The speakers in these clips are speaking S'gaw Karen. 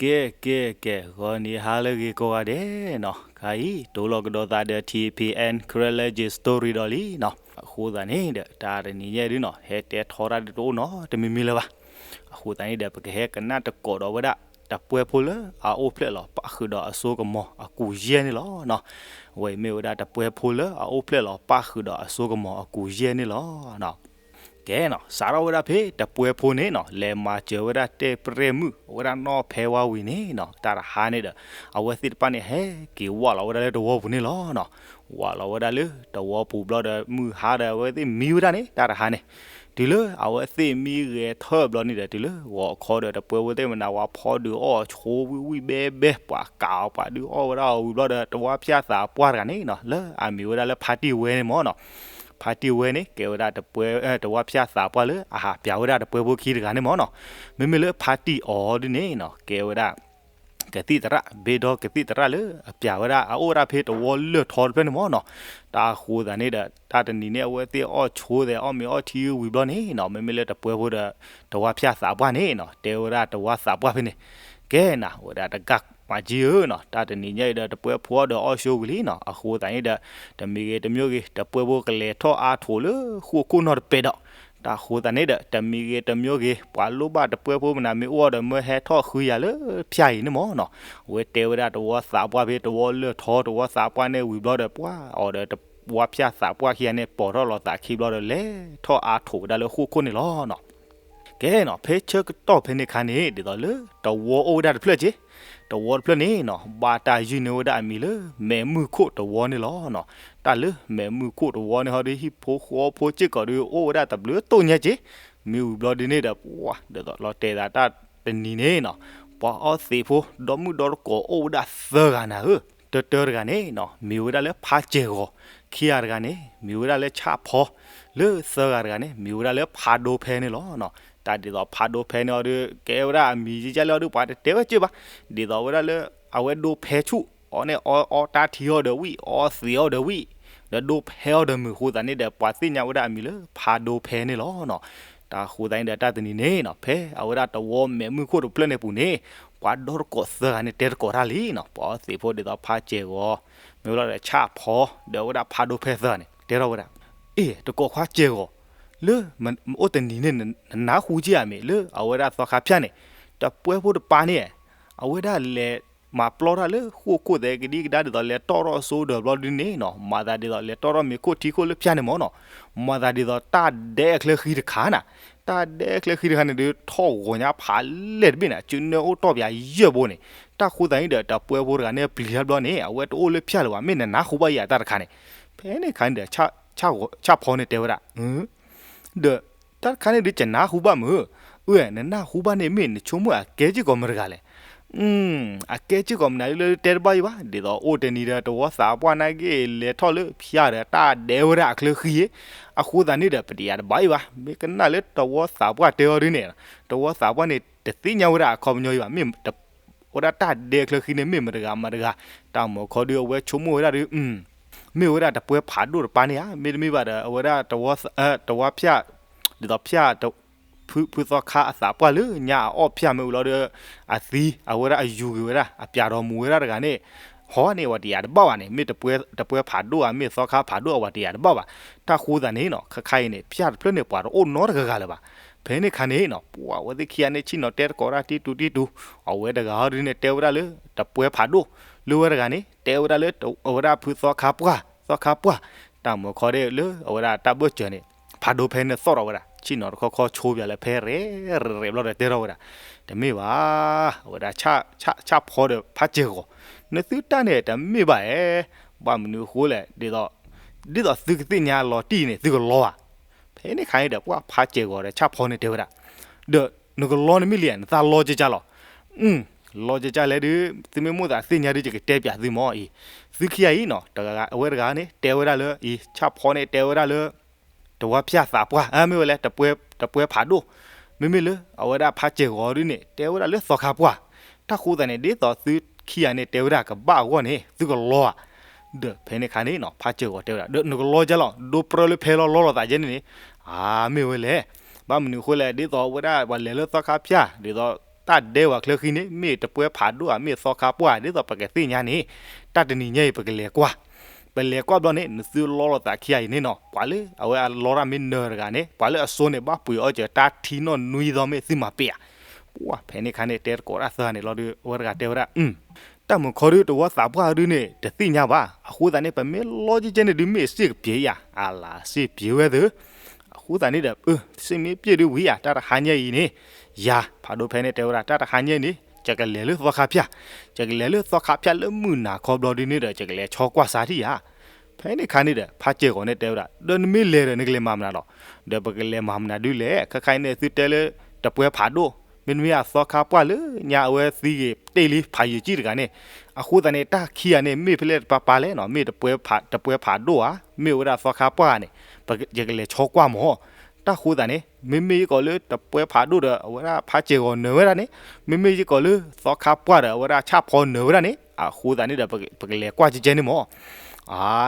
ကဲ ကဲ ကဲ ဂီၤနံၤဟါလၢအဂ့ၤကိးဂၤဒဲးနီၤ, ခဲအံၤ တိၤလီၤကဒီးသးဒီး ထံဖံအဲၣ် Karen Legend Story ဒီးလံနီၤ. အဃိသတးန့ၣ်ဒီး တၢ်တနံၤညါဒုနီၤ ဟဲတဲထီတၢ်ဒုတအိၣ်နီတမံၤမံၤလၢၤဘၣ်. အဃိသတးန့ၣ်ဒီး ပကဟဲကနၣ်တကိးဒီးဝဲဒၣ် တပှဲဖိလၢအအိၣ်ဖျဲၣ်လီၤပၣ်ဃုာ်ဒီးအစိကမီၤအကူၤယဲၢ်န့ၣ်လီၤနီၤ. အဝဲအံၤမ့ၢ်ဝဲဒၣ်တပှဲဖိလၢအအိၣ်ဖျဲၣ်လီၤပၣ်ဃုာ်ဒီးအစိကမီၤအကူၤယဲၢ်န့ၣ်လီၤနီၤ. ကဲနီၤ, စးထီၣ်ဝဲဒၣ်ဖဲ တပှဲဖိန့ၣ်နီၤ လဲၤမၤစၢၤဝဲဒၣ်တဲၣ်ပြဲၣ်မုၣ် အဝဲဒၣ်နီၣ်ဖဲဝါဝံၤန့ၣ်နီၤ တၢ်တဟါန့ၣ်ဒီး အဝဲသ့ၣ်တဖၣ်န့ၣ် ဟဲက့ၤဝးလီၤဝဲဒၣ်လၢတဝီပူၤန့ၣ်လီၤနီၤ. ဝးလီၤဝဲဒၣ်လၢတဝီပူၤဘျီဒီး မုၢ်ဟါဒီး အဝဲသ့ၣ်မံဝဲဒၣ်န့ၣ် တၢ်တဟါန့ၣ် တုၤလၢအဝဲသ့ၣ်မံဂဲၤထၢၣ်ဘျီန့ၣ်ဒီး တုၤလၢဂီၤခီဒီး တပှဲဖိသ့ၣ်မနၤဝဲဖီဒုးအီၣ်ဆိဝံၣ်ဝံၣ်ဘဲဘဲ ပှၤကးအီၤ ပှၤဒုးအီၣ်ဝဲဒၣ်အီၤဝံၤဘျီဒီး တဝါဖၠၣ်သးပှၢ်တဂၤန့ၣ်နီၤ လၢအမံၤဝဲဒၣ်လၢဖါတံၢ်ဝဲန့ၣ်မ့ၢ်နီၤ. ဖါတံၢ်ဝဲန့ၣ် ကဲဝဲဒၣ်တပှဲ တဝါဖၠၣ်သးပှၢ်လၢအဟးပျးဝဲဒၣ်တပှဲဖိခံတဂၤန့ၣ်မ့ၢ်နီၤ. မ့မ့ၢ်လၢဖါတံၢ်အီၤဒုန့ၣ်နီၤ ကဲဝဲဒၣ် ကသံၣ်သရၣ် ဘ့ဒီကသံၣ်သရၣ်လၢအပျးဝဲဒၣ် အအိၣ်ဝဲဒၣ်ဖဲတဝီလၢၢ်ထီတဖျၢၣ်န့ၣ်မ့ၢ်နီၤ. တၢ်အဃိသတးန့ၣ်ဒီး တၢ်တနံၤန့ၣ် အဝဲသ့ၣ်အီၣ်ဆိသဲးအီၣ်မ့ၤအီၣ်ထံဝံၤဘျီန့ၣ်နီၤ မ့မ့ၢ်လၢတပှဲဖိဒီး တဝါဖၠၣ်သးပှၢ်န့ၣ်နီၤ တဲဝဲဒၣ်တဝါသးပှၢ်ဖဲန့ၣ် ကဲနၤ ဝဲဒၣ်တကးမၤကံဧၢနီၤ တၢ်တနံၤညါအံၤဒီး တပှဲဖိအီၤဒီးအီၣ်ဆိဝံၤလံနီၤ. အဃိသတးန့ၣ်ဒီး တမံၤဂ့ၤတမံၤဂ့ၤ တပှဲဖိကလဲၤထီၣ်အါထိးလၢဃိၣ်ခိၣ်နီၢ်တပဲာ်ဒီး တၢ်အဃိသတးန့ၣ်ဒီး တမံၤဂ့ၤတမံၤဂ့ၤ ပှၤလိၣ်ဘၣ်တပှဲဖိမနုၤမ့ၢ်အိၣ်အီၤဒီး မၢဟဲထီၣ်ဃုယၤလၢဖၠၣ်အံၤန့ၣ်မ့ၢ်နီၤ. အဝဲတဲဝဲဒၣ်တဝီသးပှၢ်ဖဲ တဝီလၢၢ်ထီ တဝီသးပှၢ်န့ၣ်ဝံၤဘျီဒီး ပှၤအီၤဒီးတဝါဖၠၣ်သးပှၢ်ခံဂၤန့ၣ် ပိာ်ထီၣ်လီၤသးခံဘျီဒီး လဲၤထီၣ်အါထိးဝဲဒၣ်လၢဃိၣ်ခိၣ်န့ၣ်လီၤနီၤ. ကဲနီၤ ဖဲဆၢကတီၢ်ဖဲန့ၣ်ခါန့ၣ် ဒ်သိးလၢတဝီအိၣ်ဝဲဒၣ်တဖျၢၣ်က့ တဝီတဖျၢၣ်န့ၣ်နီၤ ဘၣ်တၢ်ယုၢ်န့ၢ်ဝဲဒၣ်အမံၤလၢ မဲးမုၢ်ခိၣ်တဝီန့ၣ်လီၤနီၤ. တၢ်လၢမဲးမုၢ်ခိၣ်တဝီန့ၣ်ဟီဒီး ဟံၣ်ဖိဃီဖိစ့ၢ်ကီးဒီး အိၣ်ဝဲဒၣ်တဘျုးတိၢ်ညါက့ မ့ၢ်ဝံၤဘျီဒ်န့ၣ်ဒီး ပှၤဒ်သိးလီၤတဲာ်သးတၢ်တနံၤန့ၣ်နီၤ ပှၤအီသံးဖိ ဒီမုၣ်ဒီတကိးအိၣ်ဝဲဒၣ်သၢဂၤနၤဧၢ, တၢတၢတဂၤန့ၣ်နီၤ မ့ၢ်ဝဲဒၣ်လၢဖးစဲၢ်ဂီၤ, ခံဂၤတဂၤန့ၣ် မ့ၢ်ဝဲဒၣ်လၢဆၣ်ဖီ, လၢသၢဂၤတဂၤန့ၣ် မ့ၢ်ဝဲဒၣ်လၢဖးဒိဖဲန့ၣ်လီၤနီၤ. တၢ်ဒ်သိးဖးဒိဖဲန့ၣ်အီၤဒီး ကဲဝဲဒၣ်အမံၤယကလဲၣ်အီၤဒီး ပှၤတတဲဝဲကၢဘၣ်, ဒ်သိးဝဲဒၣ်လၢ အဝဲဒိဖဲဆူၣ် အီၤန့ၣ် အီတၢ်ထံအီၤဒီးဝံၣ် အီသံးအီၤဒီးဝံၣ် ဒီးဒိဖဲအီၤဒီးမုာ်အဃိသတးန့ၣ်ဒီး ပှၤသ့ၣ်ညါဝဲဒၣ်အမံၤလၢဖးဒိဖဲန့ၣ်လီၤနီၤ. တၢ်အဃိသတးန့ၣ်ဒီးတၢ်တနံၤန့ၣ်နီၤ ဖဲအဝဲဒၣ်တဝီမဲးမုၢ်ခိၣ်တဖျၢၣ်န့ၣ်ပူၤန့ၣ် ပှၤဒီတကိးသၢဂၤန့ၣ် တဲတကိးတၢ်လံနီၤ, ပှၤအီသံးဖိဒ်သိးဖးစဲၢ်ဂီၤ မ့ၢ်ဝဲလီၤဒီးဆၣ်ဖီ ဒီးအဝဲဒၣ်ဖးဒိဖဲသၢဂၤန့ၣ် တဲထီၣ်ဝဲဒၣ်, အ့ တကိးခွါစဲၢ်ဂီၤ လၢ အိၣ်တနံၤန့ၣ် နနၢ်ဟူက့ၤဧါမ့ၢ် လၢအဝဲဒၣ်သီခါဖၠၣ်န့ၣ် တပှဲဖိတပၤန့ၣ် အဝဲဒၣ်လဲၤမၤပျီတၢ်လၢဃိၣ်ခိၣ်သဲးကဒံကဒါ ဒ်သိးလဲၤတီၣ်ထီၣ်အစိဒီးဘျီဒ်န့ၣ်နီၤ မၤသးဒ်သိးလဲၤတီၣ်ထီၣ်မ့ၤခိၣ်ထံခိၣ်လၢဖၠၣ်န့ၣ်မ့ၢ်နီၤ, မၤသးဒ်သိးတၢ်ဒဲအချၢဃံတခါနၤ, တၢ်ဒဲအချၢဃံတခါန့ၣ်ဒီး ထီၣ်ဂီၤညါဖးလဲၢ်တဘ့ၣ်နၤ ကၠုနဲအိၣ်တီၢ်ပယၤယဲၢ်ဘိန့ၣ်, တၢ်ဃိသတးန့ၣ်ဒီး တပှဲဖိတဂၤန့ၣ် ပျံၤတဘျီန့ၣ် အဝဲတအိၣ်လၢဖၠၣ်လၢၤဘၣ် မ့ၢ်နနၢ်ဟူဘၣ်ယၤတၢ်တခါန့ၣ်, ဖဲန့ၣ်ခါန့ၣ်ဒီး ဆၣ်ဖီန့ၣ်တဲဝဲဒၣ် ဒီး တၢ်တခါန့ၣ်ဒီး ကနၢ်ဟူဘၣ်မုၢ်, အၢ နနၢ်ဟူဘၣ်န့ၣ် မ့ၢ်နဆိကမိၣ်အကဲစ့ၢ်ကီးမတၤတဂၤလဲၣ်, အကဲစ့ၢ်ကီးမနုၤလၢတဲတဘၣ်ယံၤဘၣ်, ဒ်သိးအိၣ်တနံၤဒီး တဝီသးပှၢ်နာ်က့ လဲၤထီၣ်လၢဖၠၣ်ဒီး တၢ်ဒဲဝဲဒၣ်အချၢဃံ, အဃိသတးန့ၣ်ဒီး ပတယၤတဘၣ်ယံၤဘၣ်, မ့ၢ်ကနၣ်လၢတဝီသးပှၢ်တဲအီၤဒ်န့ၣ်, တဝီသးပှၢ်န့ၣ် တသ့ၣ်ညါဝဲဒၣ်အခီပညီယံၤဘၣ်, မ့ၢ် ဝဲဒၣ်တၢ်ဒဲချၢဃံန့ၣ် မ့ၢ်မတဂၤမတဂၤ, တၢ်မုၢ်ခီဒီး အဝဲဆိကမိၣ်ဝဲဒၣ်ဒီး မ့ၢ်ဝဲဒၣ်တပှဲဖးဒိၣ်တပၤန့ၣ်ဧါ, မ့တမ့ၢ်ဘၣ်ဒီး အဝဲဒၣ်တဝီ တဝီဖၠၣ်, ဒ်သိးဖၠၣ် ဖုသီခါအသးပှၢ်လၢညါအအီၣ်ဖၠၣ်မ့ၢ်ဝံၤလီၤဒီး အသံ အဝဲဒၣ်အယူၤက့ၤဝဲဒၣ် အပျးဒီးမူၤဝဲဒၣ်တဂၤန့ၣ်, ဟီန့ၣ် ပှၤတယၤတဘၣ်ဘၣ်န့ၣ် မ့ၢ် တပှဲဖးဒိၣ်ဧါ မ့ၢ်သီခါဖးဒိၣ်ဧါ ပှၤတယၤတဘၣ်ဘၣ်, တၢ်ဃိသတးန့ၣ်နီၤ ခါခါအံၤန့ၣ် ဖၠၣ်တဖျၢၣ်န့ၣ် ပှၤတအိၣ်နီတဂၤဂၤလၢၤဘၣ်, ဖဲန့ၣ်ခါန့ၣ်နီၤ ပှၤဝဲသ့ၣ်ခံဂၤန့ၣ် ဆ့ၣ်နီၤတဲတကိးတၢ်တံတူတံတူ, အဝဲတဂၤဟီဒ်န့ၣ် တဲဝဲဒၣ်လၢ တပှဲဖးဒိၣ်, လၢဝဲတဂၤန့ၣ် တဲဝဲဒၣ်လၢ အဝဲဒၣ်ဖုသီခါပှၢ် သီခါပှၢ်, တၢ်မုၢ်ခီဒီးလၢအဝဲဒၣ်တၢ်ဘၢၣ်စၢၤန့ၣ် ဖးဒိၣ်ဖဲန့ၣ်သီၣ်ထီၣ်ဝဲဒၣ် ဆ့ၣ်နီၤတခီခီဆိပၠးလၢဖဲရဲၣ်ရဲၣ်ဘျီဒီးတဲထီၣ်ဝဲဒၣ်, တမ့ၢ်ဘၣ်, အဝဲဒၣ် ဆၣ်ဖီဒီးဖးစဲၢ်ဂီၤ, နသုတၢ်န့ၣ်တမ့ၢ်ဘၣ်ဧါ, ဘၣ်မနုၤအဃိလဲၣ်, ဒ်သိး ဒ်သိးသုကသ့ၣ်ညါလီၤတံၢ်န့ၣ် သုကလီဧါ, ဖဲန့ၣ်ခါန့ၣ်ဒီး ပှၤဖးစဲၢ်ဂီၤဒီးဆၣ်ဖီန့ၣ်တဲဝဲဒၣ်, ဒီးနကလီန့ၣ်မ့ၢ်လံဧါ နသးလီကကၢ်လီၤ, လီကကၢ်လဲၣ်ဒီး သုမ့ၢ်မိၣ်သးသ့ၣ်ညါဒီး ယကတဲပၠးသုမ့ၢ်အံၤ, သုခံဂၤအံၤနီၤ တဂၤအဝဲတဂၤန့ၣ် တဲဝဲဒၣ်လၢအံၤ ဆၣ်ဖီန့ၣ် တဲဝဲဒၣ်လၢ တဝီဖၠၣ်သးပှၢ် မ့ၢ်ဝဲလဲၣ် တပှဲဖးဒိၣ်, မ့မ့ၢ်လၢအဝဲဒၣ်ဖးစဲၢ်ဂီၤဒ်န့ၣ် တဲဝဲဒၣ်လၢသီခါပှၢ်, တၢ်ဃိသတးန့ၣ် ဒ်သိးသုခံဂၤန့ၣ် တဲဝဲဒၣ်ကဘၣ်အဂီၢ်န့ၣ် သုကလီဧါ, ဒီးဖဲန့ၣ်ခါန့ၣ်နီၤ ဖးစဲၢ်ဂီၤတဲဝဲဒၣ် ဒီးနကလီကလီ ဒိပြၢလၢဖဲလီၤ လီလီၤသးယဲန့ၣ်န့ၣ်, အါ မ့ၢ်ဝဲလဲၣ်, ဘၣ်မနုၤအဃိလဲၣ် ဒ်သိးဝဲဒၣ်ပှၤလဲၤလၢသီခါပၠၣ် ဒ်သိး တၢ်ဒဲဝဲချၢဃံန့ၣ် မ့ၢ်တပှဲၤဖးဒိၣ်ဧါ မ့ၢ်သီခါပှၢ်ဧါ ဒ်သိးပကသ့ၣ်ညါန့ၣ်, တၢ်တနံၤညါအံၤ ပကလဲၤကွၢ်, ပလဲၤကွၢ်ဘျီန့ၣ် နသုလီလိာ်သးခံဂၤအံၤန့ၣ်နီၤ, ပှၤလၢအလီတၢ်မ့ၢ်နၢၤတဂၤန့ၣ် ပှၤလၢအစိန့ၣ် ဘၣ်ပှ့ၤအီၣ်စၢၤတၢ်ထံနီၣ်နွံသီ မ့ၢ်သုမၤပ့ၢ်ဧါ. ပှၢ်ဖဲန့ၣ်ခါန့ၣ် တဲတကိးတၢ်သၢဂၤန့ၣ်လီၤဒီး အဝဲတဂၤတဲဝဲဒၣ် တၢ်မုာ်ခီဒုး တဝီသးပှၢ်ဒုးန့ၣ် တသ့ၣ်ညါဘၣ်. အဃိသတးန့ၣ် ပမ့ၢ်လီကဲကဲန့ၣ်ဒုး မ့ၢ်စ့ၢ်ကပျဲၤဧါ, အလါစ့ၢ်ပျဲၤဝဲသ့ၣ်. အဃိသတးန့ၣ်ဒီး စ့ၢ်မ့ၢ်ပျဲၤဒုးဝံၤဧါ, တၢ်တဟါညါအံၤန့ၣ် ယၤ ဖးဒိၣ်ဖဲန့ၣ်တဲဝဲဒၣ် တၢ်တဟါညါအံၤန့ၣ် ယကလဲၤလၢသီခါဖၠၣ်, ယကလဲၤလၢသီခါဖၠၣ်လၢမုၢ်နၤခီဘျီဒုးန့ၣ်ဒီး ယကလဲၤဆီကွၢ်စးထံၣ်ယၤ. ဖဲန့ၣ်ခါန့ၣ်ဒီး ဖးစဲၤဂီၤန့ၣ်တဲဝဲဒၣ် ဒီးနမ့ၢ်လဲၤဒီး နကလဲၤမၤမနုၤလီၤ. ဒီးပကလဲၤမၤမနုၤဒုးလဲၣ်, ခဲခါအံၤန့ၣ် သုတဲလၢ တပှဲၤဖးဒိၣ်, မ့တမ့ၢ်အသီခါပှၢ်လၢညါအဝဲသံဂ့ၤတ့ၢ်လံဖးယံာ်ကံၣ်တဂၤန့ၣ်, အဃိသတးန့ၣ် တၢ်ခံဂၤန့ၣ် မ့ၢ်ဖဲလဲၣ်တပၤပၤလဲၣ်နီၤ, မ့ၢ်တပှဲၤဖးဒိၣ်ဧါ, မ့ၢ်ဝဲဒၣ်သီခါပှၢ်ဧါန့ၣ် ယကလဲၤဆီကွၢ်မၢ်. တၢ်ဃိသတးန့ၣ် မ့မ့ၢ်ယကီးလၢတပှဲၤဖးဒိၣ်ဒီး အဝဲဒၣ်ဖးစဲၤဂီၤနၢၤဝဲဒၣ်န့ၣ်, မ့မ့ၢ်ယကီးလၢသီခါပှၢ်ဒီး အဝဲဒၣ်ဆၣ်ဖီနၢၤဝဲဒၣ်န့ၣ်, အဃိသတးန့ၣ်ဒီး ပကလဲၤကွၢ်ကဲကဲန့ၣ်မၢ်.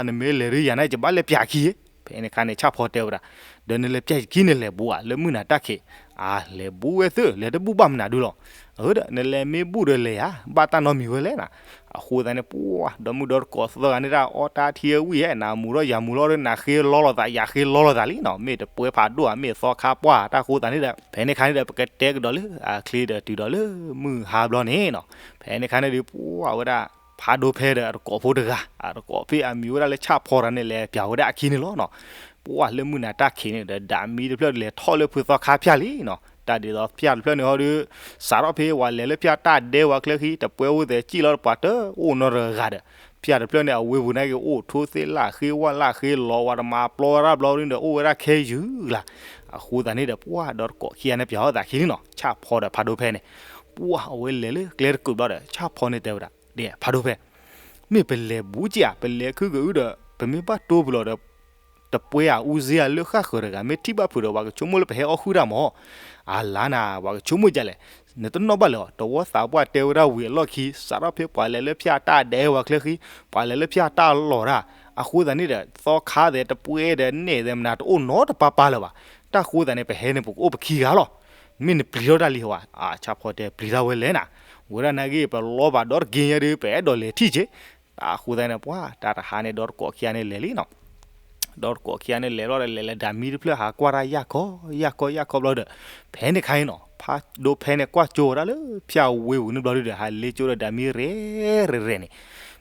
နမ့ၢ်လဲၤဒုးယၤန့ၣ် ယဘၣ်လဲၤပျၢ်ခံ, ဖဲန့ၣ်ခါန့ၣ် ဆၣ်ဖီတဲဝဲဒၣ်, ဒီးနလဲၤပျၢ်ခံန့ၣ် လဲၤဘူးဧါ လၢမုၢ်နၤတၢ်ခံး, အါ လဲၤဘူးဝဲသ့ၣ် လဲၤတဘူးဘၣ်မနုၤဒုးလီၤ. အဒီး နလဲၤမ့ၢ်ဘူးဒီးလဲၤဧါ, ဘၣ်တၢ်နီတမံၤဝဲလဲၣ်နၤ. အဃိသတးန့ၣ် ပှၢ် ဒီမုၢ်ဒီတကိးသၢဂၤန့ၣ်ဒၣ် အီၣ်တၢ်ထံဝံၤဧါ, နမူၤထီၣ်ယၤမူၤလီၤဒီး နဃ့လီလိာ်သး ယၤဃ့လီလိာ်သးလံနီၤ, မ့ၢ်တပှဲၤဖးဒိၣ်ဧါ မ့ၢ်သီခါပှၢ်ဧါ, တၢ်ဃိသတးန့ၣ်ဒီး ဖဲန့ၣ်ခါန့ၣ်ဒီး ပကတဲကဒီးလၢအချ့ဒီးတုၤဒီးလၢမုၢ်ဟါဘျီန့ၣ်နီၤ. ဖဲန့ၣ်ခါန့ၣ်ဒီး ပှၢ်ဝဲဒၣ် ဖးဒိၣ်ဖဲဒီးအတကိးဖိတဂၤ, အတကိးဖဲအမံၤဝဲဒၣ်လၢဆၣ်ဖီတဂၤန့ၣ် လဲၤပျၢ်ဝဲဒၣ်အခံန့ၣ်လီၤနီၤ. ပှၢ်လၢမုၢ်နၤတၢ်ခံးန့ၣ်ဒီး ဒၣ်မံတဖျၢၣ်လဲၤထီၣ်လၢဖုသီခါဖၠၣ်လံနီၤ, တၢ်ဒ်သိးဖၠၣ်တဖျၢၣ်န့ၣ်ဟီဒီး စးထီၣ်ဖဲပှၤလဲၤလၢဖၠၣ်တၢ်ဒဲဝဲချၢဃံ တပှဲၤအိၣ်သဲးကံၣ်လီၤ ပှၤတအိၣ်နီတဂၤဒီး ဖၠၣ်တဖျၢၣ်န့ၣ် အဝ့ၢ်ပူၤန့ၣ်က့ၤ အိၣ်ထိသ့ၣ်လၢ်ဃ့ဝၣ်လၢ်ဃ့လီၤ ဝဲတမၤပျီဝဲဒၣ်ဘျီဒုးဒီး အိၣ်ဝဲဒၣ်ခဲယုၢ်လၢ်. အဃိသတးန့ၣ်ဒီး ပှၢ်ဒီတကိးခံဂၤန့ၣ် ပျၢ်အီၣ်သးခံလံနီၤ, ဆၣ်ဖီဒီးဖးဒိၣ်ဖဲန့ၣ်, ပှၢ်အဝဲလဲၤလၢကျဲတကုးဘျီဒီး ဆၣ်ဖီန့ၣ်တဲဝဲဒၣ် ဒ်ဖးဒိၣ်ဖဲ မ့ၢ်ပလဲၤဘူးက့ၤဧါ, ပလဲၤခုကအုဒီး ပမ့ၢ်ဘၣ်တိၢ်ပူၤလီၤဒီး တပှဲၤဧါအူစ့ဧါလၢဃၣ်ဃၢၤတဂၤ မ့ၢ်ထံၣ်ဘၣ်ဖုးဒီး ပှၤကဆိကမိၣ်လၢပဟဲအီၣ်ဃုာ်တၢ်မၢ်. အလါနၤ ပှၤကဆိကမိၣ်ဒ်လဲၣ်, နတနီၣ်ဘၣ်လၢၤအီၤ, တဝီသးပှၢ်တဲဝဲဒၣ်ဝံၤအလီၢ်ခံ စးထီၣ်ဖဲပှၤလဲၤလၢဖၠၣ်တၢ်ဒဲဝဲချၢဃံ, ပှၤလဲၤလၢဖၠၣ်တၢ်လီၢ်တၢ်, အဃိသတးန့ၣ်ဒီး သီခါသဲးတပှဲၤဒီးနဲၣ်သဲးမနၤတအိၣ်နီတပၤပၤလၢၤဘၣ်. တၢ်ဃိသတးန့ၣ် ပဟဲန့ၣ် ပကအိၣ်ပခံဂၤလီၤ. မ့ၢ်နပျံၤထီၣ်တၢ်လံဧါ, ဆၣ်ဖီတဲပျံၤထီၣ်ဝဲလဲၣ်နၤ, ဝဲဒၣ်နာ်က့ ပလီၤဘၣ်ဒီတက့ၢ်ညါဒီး ပအဲၣ်ဒိးလဲၤထံၣ်က့ၤ. အဃိသတးန့ၣ် ပှၢ်တၢ်တဟါန့ၣ် ဒီတကိးခံဂၤန့ၣ်လဲၤလံနီၤ ဒီတကိးခံဂၤန့ၣ်လဲၤလီၤဒီး လဲၤလၢဒၣ်မံတဖျၢၣ် ဟးကွၢ်တၢ်ယၢ်ခီယၢ်ခီယၢ်ခီဘျီဒီး ဖဲန့ၣ်ခါအံၤနီၤ ဖးဒိၣ်ဖဲန့ၣ် ကွၢ်ကၠိဝဲဒၣ်လၢဖၠၣ်ဝ့ၢ်ပူၤန့ၣ်ဘျီဒုးဒီး ဟးလ့ကၠိဒီးဒၣ်မံရဲၣ်ရဲၣ်န့ၣ်,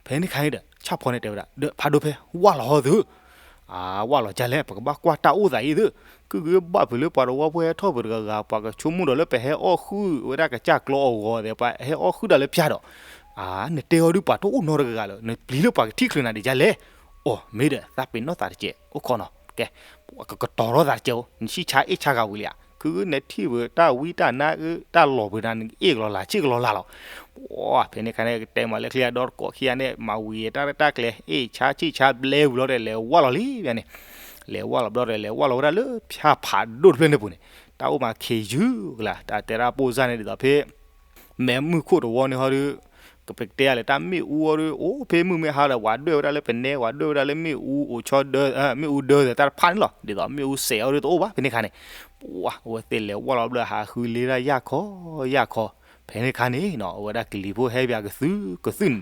ဖဲန့ၣ်ခါအံၤဒီး ဆၣ်ဖီန့ၣ်တဲဝဲဒၣ် ဒီးဖးဒိၣ်ဖဲ ဝၢ်လီၤဟီသု အဝၢ်လီၤဒ်လဲၣ် ပကဘၣ်ကွၢ်တၢ်အိၣ်သးအံၤသု, ကုၢ်ကဘၣ်ဖုးလၢပှၤတဝီဖိဟဲထီၣ်ပှၤတဂၤဂၤ ပှၤကဆိကမိၣ်ဒီးလၢပဟဲအီၣ်ဃုာ်ဝဲဒၣ်ကစၢ်ကျီအဂီၤသဲး ပှၤဟဲအီၣ်ဃုာ်တၢ်လၢဖၠၣ်ဒီး နတဲအီၤဒုးပှၤတအိၣ်နီတဂၤဂၤလၢၤ နပျံၤလၢပှၤကထံၣ်ချုးနၤဒ်လဲၣ်. အိၣ်မ့ၢ်ဒီး သးပ့ၤနီၣ်သးတကဲး အိၣ်ခိးနီၤ ကဲ ကကတီၤထီၣ်သးတကဲးဧိၤ နဆံၣ်ဆါအ့ၣ်ဆါဂၤဝံၤလံဧါ ခုနထံၣ်ဝဲတၢ်ဝံတၢ်နါ တၢ်လီၢ်ပှဲၤနၤ နအ့ၣ်ကလီၤလၢ်ဆံၣ်ကလီၤလၢ်လီၤ. ပှၢ်ဖဲန့ၣ်ခါန့ၣ် ကတဲမးလၢချံအဒီတကိးခံဂၤန့ၣ် မၤဝံၤတၢ်ရဲၣ်တၢ်ကျဲၤ အ့ၣ်ဆါဆံၣ်ဆါဘျဲဝံၤလီၤဒီး လဲၤဝၢ်လီၤလံန့ၣ်, လဲၤဝၢ်လီၤဘျီဒီး လဲၤဝၢ်လီၤဝဲဒၣ်လၢဖၠၣ်ဖးဒိၣ်တဖျၢၣ်န့ၣ်ပူၤန့ၣ်, တၢ်အိၣ်မးခ့ယုၢ်ကလၢ် တၢ်တဲဒၣ်ပိၢ်စၢ်န့ၣ်ဒ်သိးဖဲ မဲးမုၢ်ခိၣ်တဝီန့ၣ်ဟီဒီး ကပကတဲလဲၣ် တၢ်မ့ၣ်အူအီၤဒီး အိၣ်ဖဲမုၢ်မ့ၢ်ဟါဒီး ပှၤဒွဲၣ်ဝဲဒၣ်လၢပနဲ ပှၤဒွဲၣ်ဝဲဒၣ်လၢမ့ၣ်အူအိၣ်ဆီဒၢ မ့ၣ်အူဒၢသဲးတၢ်တဖၣ်န့ၣ်လီၤ. ဒ်သိးမ့ၣ်အူစဲးအီၤဒီးတအိၣ်ဘၣ် ဖဲန့ၣ်ခါန့ၣ်, ပှၢ်အဝဲသ့ၣ်လဲၤဝၢ်လီၤဘျီ ဟးဃုလ့ဒၣ်ယၢ်ခီယၢ်ခီ, ဖဲန့ၣ်ခါန့ၣ်နီၤ အဝဲဒၣ်ကလံၤဖိဟဲပၠးကသုကသုန့ၣ်,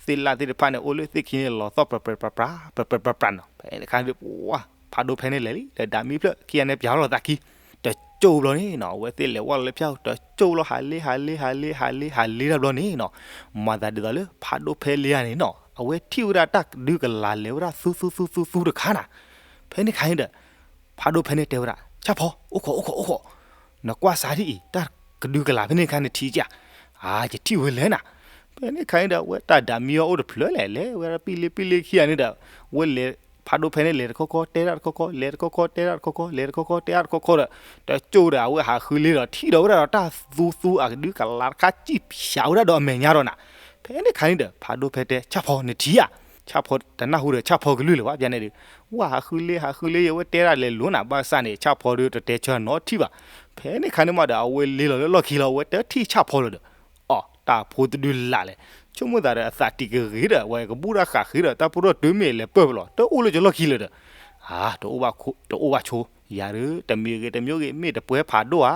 သ့ၣ်လၣ်သ့ၣ်တဖၣ်န့ၣ် အိၣ်လၢသ့ၣ်ခံန့ၣ် လီၤသီၣ်ပြးပြးပြးပြး ပြးပြးပြးပြးနီၤ. ဖဲန့ၣ်ခါန့ၣ် ပှၢ်ဖးဒိၣ်ဖဲန့ၣ်လဲၤလံ ဒီးဒၣ်မံဖျၢၣ်ခံဂၤန့ၣ် ပၠးလီၤသးခံ တကၠိဘျီန့ၣ်နီၤ အဝဲသ့ၣ်လဲၤဝၢ်လီၤလၢဖၠၣ် တကၠိလီၤ ဟးလ့ဟးလ့ဟးလ့ဟးလ့ဟးလ့တၢ်ဘျီန့ၣ်နီၤ, မၤသးဒ်သိးလၢဖးဒိၣ်ဖဲလ့ဧါန့ၣ်နီၤ အဝဲထံၣ်ဝဲဒၣ်တၢ်ကဒုကလၤလဲၤဝဲဒၣ်သူသူသူသူသူတခါနၤ. ဖဲန့ၣ်ခါန့ၣ်ဒီး ဖးဒိၣ်ဖဲန့ၣ်တဲဝဲဒၣ် ဆၣ်ဖီ အိၣ်ခိး အိၣ်ခိး အိၣ်ခိး, နကွၢ်စးဒ်အံၤ တၢ်ကဒုကလၤဖဲန့ၣ်ခါနထံၣ်ဧါ. အါ ယထံၣ်ဝဲလဲၣ်နၤ. ဖဲန့ၣ်ခါန့ၣ်ဒီး အဝဲတၢ်ဒၣ်မံအီၤအိၣ်တဖျၢၣ်လဲၣ် လဲၤဝဲဒၣ်ပံလ့ပံလ့ခံဂၤန့ၣ်ဒီး ဝဲလဲၤ ဖးဒိၣ်ဖဲန့ၣ်လဲၤတခီခီ တဲဒၣ်တခီခီ လဲၤတခီခီ တဲဒၣ်တခီခီ လဲၤတခီခီ တဲဒၣ်တခီခီဒီး တကၠိဒီး အဝဲဟးဃုလ့ဒီး ထံၣ်ဒီးဝဲဒၣ်ဒီးတၢ်သူသူအကဒုကလၤတခါ စံၣ်ဖၠးဝဲဒၣ်ဒီးအမဲာ်ညါဒီးနၤ. ဖဲန့ၣ်ခါန့ၣ်ဒီး ဖးဒိၣ်ဖဲတဲ ဆၣ်ဖီ နထံၣ်ဧါ. ဆၣ်ဖီတနၢ်ဟူဒီး ဆၣ်ဖီကလုၢ်လၢၤဘၣ် ပျၢၤန့ၣ်ဒီး ဝဲဟးဃုလ့ ဟးဃုလ့ ယဝဲတဲဒၣ်လဲၤလိၤနၤ ဘၣ်ဆၣ်န့ၣ် ဆၣ်ဖီဒီးတတဲဆၢနီတထံၣ်ဘၣ်. ဖဲန့ၣ်ခါန့ၣ်မးဒီး အဝဲလ့လီၤလၢလီၢ်ခံလီၤ အဝဲတထံၣ်ဆၣ်ဖီလၢၤဒီး အိ တၢ်ဖိတဒုလၢ်လဲၣ်, ဆိကမိၣ်သးဒီးအသးတံၢ်ကဂ့ၤဒီး အဝဲကဘူၣ်တၢ်ဃးဃ့ဒီး တၢ်ဖိထီၣ်တုၤမ့ၢ်လဲၤပၢၢ်ပလီၤ တအိၣ်လၢကလီၢ်ခံလၢၤဒီး, အါ တအိၣ်ဘၣ်ဆိ ယၤဒုး တမံၤဂ့ၤတမံၤဂ့ၤ မ့ၢ်တပှဲၤဖးဒိၣ်ဧါ,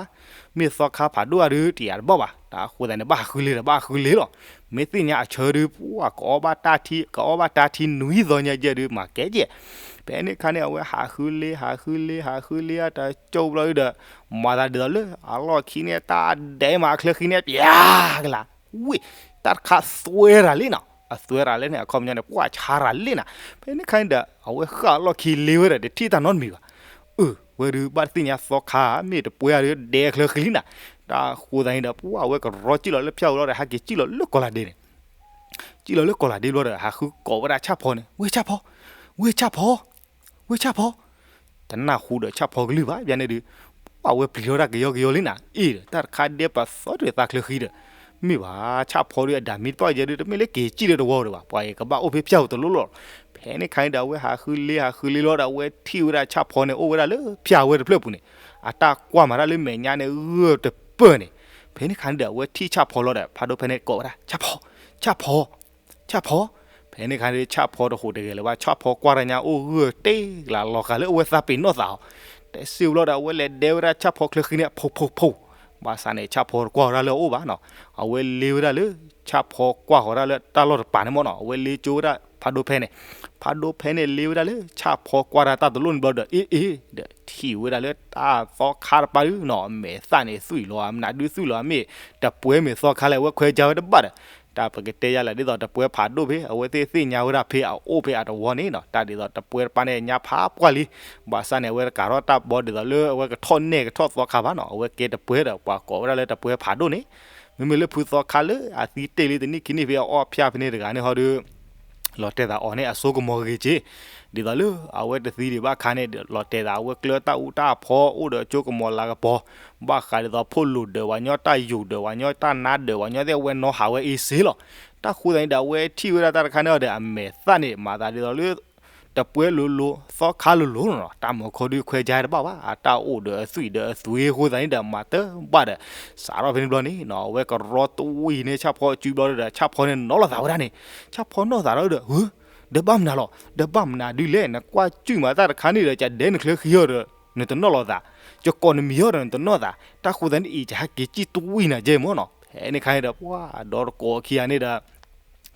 မ့ၢ်သီခါဖးဒိၣ်ဧါဒုး တယၤတဘၣ်ဘၣ်. တၢ်အဃိသတးန့ၣ် ဘၣ်ဟးဃုလ့ဒီး ဘၣ်ဟးဃုလ့လီၤ. မ့ၢ်သ့ၣ်ညါအဆၢဒုး ပှၤကအီၣ်ဘၣ်တၢ်ထံ ကအီၣ်ဘၣ်တၢ်ထံနွံသီညါယဲၢ်ဒုး မၤကဲကဲ. ဖဲန့ၣ်ခါန့ၣ် အဝဲဟးဃုလ့ ဟးဃုလ့ ဟးဃုလ့ အတကၠိဘျီဒုးဒီး မၤသးဒ်သိးလၢအလီၢ်ခံန့ၣ် တၢ်ဒဲးမးအချၢဃံန့ၣ် ပျၢ်ကလာ် ဝ့ၢ် တၢ်တခါသွဲရၤလ့နီၤ. အသွဲရၤလ့န့ၣ် အခီပညီန့ၣ် ပှၢ်ဆါရၤလ့နၤ. ဖဲန့ၣ်ခါန့ၣ်ဒီး အဝဲဃၣ်အလီၢ်ခံလ့ဝဲဒီး တထံၣ်တၢ်နီတမံၤဘၣ်. အၢ ဝဲဒုးဘၣ်တသ့ၣ်ညါသီခါ မ့ၢ်တပှဲၤဧါဒုး ဒဲးအချၢဃံလံနၤ. တၢ်ဃိသတးန့ၣ်ဒီး ပှၢ်အဝဲကရီစံၣ်လီၤလၢဖၠၣ်ဝံၤလီၤဒီး ဟဲက့ၤစံၣ်လီၤလၢကီၤလၤဒ့န့ၣ် စံၣ်လီၤလၢကီၤလၤဒ့ဘျီဒီး ဟးဃုကိးဝဲဒၣ်ဆၣ်ဖီန့ၣ် ဝ့ၢ်ဆၣ်ဖီ, ဝ့ၢ်ဆၣ်ဖီ, ဝ့ၢ်ဆၣ်ဖီ. တနၢ်ဟူဒီးဆၣ်ဖီကလုၢ်ဘၣ် ဘၣ်န့ၣ်ဒုး ပှၢ်ဝဲပျံၤထီၣ်တၢ်ကယီကယီလံနၤ အ့ၣ်ဒီး တၢ်တခါဒဲးပာ်သီတရံးသးချၢဃံဒီး မ့ၢ်ဘၣ်ဆၣ်ဖီဒုးအဒၣ်မ့ၢ်တပၣ်ယဲဒုး တမ့ၢ်လၢက့ၤစံၣ်လၢတဝီဒီးဘၣ် ပှၤအံၤကဘၣ်အိၣ်ဖဲဖၠၣ်ဝံၤတလိၣ်လီၤ. ဖဲန့ၣ်ခါန့ၣ်ဒီး အဝဲဟးဃုလ့ဟးဃုလ့လီၤဒီး အဝဲထံၣ်ဝဲဒၣ်ဆၣ်ဖီန့ၣ် အိၣ်ဝဲဒၣ်လၢဖၠၣ်ဝဲတဖျၢၣ်ပူၤန့ၣ် အတၢ်ကွၢ်မၤတၢ်လၢမဲာ်ညါန့ၣ် ဂၢၢ်တပၢၢ်န့ၣ်. ဖဲန့ၣ်ခါန့ၣ်ဒီး အဝဲထံၣ်ဆၣ်ဖီလီၤဒီး ဖးဒိၣ်ဖဲန့ၣ်ကိးဝဲဒၣ် ဆၣ်ဖီ, ဆၣ်ဖီ ဆၣ်ဖီ. ဖဲန့ၣ်ခါန့ၣ် ဆၣ်ဖီတဟူးတဂဲၤလၢၤဘၣ် ဆၣ်ဖီကွၢ်တၢ်ညါအိၣ်ဂၢၢ်တ့ၢ်လၢလီၤဂာ်လၢအဝဲသးပ့ၤနီၣ်သးအီၤ တဲစ့ၢ်ဘျီဒီး အဝဲလဲၤဒဲဝဲဒၣ်ဆၣ်ဖီချၢဃံန့ၣ် ဖိဖိဖိ ဘၣ်ဆၣ်န့ၣ် ဆၣ်ဖီတကွၢ်ဝဲဒၣ်လၢအအိၣ်ဘၣ်နီၤ. အဝဲလ့ဝဲဒၣ်လၢ ဆၣ်ဖီကွၢ်ဃီၤဒၣ်လၢတၢ်လီၢ်တပၤန့ၣ်မ့ၢ်နီၤ အဝဲလ့ကၠိဝဲဒၣ်ဖးဒိၣ်ဖဲန့ၣ် ဖးဒိၣ်ဖဲန့ၣ်လ့ဝဲဒၣ်လၢ ဆၣ်ဖီကွၢ်တၢ်တၢ်တလိၣ်န့ၣ်ဘျီဒီး အ့ၣ်အ့ၣ် ဒီးထံၣ်ဝဲဒၣ်လၢတၢ်သီခါတပၤဒုနီၤ အမဲာ်သၣ်န့ၣ်သွံၣ်လီၤ အမနုၤဒုသွံၣ်လီၤ မ့ၢ်တပှဲၤမ့ၢ်သီခါလဲၣ် အဝဲခွဲးယါဝဲတဘၣ်ဒီး တၢ်ပကတဲယါလဲၣ် ဒ်သိးတပှဲၤဖးဒိၣ်ဖဲ အဝဲသ့ၣ်သ့ၣ်ညါဝဲဒၣ်ဖဲအအိၣ်ဖဲအတဝီန့ၣ်နီၤ တၢ်ဒ်သိးတပှဲၤတပၤန့ၣ် ညါဖးပှၢ်လံ ဘၣ်ဆၣ်န့ၣ် အဝဲတကးထီၣ်တၢ်ဘီဒ်သိးလၢအဝဲကထီၣ်နဲၣ်ကထီၣ်သီခါဘၣ်နီၤ အဝဲကဲတပှဲၤဒီး ပှၤကိးဝဲဒၣ်လၢတပှဲၤဖးဒိၣ်န့ၣ် မ့မ့ၢ်လၢဖုသီခါလၢအသံတ့ၢ်လံတနံၣ်ခံနံၣ်ဖဲအအီၣ်ဖၠၣ်ဖဲန့ၣ်တဂၤန့ၣ်ဟီဒု လီၤတဲာ်သးအီၤန့ၣ် အစိကမီၤဂ့ၤက့ၤ ဒ်သိးလၢအဝဲတသံဒံးဘၣ်ခါန့ၣ် လီၤတဲာ်သးအဝဲကျၢတၢ်အူတၢ်ဖီ အိၣ်ဒီးအစိကမီၤလၤကပီၤ ဘၣ်ဃးဒ်သိးဖိလိာ်ဒၢးဝဲညီ တၢ်ယိာ်ဒၢးဝဲညီ တၢ်နါဒၢးဝဲညီသ့ၣ် အဝဲနီၤဟးဝဲအ့စ့လီၤ. တၢ်ဃိသတးန့ၣ်ဒီး အဝဲထံၣ်ဝဲဒၣ်တၢ်တခါန့ၣ်ဒီး အမဲာ်သၣ်န့ၣ် မၤသးဒ်သိးလၢ တပှဲၤလိၤလိၤ သီခါလိၤလိၤနီၤ တၢ်မုၢ်ခီဒုးခွဲးယါတဘၣ်ဘၣ် အတၢ်အိၣ်ဒီးအသွံၣ်ဒီးအသွံၣ်အဃိသတးန့ၣ်ဒီး မၤတဘၣ်ဒီး စးထီၣ်ဖဲန့ၣ်ဘျီန့ၣ်နီၤ အဝဲကရီတဝံၤန့ၣ် ဆၣ်ဖီစုဘျီဒီး ဆၣ်ဖီန့ၣ်နီၤလီၤသးဝဲဒၣ်န့ၣ် ဆၣ်ဖီနီၣ်သးဒီး ဟၢ ဒီးဘၣ်မနုၤလီၤ ဒီးဘၣ်မနုၤဒုလဲၣ် နကွၢ်စုၣ်မးတၢ်တခါန့ၣ်ဒီး ကဒဲနချၢဃံအီၤဒီး နတနီၣ်လီၤသး ယကိးနမံၤအီၤဒီးနတနီၣ်သး တၢ်ဃိသတးန့ၣ်အံၤ ယဟဲက့ၤစံၣ်တဝံၤနၤယဲၢ်မ့ၢ်နီၤ ဖဲန့ၣ်ခါန့ၣ်ဒီး ပှၤဒီတကိးခံဂၤန့ၣ်ဒီး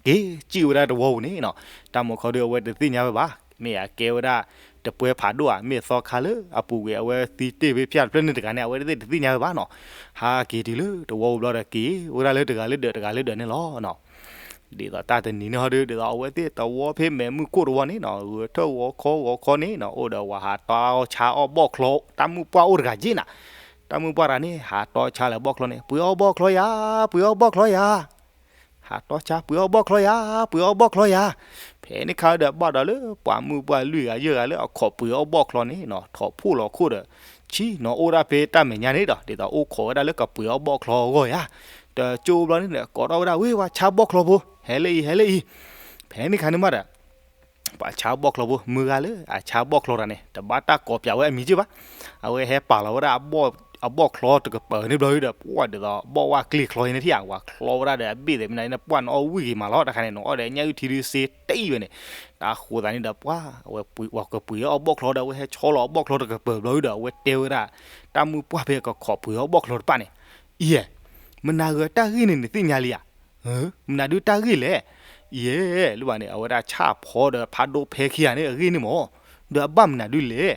က့ၤစံၣ်ဝဲဒၣ်တဝီပူၤန့ၣ်နီၤ တၢ်မုၢ်ခီဒုးအဝဲတသ့ၣ်ညါဝဲဘၣ် မ့ၢ်အကဲဝဲဒၣ် တပှဲၤဖးဒိၣ်ဧါ မ့ၢ်သီခါလၢအပူၤကွံာ် အဝဲသံတ့ၢ်ဖဲဖၠၣ်တဖျၢၣ်န့ၣ်တဂၤန့ၣ် အဝဲသ့ၣ်တသ့ၣ်ညါဝဲဘၣ်နီၤ ဟးက့ၤတုၤလၢတဝီပူၤဘျီဒီး က့ၤဝဲဒၣ်လၢတဂၤလၢဒၢး တဂၤလၢဒၢးန့ၣ်လီၤနီၤ ဒ်သိးတၢ်တနံၤန့ၣ်ဟီဒုး ဒ်သိးအဝဲသ့ၣ်တဝီဖဲမဲးမုၢ်ခိၣ်တဝီန့ၣ်နီၤ ဂဲၤထၢၣ်ဂီၤခီဂီၤခီန့ၣ်နီၤ အိၣ်ဒီးဝဲဟးတီဆါအီၣ်ဘီၣ်ချီ တၢ်မုၢ်ပှၢ်အိၣ်တဂၤက့နၤ တၢ်မုၢ်ပှၢ်တဂၤန့ၣ် ဟးတီဆါလၢဘီၣ်ချီန့ၣ် ပှ့ၤအီၣ်ဘီၣ်ချီယၤ ပှ့ၤအီၣ်ဘီၣ်ချီယၤ ဟးတီဆါ ပှ့ၤအီၣ်ဘီၣ်ချီယၤ ပှ့ၤအီၣ်ဘီၣ်ချီယၤ ဖဲန့ၣ်ခါဒီးဘၣ်ဒီးလၢပှၤမုၢ်ပှၢ်လွံၢ်ဂၤယဲၢ်ဂၤလၢအခီၣ်ပှ့ၤအီၣ်ဘီၣ်ချီန့ၣ်နီၤ ထီၣ်ဖှိၣ်လီၤခိၣ်ဒီး ဆံနီၤအိၣ်ဒၣ်ဖဲတၢ်မဲာ်ညါန့ၣ်ဒီး ဒ်သိးအိၣ်ခိးဝဲဒၣ်လၢကပှ့ၤအီၣ်ဘီၣ်ချီအဂီၢ်ယၤ တကၠိဘျီန့ၣ်ဒီး ကိးထီၣ်ဝဲဒၣ် ဝ့ၢ် ပှၤဆါဘီၣ်ချီဖိ ဟဲလၢအံၤ ဟဲလၢအံၤ ဖဲန့ၣ်ခါန့ၣ်မးဒီး ပှၤဆါဘီၣ်ချီဖိ မုၢ်ဂၤလၢအဆါဘီၣ်ချီတဂၤန့ၣ် တဘၣ်တၢ်ကိးပၠးဝဲအမံၤက့ဘၣ်. အဝဲဟဲပာ်လီၤဝဲဒၣ်အဘီၣ်ချီတကပၤန့ၣ်ဘျီဒုဒီး ပှၢ်ဒ်သိးဘီၣ်ဝၣ်ကျ့ချီအံၤန့ၣ်ထံၣ်ဧါ ဝၤချီဝဲဒၣ်ဒီးအဘ့ၣ်သ့ၣ်မနုၤန့ၣ် ပှၢ်နအီၣ်ဝံၣ်က့ၤမးလီၤ တခါန့ၣ် နအီၣ်ဒီးညၣ်အုၣ်ထံဒုစ့တအံၤဝဲန့ၣ်. တၢ်ဃိသတးန့ၣ်ဒီး ပှၢ် အဝဲပှ့ၤအီၣ်ဘီၣ်ချီဒီး အဝဲဟဲဆီလီၤအဘီၣ်ချီတကပၤဘျီဒုဒီး အဝဲတဲဝဲဒၣ် တၢ်မုၢ်ပှၢ်ဖဲကခီၣ်ပှ့ၤအီၣ်ဘီၣ်ချီတဖၣ်န့ၣ် အံၤ မနၤဂ့ၤ တၢ်ဂ့ၢ်န့ၣ်နသ့ၣ်ညါလံဧါ. မနုၤဒုတၢ်ဂ့ၢ်လဲၣ်. ယဲၢ် လၢဘၣ်န့ၣ် အဝဲဒၣ်ဆၣ်ဖီဒီးဖးဒိၣ်ဖဲခံဂၤန့ၣ် အဂ့ၢ်န့ၣ်မ့ၢ် ဒီးအဘၣ်မနုၤဒုလဲၣ်.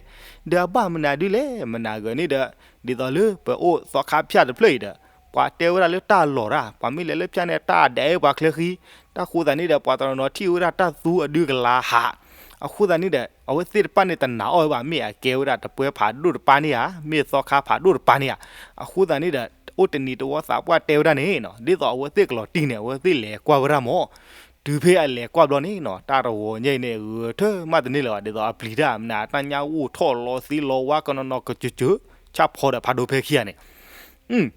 ဒီးအဘၣ်မနုၤဒုလဲၣ် မနၤဂ့ၤန့ၣ်ဒီး ဒ်သိးလၢပအိၣ်သီခါဖၠၣ်တဖျၢၣ်အံၤဒီး ပှၤတဲဝဲဒၣ်လၢတၢ်လီၤတၢ် ပှၤမ့ၢ်လဲၤလၢဖၠၣ်န့ၣ် တၢ်ဒဲးပှၤချၢဃံ တၢ်ဃိသတးန့ၣ်ဒီး ပှၤတနီၤနီၤထံၣ်ဝဲဒၣ်တၢ်သူအဒုကလၤဟး အဃိသတးန့ၣ်ဒီး အဝဲသ့ၣ်တဖၣ်န့ၣ်တနာ်အီၣ်ဝဲဘၣ် မ့ၢ်အကဲဝဲဒၣ်တပှဲၤဖးဒိၣ်တပၤန့ၣ်ဧါ မ့ၢ်သီခါဖးဒိၣ်တပၤန့ၣ်ဧါ. အဃိသတးန့ၣ်ဒီး အိၣ်တနံၤတဝီသးပှၢ်တဲဝဲဒၣ်န့ၣ်နီၤ ဒ်သိးအဝဲသ့ၣ်ကလီၤတံၢ်န့ၣ် အဝဲသ့ၣ်လဲၤကွၢ်ဝဲဒၣ်မ့ၢ် တုၤဖဲအလဲၤကွၢ်ဘျီန့ၣ်နီၤ တၢ်တဝီၤညါအံၤန့ၣ် ဂဲၤထၢၣ်မးတန့ၢ်လၢၤဘၣ် ဒ်သိးအပျံၤတၢ် မနၤတၢ်ညၣ်ဂိၢ်ထီၣ်လီၤသံလီၤဝါကနီၤနီၤကစၢၢ်ကစၢၢ် ဆၣ်ဖီဒီးဖးဒိၣ်ဖဲခံဂၤန့ၣ်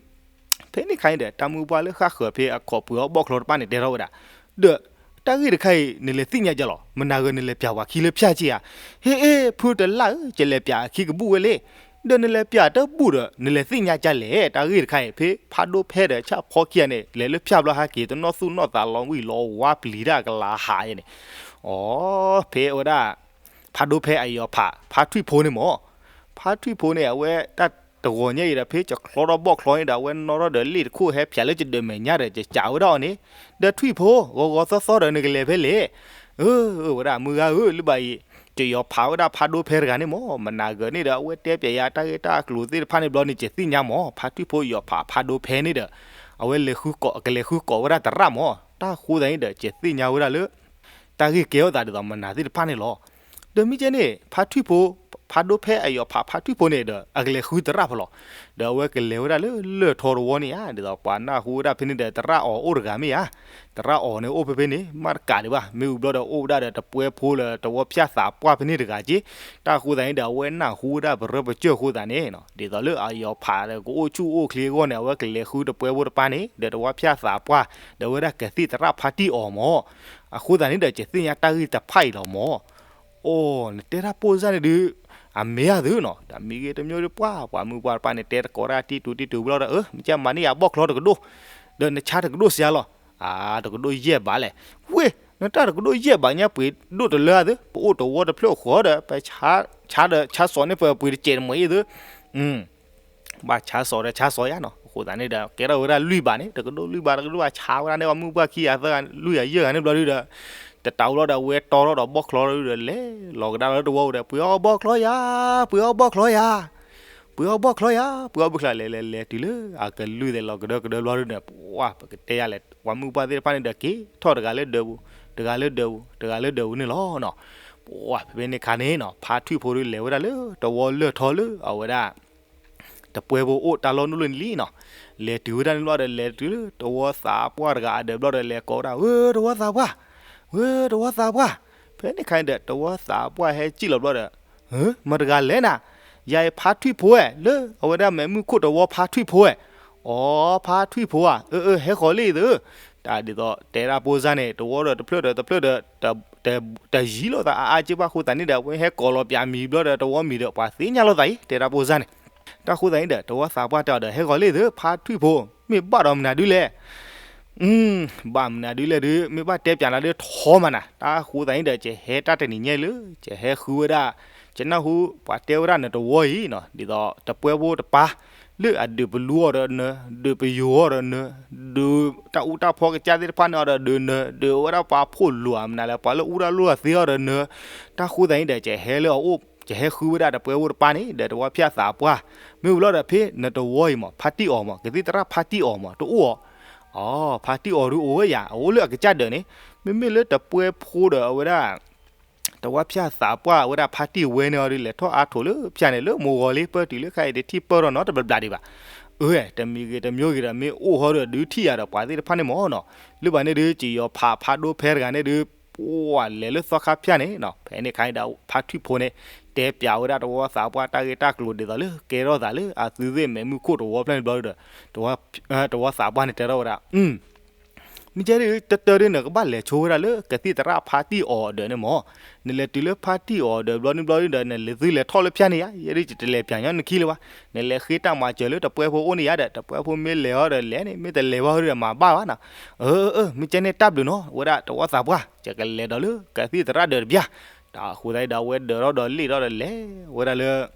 ဖဲန့ၣ်ခါအံၤဒီး တၢ်မုၢ်ပှၢ်လၢဃၣ်ဃၢၤဖဲအခီၣ်ပှ့ၤအီၣ်ဘီၣ်ချီတဖၣ်န့ၣ် တဲထီၣ်ဝဲဒၣ်, ဒီးတၢ်ဂ့ၢ်တခါအံၤ နလဲၤသ့ၣ်ညါကလီၤ, မနၤဂ့ၤနလဲၤပျးဝဲခံလၢဖၠၣ်က့ဧါ. ဟ့ၣ်အ့ၣ် ဖုတလၢ်ဧၢ, ယလဲၤပျးအခံကဘူၣ်ဝဲလံ. ဒီးနလဲၤပျးတဘူၣ်ဒီး နလဲၤသ့ၣ်ညါကလဲၣ်, တၢ်ဂ့ၢ်တခါအံၤ ဖဲဖးဒိၣ်ဖဲဒီးဆၣ်ဖီခံဂၤန့ၣ် လဲၤလၢဖၠၣ်ဘျီဟဲက့ၤ တနီၣ်သူၣ်နီၣ်သးလီၤဝံၣ်လီၤဝါပျံၤတၢ်ကလၤဟးယဲန့ၣ်, အိ ဖဲဝဲဒၣ် ဖးဒိၣ်ဖဲအယီၤဖး ဖါထွံၣ်ဖိန့ၣ်မ့ၢ် ဖါထွံၣ်ဖိန့ၣ် အဝဲတၢ်တဂီၤညါအံၤဒီး ဖဲကချီထီၣ်ဘီၣ်ချီန့ၣ်ဒီး အဝဲနီၣ်ထီၣ်ဒီးလ့ၣ်တခိၣ်ဟဲဖျိးလၢကဒၢးမဲာ်ညါဒီး ကစံးဝဲဒၣ်အီၤန့ၣ်, ဒီးထွံၣ်ဖိ ဂီၤဂီၤသီသီဒီး နကလဲၤဖဲလဲၣ်. အၢ ဝဲဒၣ်မုၢ်ဂၤဧၢ လၢဘၣ်အံၤ ကယီၤဖးဝဲဒၣ်ဖးဒိဖဲတဂၤန့ၣ်မၢ်, မနၤဂၤန့ၣ်ဒီး အဝဲတဲပၠးယၤတၢ်ဂ့ၢ်တၢ်ကျိၤသ့ၣ်တဖၣ်န့ၣ်ဘျီန့ၣ် ကသ့ၣ်ညါမၢ်, ဖါထွံၣ်ဖိယီၤဖးဖးဒိဖဲန့ၣ်ဒီး အဝဲလဲၤဃုကိး ကလဲၤဃုကိးဝဲဒၣ်သရၣ်မၢ်, တၢ်ဃိသးန့ၣ်ဒီး ကသ့ၣ်ညါဝဲဒၣ်လၢ တၢ်ဂ့ၢ်ကဲထီၣ်သးဒ်သိးမနၤသ့ၣ်တဖၣ်န့ၣ်လီၤ. ဒီးမ့ၢ်ကဲန့ၣ် ဖါထွံၣ်ဖိ ဖးဒိဖဲအယီၤဖးဖါထွံၣ်ဖိန့ၣ်ဒီး အကလဲၤဃုသရၣ်ဖဲလီၤ. ဒီးအဝဲကလဲၤဝဲဒၣ်လၢလၢၢ်ထီတဝီန့ၣ်ဧါ, ဒ်သိးပှၤနၢ်ဟူဝဲဒၣ်ဖဲန့ၣ်ဒီး သရၣ်အီၤအိၣ်တဂၤမ့ၢ်ဧါ, သရၣ်အီၤန့ၣ်အိၣ်ဖဲဖဲန့ၣ် မ့ၢ်တကးဒံးဘၣ်, မ့ၢ်ဝံၤဘျီဒီးအိၣ်ဝဲဒၣ်ဒီးတပှဲဖိလၢတဝီဖၠၣ်သးပှၢ်ဖဲန့ၣ်တဂၤက့, တၢ်ဃိသးန့ၣ်ဒီး အဝဲနၢ်ဟူဝဲဒၣ်ပရၢပစၢၢ်ဃိသးန့ၣ် ဒ်သိးလၢအယီၤဖးဒီးကအိၣ်ဆူၣ်အိၣ်ချ့အဂီၢ်န့ၣ် အဝဲကလဲၤဃုတပှဲဖိတပၢ်န့ၣ် ဒီးတဝီဖၠၣ်သးပှၢ် ဒီးဝဲဒၣ်ကသံၣ်သရၣ်ဖါတံၢ်အီၤမၢ်. အဃိသတးန့ၣ်ဒီး ကသ့ၣ်ညါတၢ်ဂ့ၢ်တဖၣ်အံၤလီၤမၢ်. အိၣ် နတဲတၢ်ပိၢ်စၢ်န့ၣ်ဒုး အမ့ၢ်ဧါသုနီၤ, တမံၤဂ့ၤတမံၤဒုး ပှၤ ပှၤမုၢ်ပှၤတပၢ်န့ၣ် တဲတကိးတၢ်တံၢ်တူၤတံၢ်တူၤဘျီဒီး အၢ မ့ၢ်ကမၤန့ၢ်ယၤဘီၣ်ချီတကဒိၣ်, ဒီးနဆါတကဒိၣ်စှၤလီၤ. အါ တကဒိၣ်ယဲၢ်ဘးလဲၣ်. ဝ့ၢ် နတၢ်တကဒိၣ်ယဲၢ်ဘးညါပှ့ၤဒိၣ်တလၢသု, ပအိၣ်တဝီတဖျၢၣ်ဃီဒီး ပဆါဒီးဆါစီၤန့ၣ် ပပှ့ၤတစဲးတမှဲၤအံၤသု ဘၣ်ဆါစီၤဒီးဆါစီၤယါနီၤ. အဃိသတးန့ၣ်ဒီး ကဲထီၣ်ဝဲဒၣ်လွံၢ်ဘးန့ၣ် တကဒိၣ်လွံၢ်ဘး တကဒိၣ်ဘၣ်ဆါဝဲဒၣ်န့ၣ် ပှၤမုၢ်ပှၢ်ခံဂၤသၢဂၤလွံၢ်ဂၤယဲၢ်ဂၤန့ၣ်ဘျီဒုဒီး တတးဝံၤလီၤဒီး အဝဲတီထီၣ်ဒီးဘီၣ်ချီဒီး လဲၤလီၤကဒါလၢတဝီပူၤဒီး ပှ့ၤအီၣ်ဘီၣ်ချီယၤ, ပှ့ၤအီၣ်ဘီၣ်ချီယၤ, ပှ့ၤအီၣ်ဘီၣ်ချီယၤ, ပှ့ၤအီၣ်ဘီၣ်ချီ လဲၤလဲၤလဲၤတုၤလၢအကလုၢ်သဲးလီၤကဒၢကဒၢဘျီဒုန့ၣ် ပှၤ ပကတဲယၤလဲၣ် ပှၤမုၢ်ပှၢ်သ့ၣ်တဖၣ်န့ၣ်ဒီး က့ၤထီၣ်တဂၤလၢဒၢးပူၤ တဂၤလၢဒၢးပူၤ တဂၤလၢဒၢးပူၤန့ၣ်လီၤနီၤ. ပှၤ ဖဲဖဲန့ၣ်ခါန့ၣ်နီၤ ဖါထွံၣ်ဖိဒုးလဲၤဝဲဒၣ်လၢတဝီလၢၢ်ထီလၢအဝဲဒၣ် တပှဲဖိအိၣ်တၢ်လီၢ်နုာ်လီၤန့ၣ်လံနီၤ. လဲၤတုၤဝဲဒၣ်န့ၣ်ဘျီဒီး လဲၤတုၤလၢတဝီသးပှၢ်တဂၤအဒၢးဘျီဒီး လဲၤကိးဝဲဒၣ် ဝဲတဝီသးပှၢ်, ဝဲတဝီသးပှၢ်. ဖဲန့ၣ်ခါန့ၣ်ဒီး တဝီသးပှၢ်ဟဲစံၣ်လီၤဘျီဒီး မတၤတဂၤလဲၣ်နၤ, ယၤအံၤဖါထွံၣ်ဖိဝဲ လၢအဝဲဒၣ်မဲးမုၢ်ခိၣ်တဝီဖါထွံၣ်ဖိဝဲ. အိ ဖါထွံၣ်ဖိဧါ, အၢ အၢ ဟဲဃီၤလံသု. တၢ်ဒ်သိးတဲဒၣ်ပိၢ်စၢ်န့ၣ် တဝီဒီးတဖျၢၣ်ဒီးတဖျၢၣ်ဒီး တယံၤလိာ်သးအါအါက့ဘၣ်အဃိသတးန့ၣ်ဒီး အဝဲဟဲကိးလီၤပၠးမံၤဘျီဒီး တဝီမံၤဒီး ပှၤသ့ၣ်ညါလိာ်သးအံၤ တဲဒၣ်ပိၢ်စၢ်န့ၣ်. တၢ်ဃိသတးန့ၣ်ဒီး တဝီသးပှၢ်တဲအီၤဒီး ဟဲဃီၤလံသု ဖါထွံၣ်ဖိ, မ့ၢ်ဘၣ်ဒီးမနုၤဒုလဲၣ် ဘၣ်မနုၤဒုလဲၣ်ဒုး မ့ၢ်ဘၣ်တဲပၠးနၤဒုးထီမးနၤ. တၢ်ဃိသတးန့ၣ်ဒီး ကဟဲတၢ်တနံၤညါလၢ ကဟဲဃုဝဲဒၣ် ကနၢ်ဟူပှၤတဲဝဲဒၣ်နတဝီအံၤနီၤ ဒ်သိးတပှဲဖိတပၢ် လၢအဒုးပလူအီၤဒီးနၢၤ ဒုးပယိၤအီၤဒီးနၢၤ ဒုးတၢ်အူတၢ်ဖီကစၢ်သ့ၣ်တဖၣ်န့ၣ်အီၤဒီးဒုးနၢၤ ဒုးဝဲဒၣ်ပှၤဖှီၣ်လိာ်မနုၤလဲၣ် ပှၤလၢအူတၢ်လိၣ်အသ့အီၤဒီးနၢၤ. တၢ်ဃိသတးန့ၣ်ဒီး ကဟဲလၢအအိၣ် ကဟဲဃုဝဲဒၣ်တပှဲဖိတပၢ်န့ၣ် ဒီးတဝီဖၠၣ်သးပှၢ် မ့ၢ်ဝံၤလီၤဒီးဖဲနတဝီအံၤမး ဖါတံၢ်အီၤမး ကသံၣ်သရၣ်ဖါတံၢ်အီၤမး တအိၣ်အီၤ. အီ ဖါတံၢ်အီၤဒုးအိၣ်ဝဲယၤ အအိၣ်လၢအကစၢ်ဒၢးန့ၣ် မ့မ့ၢ်လၢတပှဲဖိဒီးအဝဲဒၣ် တဝီဖၠၣ်သးပှၢ်အဝဲဒၣ်ဖါတံၢ်ဝဲန့ၣ်အီၤဒုး လဲၤထီၣ်အါထီၣ်လၢဖၠၣ်န့ၣ် လၢမိၢ်ဂီၤလံ ပၢၢ်တုၤလၢခဲအံၤတထံၣ်ပၢၢ်ထီၣ်နီတဘျီဘျီဒံးဘၣ်. အၢ တမံၤဂ့ၤတမံၤဂ့ၤဒီး မ့ၢ်အိၣ်ဟီဒီးဒုးထံၣ်ယၤဒီးပှၤသ့ၣ်တဖၣ်န့ၣ်မးနီၤ. လၢဘၣ်န့ၣ်ဒုး ကယီၤဖးဖါဒိဖဲတဂၤန့ၣ်ဒုး ပှၤလဲၤလၢသီခါဖၠၣ်န့ၣ်နီၤ ဖဲန့ၣ်ခါန့ၣ်ဒီး ဖါထွံၣ်ဖိန့ၣ် တဲပၠးဝဲဒၣ်တဝီသးပှၢ်တၢ်ဂ့ၢ်တၢ်ကျိၤဒ်သိးလၢ ကဲထီၣ်သးလၢအသုးသ့ၣ်မဲးမုၢ်ခိၣ်တဝီဖျၢၣ်န့ၣ်ဘျီဒီး တဝီသးပှၢ်န့ၣ်တဲထီၣ်ဝဲဒၣ် မ့ၢ်ကဲဒုး တတၢၢ်ဒုး နကဘၣ်လဲၤဆိဝဲဒၣ်လၢကသံၣ်သရၣ်ဖါတံၢ်အီၤအဒၢးန့ၣ်မး. နလဲၤတုၤလၢဖါတံၢ်အီၤအဒၢးဘျီန့ၣ်ဘျီဒီး နလဲၤသုလဲၤထီၣ်လၢဖၠၣ်န့ၣ်ယါ ယဲဒုးယတလဲၤပၠးညီနခံလၢၤဘၣ်. နလဲၤဃ့တၢ်မၤစၢၤလၢတပှဲဖိအိၣ်န့ၣ်ယါဒီး တပှဲဖိမ့ၢ်လဲၤအီၤဒီးလဲၤန့ၣ် မ့ၢ်တလဲၤဘၣ်ဒီးမၤဘၣ်ဘၣ်နီၤ. အၢ အၢ မ့ၢ်ကဲန့ၣ်တၢ်ဘျုးနီၤ ဝဲဒၣ်တဝီသးပှၢ် ယကလဲၤဒီးလၢကသံၣ်သရၣ်ဒၢးတပျၢ်. တၢ်ဃိသတးဒီး အဝဲဒၢးထီၣ်ဒီးလ့ၣ်ထီၣ်ဒီးလဲၤဝဲဒၣ်လၢ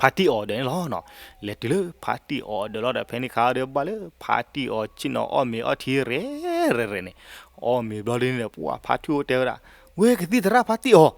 ဖါတံၢ်အီၤဒၢးန့ၣ်လီၤ. လဲၤတုၤလၢဖါတံၢ်အီၤအဒၢးလီၤဒီး ဖဲန့ၣ်ခါဒီး ဘၣ်လၢဖါတံၢ်အီၤဆ့ၣ်နီၤအီၣ်မ့ၤအီထံရဲၣ်ရဲၣ်န့ၣ်, အီၣ်မ့ၤဘျီဒ်န့ၣ်ဒီး ပှၤဖါထွံၣ်အိၣ်တဲဝဲဒၣ် ဝဲကသံၣ်သရၣ်ဖါတံၢ်အီၤ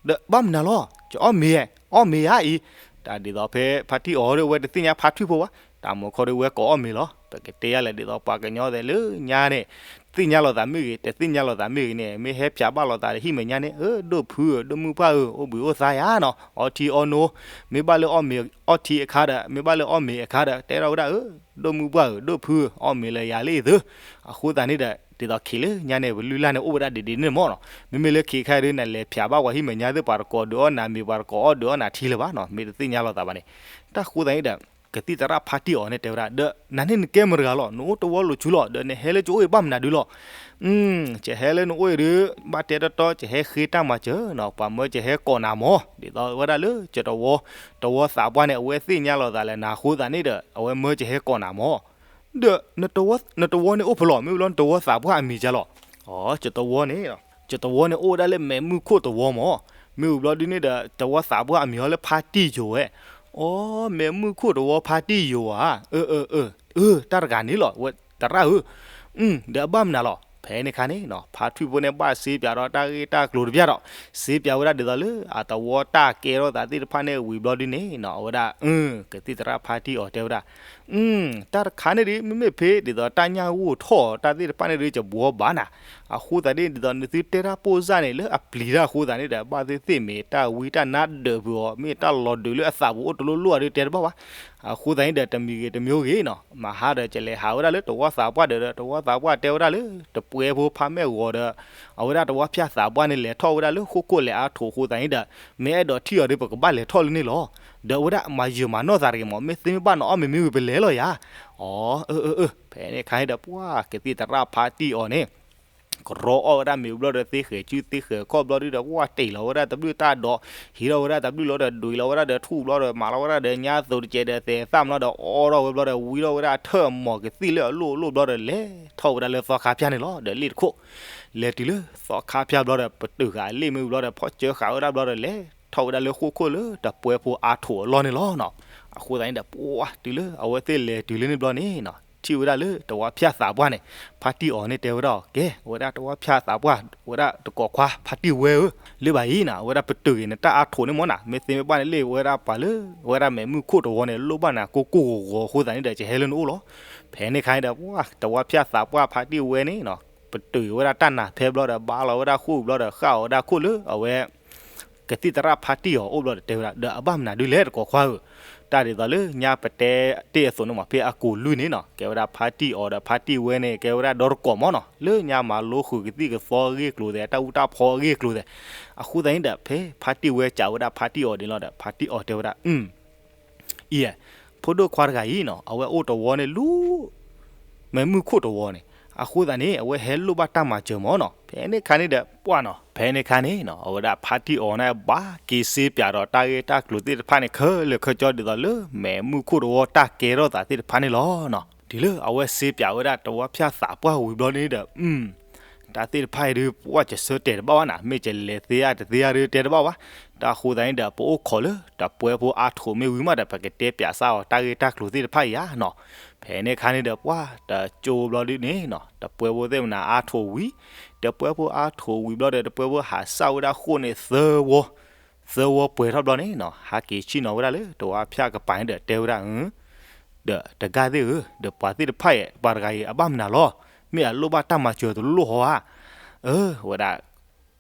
ဒီးဘၣ်မနုၤလီၤ ကအီၣ်မ့ၤ, အီၣ်မ့ၤဧါအံၤ. တၢ်ဒ်သိးဖဲဖါတံၢ်အီၤဒီး ဝဲတသ့ၣ်ညါဖါထွံၣ်ဖိဘၣ်, တၢ်မူခီဒီးဝဲကိးအီၣ်မ့ၤလီၤ. ပကတဲယၤလဲၣ် ဒ်သိးပှၤကညီသ့ၣ်လၢညါန့ၣ် သ့ၣ်ညါလိာ်သးမ့ၢ်ဂ့ၤ တသ့ၣ်ညါလိာ်သးမ့ၢ်ဂ့ၤန့ၣ် မ့ၢ်ဟဲဖၠးဘၣ်လိာ်သးဒီးဟံၣ်မဲာ်ညါန့ၣ် အၢ ဒိၣ်ဖုဧၢ ဒိၣ်မုၢ်ပှၢ်ဧၢ အိၣ်ဘှံးအိၣ်သါယၤနီၤ အီထံအီနိ မ့ၢ်ဘၣ်လၢအီၣ်မ့ၤအီထံအခါဒီး မ့ၢ်ဘၣ်လၢအီၣ်မ့ၤအခါဒီး တဲထီၣ်ဝဲဒၣ်အၢ ဒိၣ်မုၢ်ပှၢ်ဧၢ ဒိၣ်ဖုဧၢ အီၣ်မ့ၤလၢယၤလၢအံၤသု. အဃိသတးန့ၣ်ဒီး ဒ်သိးခံးလၢညါန့ၣ် ပလုၢ်လၢ်န့ၣ် အိၣ်ဝဲဒၣ်ဒ်ဒ်န့ၣ်မးနီၤ. မ့မ့ၢ်လၢခံးခါအံၤဒုး နလဲၤဖၠးဘၣ်ပှၤဟံၣ်မဲာ်ညါသ့ၣ် ပှၤတကိးဒုးအီၣ်နၤမ့ၤ ပှၤတကိးအီၣ်ဒုးအီၣ်နၤထံလၢၤဘၣ်နီၤ မ့ၢ်တသ့ၣ်ညါလိာ်သးဘၣ်န့ၣ်. တၢ်ဃိသတးန့ၣ်ဒီး ကသံၣ်သရၣ်ဖါတံၢ်အီၤန့ၣ်တဲဝဲဒၣ် ဒီးနၤန့ၣ်နကဲမတၤတဂၤလီၤ နအိၣ်တဝီလိာ်ဆူလီၤ ဒီးနဟဲလၢကအိၣ်အံၤဘၣ်မနုၤဒုလီၤ. ကဟဲလၢနအိၣ်အံၤဒုး ဘၣ်တဲတီတီ ကဟဲဃ့တၢ်မၤစၢၤနီၤ ပှၤမၢကဟဲကိးနၤမး ဒ်သိးဝဲဒၣ်လၢကတဝီ တဝီသးပှၢ်န့ၣ် အဝဲသ့ၣ်ညါလိာ်သးလၢနၤအဃိသတးန့ၣ်ဒီး အဝဲမၢကဟဲကိးနၤမး ဒီး နတဝီန့ၣ်အိၣ်ဖဲလဲၣ် မ့ၢ်ဝံၤလီၤနတဝီသးပှၢ်အမံၤကလီၤ. အ ကတဝီန့ၣ် ကတဝီန့ၣ်အိၣ်ဝဲဒၣ်လၢမဲးမုၢ်ခိၣ်တဝီမး. မ့ၢ်ဝံၤဘျီဒုန့ၣ်ဒီး တဝီသးပှၢ်အမံၤအီၤလၢဖါတံၢ်ယိၤဝဲ, အိ မဲးမုၢ်ခိၣ်တဝီဖါတံၢ်ယိၤဧါ, အၢ အၢ အၢ တၢ်တဂၤန့ၣ်လီၤ ဝဲသရၣ်ဧၢ, ဒီးအဘၣ်မနုၤလီၤ. ဖဲန့ၣ်ခါန့ၣ်နီၤ ဖါထွံၣ်ဖိန့ၣ်ဘၣ်စ့ပၠးဒီးတၢ်ဂ့ၢ်တၢ်ကျိၤတဘျီဒီး စ့ပၠးဝဲဒၣ်ဒ်သိးလၢအတဝီတၢ်ကဲထီၣ်သးသ့ၣ်တဖၣ်န့ၣ်ဝံၤဘျီဒုန့ၣ်နီၤ အဝဲဒၣ် ကသံၣ်သရၣ်ဖါတံၢ်အီၤတဲဝဲဒၣ် တၢ်တခါန့ၣ်ဒုး မ့မ့ၢ်ဖဲဒ်သိးတၢ်ညၣ်ဂိၢ်ထီၣ်တၢ်သ့ၣ်တဖၣ်န့ၣ်ဒုး ကဘှီဘၣ်နၤ, အဃိသတးန့ၣ် ဒ်သိးနသုတဲတၢ်ပိၢ်စၢ်န့ၣ် လၢအပျံၤတၢ်အဃိသတးန့ၣ်ဒီး ဘၣ်သ့ၣ်သ့ၣ်မ့ၢ်တၢ်ဝံတၢ်နါဒၢးပူၤအီၤ မ့ၢ်တၢ်လီၤဒုးလၢအသးပူၤအိၣ်တလိၣ်လိၣ်အဒုးတဲတဘၣ်ဘၣ်. အဃိသတးန့ၣ်ဒီး တမံၤဂ့ၤတမံၤဂ့ၤနီၤ မဟါဒီးကလဲၤဟးဝဲဒၣ်လၢတဝီသးပှၢ်ဒီး တဝီသးပှၢ်တဲဝဲဒၣ်လၢ တပှဲဖိဖါမဲာ်ဂီၤဒီး အဝဲဒၣ်တဝီဖၠၣ်သးပှၢ်န့ၣ် လဲၤထီၣ်ဝဲဒၣ်လၢဃိၣ်ခိၣ်လဲၤအါထိးအဃိသတးန့ၣ်ဒီး မ့ၢ်အဲၣ်ဒိးထံၣ်အီၤဒီး ပကဘၣ်လဲၤထီၣ်လၢန့ၣ်လီၤ. ဒီးအဝဲဒၣ်မၤယၢၤမၤနီၢ်သးတဂ့ၤမး မ့ၢ်သ့မ့ၢ်ဘၣ်နအီၣ်မ့ၤမ့ၢ်ဝံၤပလဲၤလီၤယၤ. အီ အၢ အၢ အၢ ဖဲန့ၣ်ခါန့ၣ်ဒီး ပှၢ်ကသံၣ်သရၣ်ဖါတံၢ်အီၤန့ၣ် ကရီအီၣ်ဝဲဒၣ်မ့ၤဘျီဒီး သ့ဃဲၤစုသ့ဃဲၤခီၣ်ဘျီဒုဒီး ပှၢ်တ့ၢ်လီၤဝဲဒၣ်တဘျုးတၢ်ဒီး ဟံးထီၣ်ဝဲဒၣ်တဘျုးလီၤဒီး ဒွံးလီၤဝဲဒၣ်ဒီးထူၣ်ဘျီဒီး မၤလီၤဝဲဒၣ်ဒီးညါသိးတကဲးဒီး သဲးသၣ်မးလီၤဒီး အီထီၣ်ဝဲဘျီဒီး ဝံထီၣ်ဝဲဒၣ်အထၢၣ်မီၤကသံၣ်လၢအလိၣ်အလိၣ်ဘျီဒီး လဲၤထီၣ်ဝဲဒၣ်လၢသီခါဖၠၣ်န့ၣ်လီၤ. ဒီးလ့ၣ်တခိၣ် လဲၤတုၤလၢသီခါဖၠၣ်ဘျီဒီး ပတုာ်ဃာ်အလ့ၣ်မ့ၢ်ဝံၤဘျီဒီး ဖီၣ်စၢဃာ်ဝဲဒၣ်ဘျီဒီး လဲၤထီၣ်ဝဲဒၣ်လၢဃိၣ်ခိၣ်လၢတပှဲဖိအါထိးအလီၢ်န့ၣ်လီၤနီၤ. အဃိသတးန့ၣ်ဒီး ပှၢ်တုၤလၢအဝဲသ့ၣ်လဲၤတုၤလၢန့ၣ်ဘျီန့ၣ်နီၤ ထံၣ်ဝဲဒၣ်လၢတဝီဖၠၣ်သးပှၢ်န့ၣ် ဖါတံၢ်အီၤန့ၣ်တဲဝဲဒၣ်အီၤ ကဲ အဝဲဒၣ်တဝီဖၠၣ်သးပှၢ် အဝဲဒၣ်တကိးခွါဖါတံၢ်ဝဲဧၢ, လၢဘၣ်အံၤနီၤ အဝဲဒၣ်ပတုာ်ဂ့ၤနတၢ်အါထိးန့ၣ်မ့ၢ်နီၤ မ့ၢ်သ့မ့ၢ်ဘၣ်န့ၣ် လ့ၣ်ဝဲဒၣ်ပှၤလၢ အဝဲဒၣ်မဲးမုၢ်ခိၣ်တဝီန့ၣ် လိၣ်ဘၣ်နၤကိၢ်ကိၢ်ဂီၤဂီၤအဃိသတးန့ၣ်ဒီး ကဟဲလၢနအိၣ်လီၤ. ဖဲန့ၣ်ခါန့ၣ်ဒီး ပှၢ် တဝီဖၠၣ်သးပှၢ်ဖါတံၢ်ဝဲန့ၣ်နီၤ ပတုာ်ဝဲဒၣ်တၢ်နးဖဲဘျီဒီး ဘါလီၤဝဲဒၣ်ဃိၣ်ဘျီဒီး ဃၣ်အီၤဝဲဒၣ်ခိၣ်လၢအဝဲ ကသံၣ်သရၣ်ဖါတံၢ်အီၤအိၣ်ဘျီဒီး တဲဝဲဒၣ် ဒီးအဘၣ်မနုၤဒုလဲၣ်တကိးခွါဧၢ, တၢ်ဒ်သိးလၢညါပတဲတ့ၢ်အသိးန့ၣ်မး ဖဲအကိာ်လွံၢ်န့ၣ်နီၤ ကဲဝဲဒၣ်ဖါတံၢ်အီၤဒီးဖါတံၢ်ဝဲန့ၣ် ကဲဝဲဒၣ်ဒီတကိးမ့ၢ်နီၤ လၢညါမၤလိဃုာ်ကသံၣ်ကသီအဂ့ၢ်အကျိၤသဲး တၢ်အူတၢ်ဖီအဂ့ၢ်အကျိၤသဲး, အဃိသတးန့ၣ်ဒီး ဖဲဖါတံၢ်ဝဲစံးဝဲဒၣ်ဖါတံၢ်အီၤန့ၣ်လီၤဒီး ဖါတံၢ်အီၤတဲဝဲဒၣ် အံၤ ဖိဒိၣ်ခွါတဂၤအံၤနီၤ အဝဲအိၣ်တဝီန့ၣ်လၢ မဲးမုၢ်ခိၣ်တဝီန့ၣ် အဃိသတးန့ၣ် အဝဲဟဲလိၣ်ဘၣ်တၢ်မၤစၢၤမ့ၢ်နီၤ ဖဲန့ၣ်ခါန့ၣ်ဒီး ပှၢ်နီၤ ဖဲန့ၣ်ခါန့ၣ်နီၤ အဝဲဒၣ်ဖါတံၢ်အီၤန့ၣ် ဘၣ်က့ၤစ့ပၠးဒီးတၢ်ဂ့ၢ်တၢ်ကျိၤသ့ၣ်တဖၣ်န့ၣ် ခဲလၢာ်ခဲဆ့ဒ်သိးလၢ မဲးမုၢ်ခိၣ်တဝီတၢ်ကဲထီၣ်သးသ့ၣ်တဖၣ်န့ၣ်လီၤနီၤ တုၤလၢအဝဲစ့ပၠးဝဲဒၣ်တဝီဖၠၣ်သးပှၢ်ဝံၤဘျီန့ၣ်ဒီး တၢ်သ့ၣ်တဖၣ်အံၤဒုး ပှၢ်ကဆၢတဲာ်တဘၣ်ဘၣ်နၤ မ့ၢ်ကလဲၤသ့ဧါတသ့ဧါဒုးတဲတဘၣ်ဘၣ်, တၢ်အဃိသတးန့ၣ်ဒီး ပအိၣ်ခိးလၢတပှဲဖိအါထိးမ့ၢ်ဝံၤမးဒီး ပကတဲပၠးစၢ်အီၤတၢ်ဂ့ၢ်တၢ်ကျိၤသ့ၣ်တဖၣ်အံၤဧါနီၤ. ဖဲန့ၣ်ခါန့ၣ်ဒီး ပှၢ်တကၠိဘျီဒုန့ၣ်နီၤ တပှဲဖိသ့ၣ်မနၤအါထိးဝံၤ, တပှဲဖိအါထိးဝံၤဘျီဒီး တပှဲဖိဟးစၢ်ဝဲဒၣ်ဃိၣ်န့ၣ်သၢဝီ သၢဝီပှဲၤထီၣ်ဘျီန့ၣ်နီၤ ဟးက့ၤဆ့ၣ်နီၤဝဲဒၣ်လၢတဝီဖၠၣ်ကပၤန့ၣ်ဒီး တဲဝဲဒၣ် ဒီးတဂၤသ့ၣ်ဧၢ, ဒီးပှၤသ့ၣ်တဖၣ်အံၤ ပှၤတဂၤအံၤအဘၣ်မနုၤလီၤ, မ့ၢ်အလိၣ်ဘၣ်တၢ်မၤစၢၤတလိၣ်လိၣ်ဟီဧါ. အၢ ဝဲဒၣ်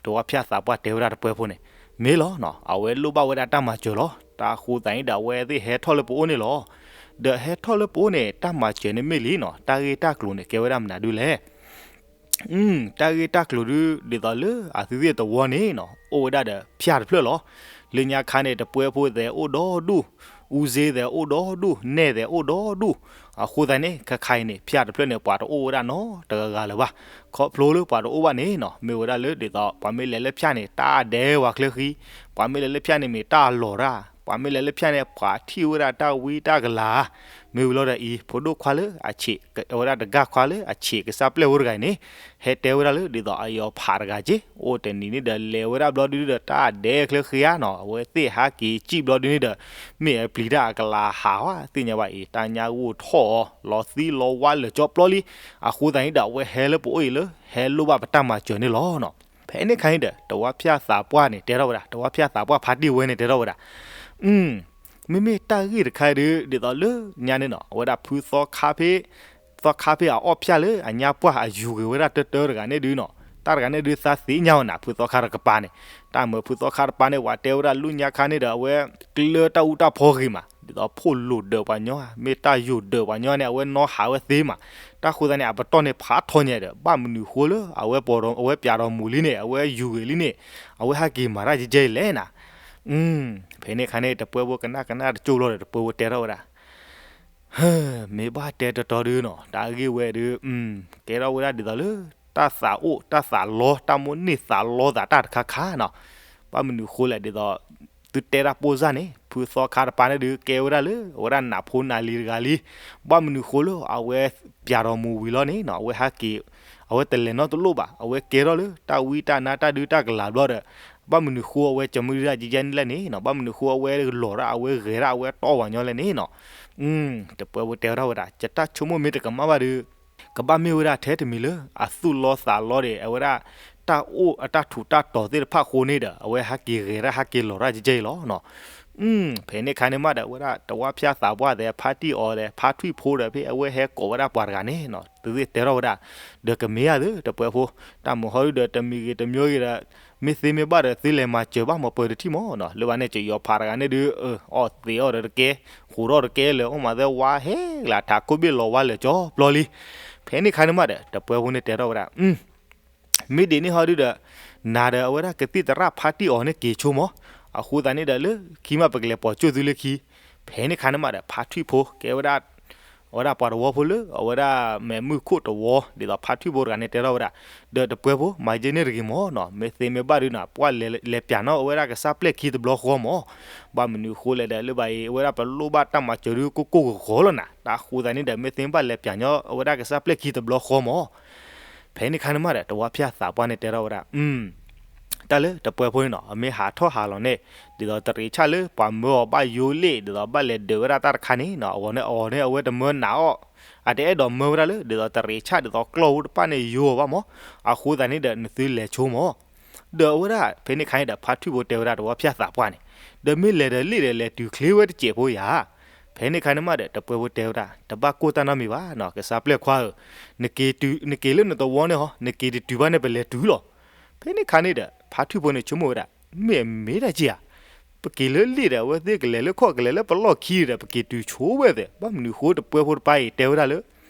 တဝီဖၠၣ်သးပှၢ်တဲဝဲဒၣ်တပှဲဖိန့ၣ်, မ့ၢ်လီၤနီၤ, အဝဲလိၣ်ဘၣ်ဝဲဒၣ်တၢ်မၤစၢၤလီၤ. တၢ်အဃိသတးန့ၣ်ဒီး အဝဲသ့ၣ်ဟဲထီၣ်လၢပအိၣ်န့ၣ်လီၤ. ဒီးဟဲထီၣ်လၢပအိၣ်န့ၣ် တၢ်မၤစၢၤန့ၣ်မ့ၢ်လံနီၤ, တၢ်ဂ့ၢ်တၢ်ကျိၤန့ၣ် ကဲဝဲဒၣ်မနုၤဒုလဲၣ်. တၢ်ဂ့ၢ်တၢ်ကျိၤဒု ဒ်သိးလၢအသုသ့ၣ်တဝီန့ၣ်နီၤ အိၣ်ဝဲဒၣ်ဒီးဖၠၣ်တဖျၢၣ်လီၤ. လၢညါခါန့ၣ် တပှဲဖိသဲးအိၣ်ဒီဒူၣ်, အူစ့သဲးအိၣ်ဒီဒူၣ်, နဲၣ်သဲးအိၣ်ဒီဒူၣ်. အဃိသတးန့ၣ် ခဲခါအံၤန့ၣ် ဖၠၣ်တဖျၢၣ်န့ၣ် ပှၤတအိၣ်ဝဲဒၣ်နီတဂၤဂၤလၢၤဘၣ်. ခီဖျိလၢပှၤတအိၣ်ဘၣ်န့ၣ်နီၤ မ့ၢ်ဝဲဒၣ်လၢဒ်သိး ပှၤမ့ၢ်လဲၤလၢဖၠၣ်န့ၣ် တၢ်ဒဲးဝဲချၢဃံ, ပှၤမ့ၢ်လဲၤလၢဖၠၣ်န့ၣ်မ့ၢ်တၢ်လီၤတၢ်, ပှၤမ့ၢ်လဲၤလၢဖၠၣ်န့ၣ် ပှၤထံၣ်ဝဲဒၣ်တၢ်ဝံတၢ်ကလၤ. မ့ၢ်ဝံၤလီၤဒီးအံၤ ဖိဒိၣ်ခွါလၢအဆံး အဝဲဒၣ်တဂၤခွါလၢအဆံးကစၢ်ပျဲၢ်ဖိတဂၤအံၤန့ၣ် ဟဲတဲဝဲဒၣ်လၢဒ်သိးအယီၤဖးတဂၤက့ အိၣ်တနံၤန့ၣ်ဒီး လဲၤဝဲဒၣ်ဘျီဒုဒီး တၢ်ဒဲးချၢဃံဧါနီၤ, အဝဲသ့ၣ်ဟးက့ၤစံၣ်ဘျီဒုန့ၣ်ဒီး မ့ၢ်အပျံၤတၢ်အကလၤဟးဝဲ သ့ၣ်ညါဘၣ်အံၤ တၢ်ညါဂိၢ်ထီၣ်အီၤ လီၤသံလီၤဝါလၢာ်ကၠီပျီလံ. အဃိသတးန့ၣ်ဒီး အဝဲဟဲလၢပအိၣ်အံၤလၢ ဟဲလိၣ်ဘၣ်ပတၢ်မၤစၢၤန့ၣ်လီၤနီၤ. ဖဲန့ၣ်ခါန့ၣ်ဒီး တဝီဖၠၣ်သးပှၢ်န့ၣ် တဲထီၣ်ဝဲဒၣ်, တဝီဖၠၣ်သးပှၢ်ဖါတံၢ်ဝဲန့ၣ် တဲထီၣ်ဝဲဒၣ် မ့မ့ၢ်တၢ်ဂ့ၢ်တခါအံၤဒု ဒ်သိးလၢညါန့ၣ်နီၤ အဝဲဒၣ်ဖုသီခါဖဲ သီခါဖဲအအီၣ်ဖၠၣ်လၢအညါပှၢ်အယူၤဂ့ၤဝဲဒၣ်တၢတၢတဂၤန့ၣ်ဒုနီၤ, တၢ်တဂၤန့ၣ်ဒုသးသ့ၣ်ညါဝဲနၤ ဖုသီခါတကပၤန့ၣ်, တၢ်မၢဖုသီခါတကပၤန့ၣ် ပှၤတဲဝဲဒၣ်လၢညါခါန့ၣ်ဒီး အဝဲကျၢတၢ်အူတၢ်ဖီဂ့ၤမး, ဒ်သိးဖိၣ်လိာ်ဒၢးပှၤညီ, မ့ၢ်တၢ်ယိာ်ဒၢးပှၤညီန့ၣ် အဝဲနီၢ်ဟးဝဲသ့မး, တၢ်ဃိသတးန့ၣ် အပတီၢ်န့ၣ်ဖးထီညါဒီး ဘၣ်မနုၤဃိလၢ အဝဲပျးဒီးမူၤလံန့ၣ် အဝဲယူၤဂ့ၤလံန့ၣ်, အဝဲဟဲက့ၤမၤတၢ်ကဲကဲအံၤလဲၣ်နၤ. ဖဲန့ၣ်ခါန့ၣ် တပှဲဖိကနၣ်ကနၣ်တကၠိၢ်လီၤဒီး တပှဲဖိတဲထီၣ်ဝဲဒၣ် မ့ၢ်ဘၣ်တဲတတီဒုနီၤ တၢ်ဂ့ၢ်ဝဲဒု ကဲထီၣ်ဝဲဒၣ်ဒ်သိးလၢ တၢ်သးအိၣ်တၢ်သးလီ တၢ်မိၣ်န့ၢ်သးလီသးတၢ်တခါခါနီၤ, ဘၣ်မနုၤဃိလဲၣ်ဒ်သိး သုတဲတၢ်ပိၢ်စၢ်န့ၣ် ဖုသီခါတပၤန့ၣ်ဒု ကဲဝဲဒၣ်လၢ အဝဲဒၣ်နးဖိနးလံၤတဂၤလံ, ဘၣ်မနုၤဃိလၢ အဝဲပျးဒီးမူၤဝံၤလီၤန့ၣ်နီၤ အဝဲဟးက့ၤ အဝဲတလဲၤနီတလိၣ်ဘၣ်, အဝဲကဲထီၣ်လၢ တၢ်ဝံတၢ်နါတၢ်ဒုတၢ်ကလၤဘျီဒီး ဘၣ်မနုၤဃိအဝဲကမုၢ်ဒၣ်ယဲန့ၣ်လဲၣ်န့ၣ်နီၤ, ဘၣ်မနုၤဃိအဝဲလီၤတၢ် အဝဲဂဲၤတၢ် အဝဲတီၢ်ဝဲညီလဲၣ်န့ၣ်နီၤ. တပှဲၤဖိတဲဝဲဒၣ်ဝဲဒၣ် ယတၢ်ဆိကမိၣ်မ့ၢ်တကမၣ်ဘၣ်ဒီး ကဘၣ်မ့ၢ်ဝဲဒၣ်ထဲတမံၤလၢ အသူၣ်လီသးလီဒီး အဝဲဒၣ် တၢ်အိၣ်အတၢ်ထူးတၢ်တီၤသ့ၣ်တဖၣ်အဃိန့ၣ်ဒီး အဝဲဟဲက့ၤဂဲၤတၢ် ဟဲက့ၤလီၤတၢ်ကဲကဲအံၤလီၤနီၤ. ဖဲန့ၣ်ခါန့ၣ်မးဒီး အဝဲဒၣ်တဝၣ်ဖၠၣ်သးပှၢ်သဲး ဖါတံၢ်အီၤသဲး ဖါထွံၣ်ဖိဒီး ဖဲအဝဲဟဲကိးဝဲဒၣ်ပှၤတဂၤန့ၣ်နီၤ သုသ့ၣ်တဲထီၣ်ဝဲဒၣ် ဒီးကမ့ၢ်ယၤသ့ တပှဲၤဖိ တၢ်မုာ်ဟီဒုဒီး တမံၤဂ့ၤတမံၤဂ့ၤဒီး မ့ၢ်သ့မ့ၢ်ဘၣ်ဒီး သုလဲၤမၤစၢၤဘၣ်မၤပၢၤတထံၣ်မးနီၤ. လၢဘၣ်န့ၣ် ကယီၤဖးတဂၤန့ၣ်ဒုး အီၣ်သံးအီၣ်ဒီးတကဲ ဃိးထီၣ်တကဲလၢ အိၣ်မးသဲဝါဟဲလၢထးခိၣ်ဘ့ၣ်လီၤဝါလၢာ်ကၠီပျီလံ. ဖဲန့ၣ်ခါန့ၣ်မးဒီး တပှဲၤဖိန့ၣ်တဲထီၣ်ဝဲဒၣ် မ့ၢ်ဒ်န့ၣ်ဟီဒုဒီး နၤဒီးအဝဲဒၣ်ကသံၣ်သရၣ်ဖါတံၢ်အီၤန့ၣ်က့ၤဆိမး. အဃိသတးန့ၣ်ဒီး လၢခံမးပကလဲၤပိာ်ကၠိၣ်သုလၢခံ. ဖဲန့ၣ်ခါန့ၣ်မးဒီး ဖါထွံၣ်ဖိကဲဝဲဒၣ် အဝဲဒၣ်ပှၤတဝီဖိလၢ အဝဲဒၣ်မဲးမုၢ်ခိၣ်တဝီ ဒ်သိးဖါထွံၣ်ဖိတဂၤန့ၣ်တဲထီၣ်ဝဲဒၣ် ဒီးတပှဲၤဖိ မၤယဲန့ၣ်တဂ့ၤမးနီၤ. မ့ၢ်သ့မ့ၢ်ဘၣ်ဒုနီၤ ပှၢ်လဲၤပၠးနီၣ်အဝဲဒၣ်ကစၢ်ပျဲၢ်ခံတဘျီဃီမး. ဘၣ်မနုၤဃိလဲၣ်ဒီး လၢဘၣ်အံၤ အဝဲဒၣ်ပလိၣ်ဘၣ်တၢ်မၤစၢၤဒုကိၢ်ကိၢ်ဂီၤဂီၤလီၤနၤ. တၢ်ဃိသတးန့ၣ်ဒီး မ့ၢ်သ့မ့ၢ်ဘၣ်လဲၤပၠးညီအဝဲဒၣ်ကစၢ်ပျဲၢ်ခံတဘျီဃီမး. ဖဲန့ၣ်ခါန့ၣ်မးဒီး တဝီဖၠၣ်သးပှၢ်န့ၣ်တဲထီၣ်ဝဲဒၣ် တၢ်လၢတပှဲၤဖိန့ၣ်နီၤ အမ့ၢ်ဟးထီၣ်ဟးလီၤန့ၣ် ဒ်သိးတရံးဆၣ်လၢပှၤမၢအီၤဘၣ်ယိလ့ၣ် ဒ်သိးဘၣ်လဲၤဒၢးဝဲဒၣ်တၢ်တခါန့ၣ်နီၤ အဂီၢ်န့ၣ်အဂီၢ်န့ၣ် အဝဲတမၢနးအီၣ် အတအဲၣ်ဒိးမၢဝဲဒၣ်လၢ ဒ်သိးတရံးဆၣ်ဒ်သိးကျီၢ်ဝူတဖၣ်န့ၣ်ယိအီၤဘၣ်မး. အဃိသတးန့ၣ်ဒီး နသုလဲၤဆိမး ဒီးအဝဲဒၣ်ဖဲန့ၣ်ခါန့ၣ်ဒီး ဖါထွံၣ်ဖိတဲဝဲဒၣ်တဝီဖၠၣ်သးပှၢ်န့ၣ် ဒီးမ့ၢ်လဲၤဒီးလ့ၣ်ဒီးလဲၤတုၤချ့ဝဲတစဲးဖိယၤ. ဖဲန့ၣ်ခါန့ၣ်မးဒီး တပှဲၤဖိတဲဝဲဒၣ် တဘၣ်ကိၢ်တၢ်နီတမံၤဘၣ်နီၤ ကစၢ်ပျဲၢ်ခွါဧၢ, နက့ၤလၢနသဝီန့ၣ်ဟီ နက့ၤတတုၤဘၣ်န့ၣ် ပလဲၤတုၤလီၤ. ဖဲန့ၣ်ခါန့ၣ်ဒီး ဖါထွံၣ်ဖိန့ၣ်ဆိကမိၣ်ဝဲဒၣ် မ့ၢ်အမ့ၢ်တၢ်က့ဧါ ပက့ၤလၢလ့ၣ်ဒီး အဝဲသ့ၣ်ကလဲၤလၢခီၣ်ကလဲၤလၢပလီၢ်ခံဒီး ပက့ၤတုၤဆိဝဲသ့ၣ် ဘၣ်မနုၤဃိတပှဲၤဖိတပၢ်အံၤတဲဝဲဒၣ်လၢ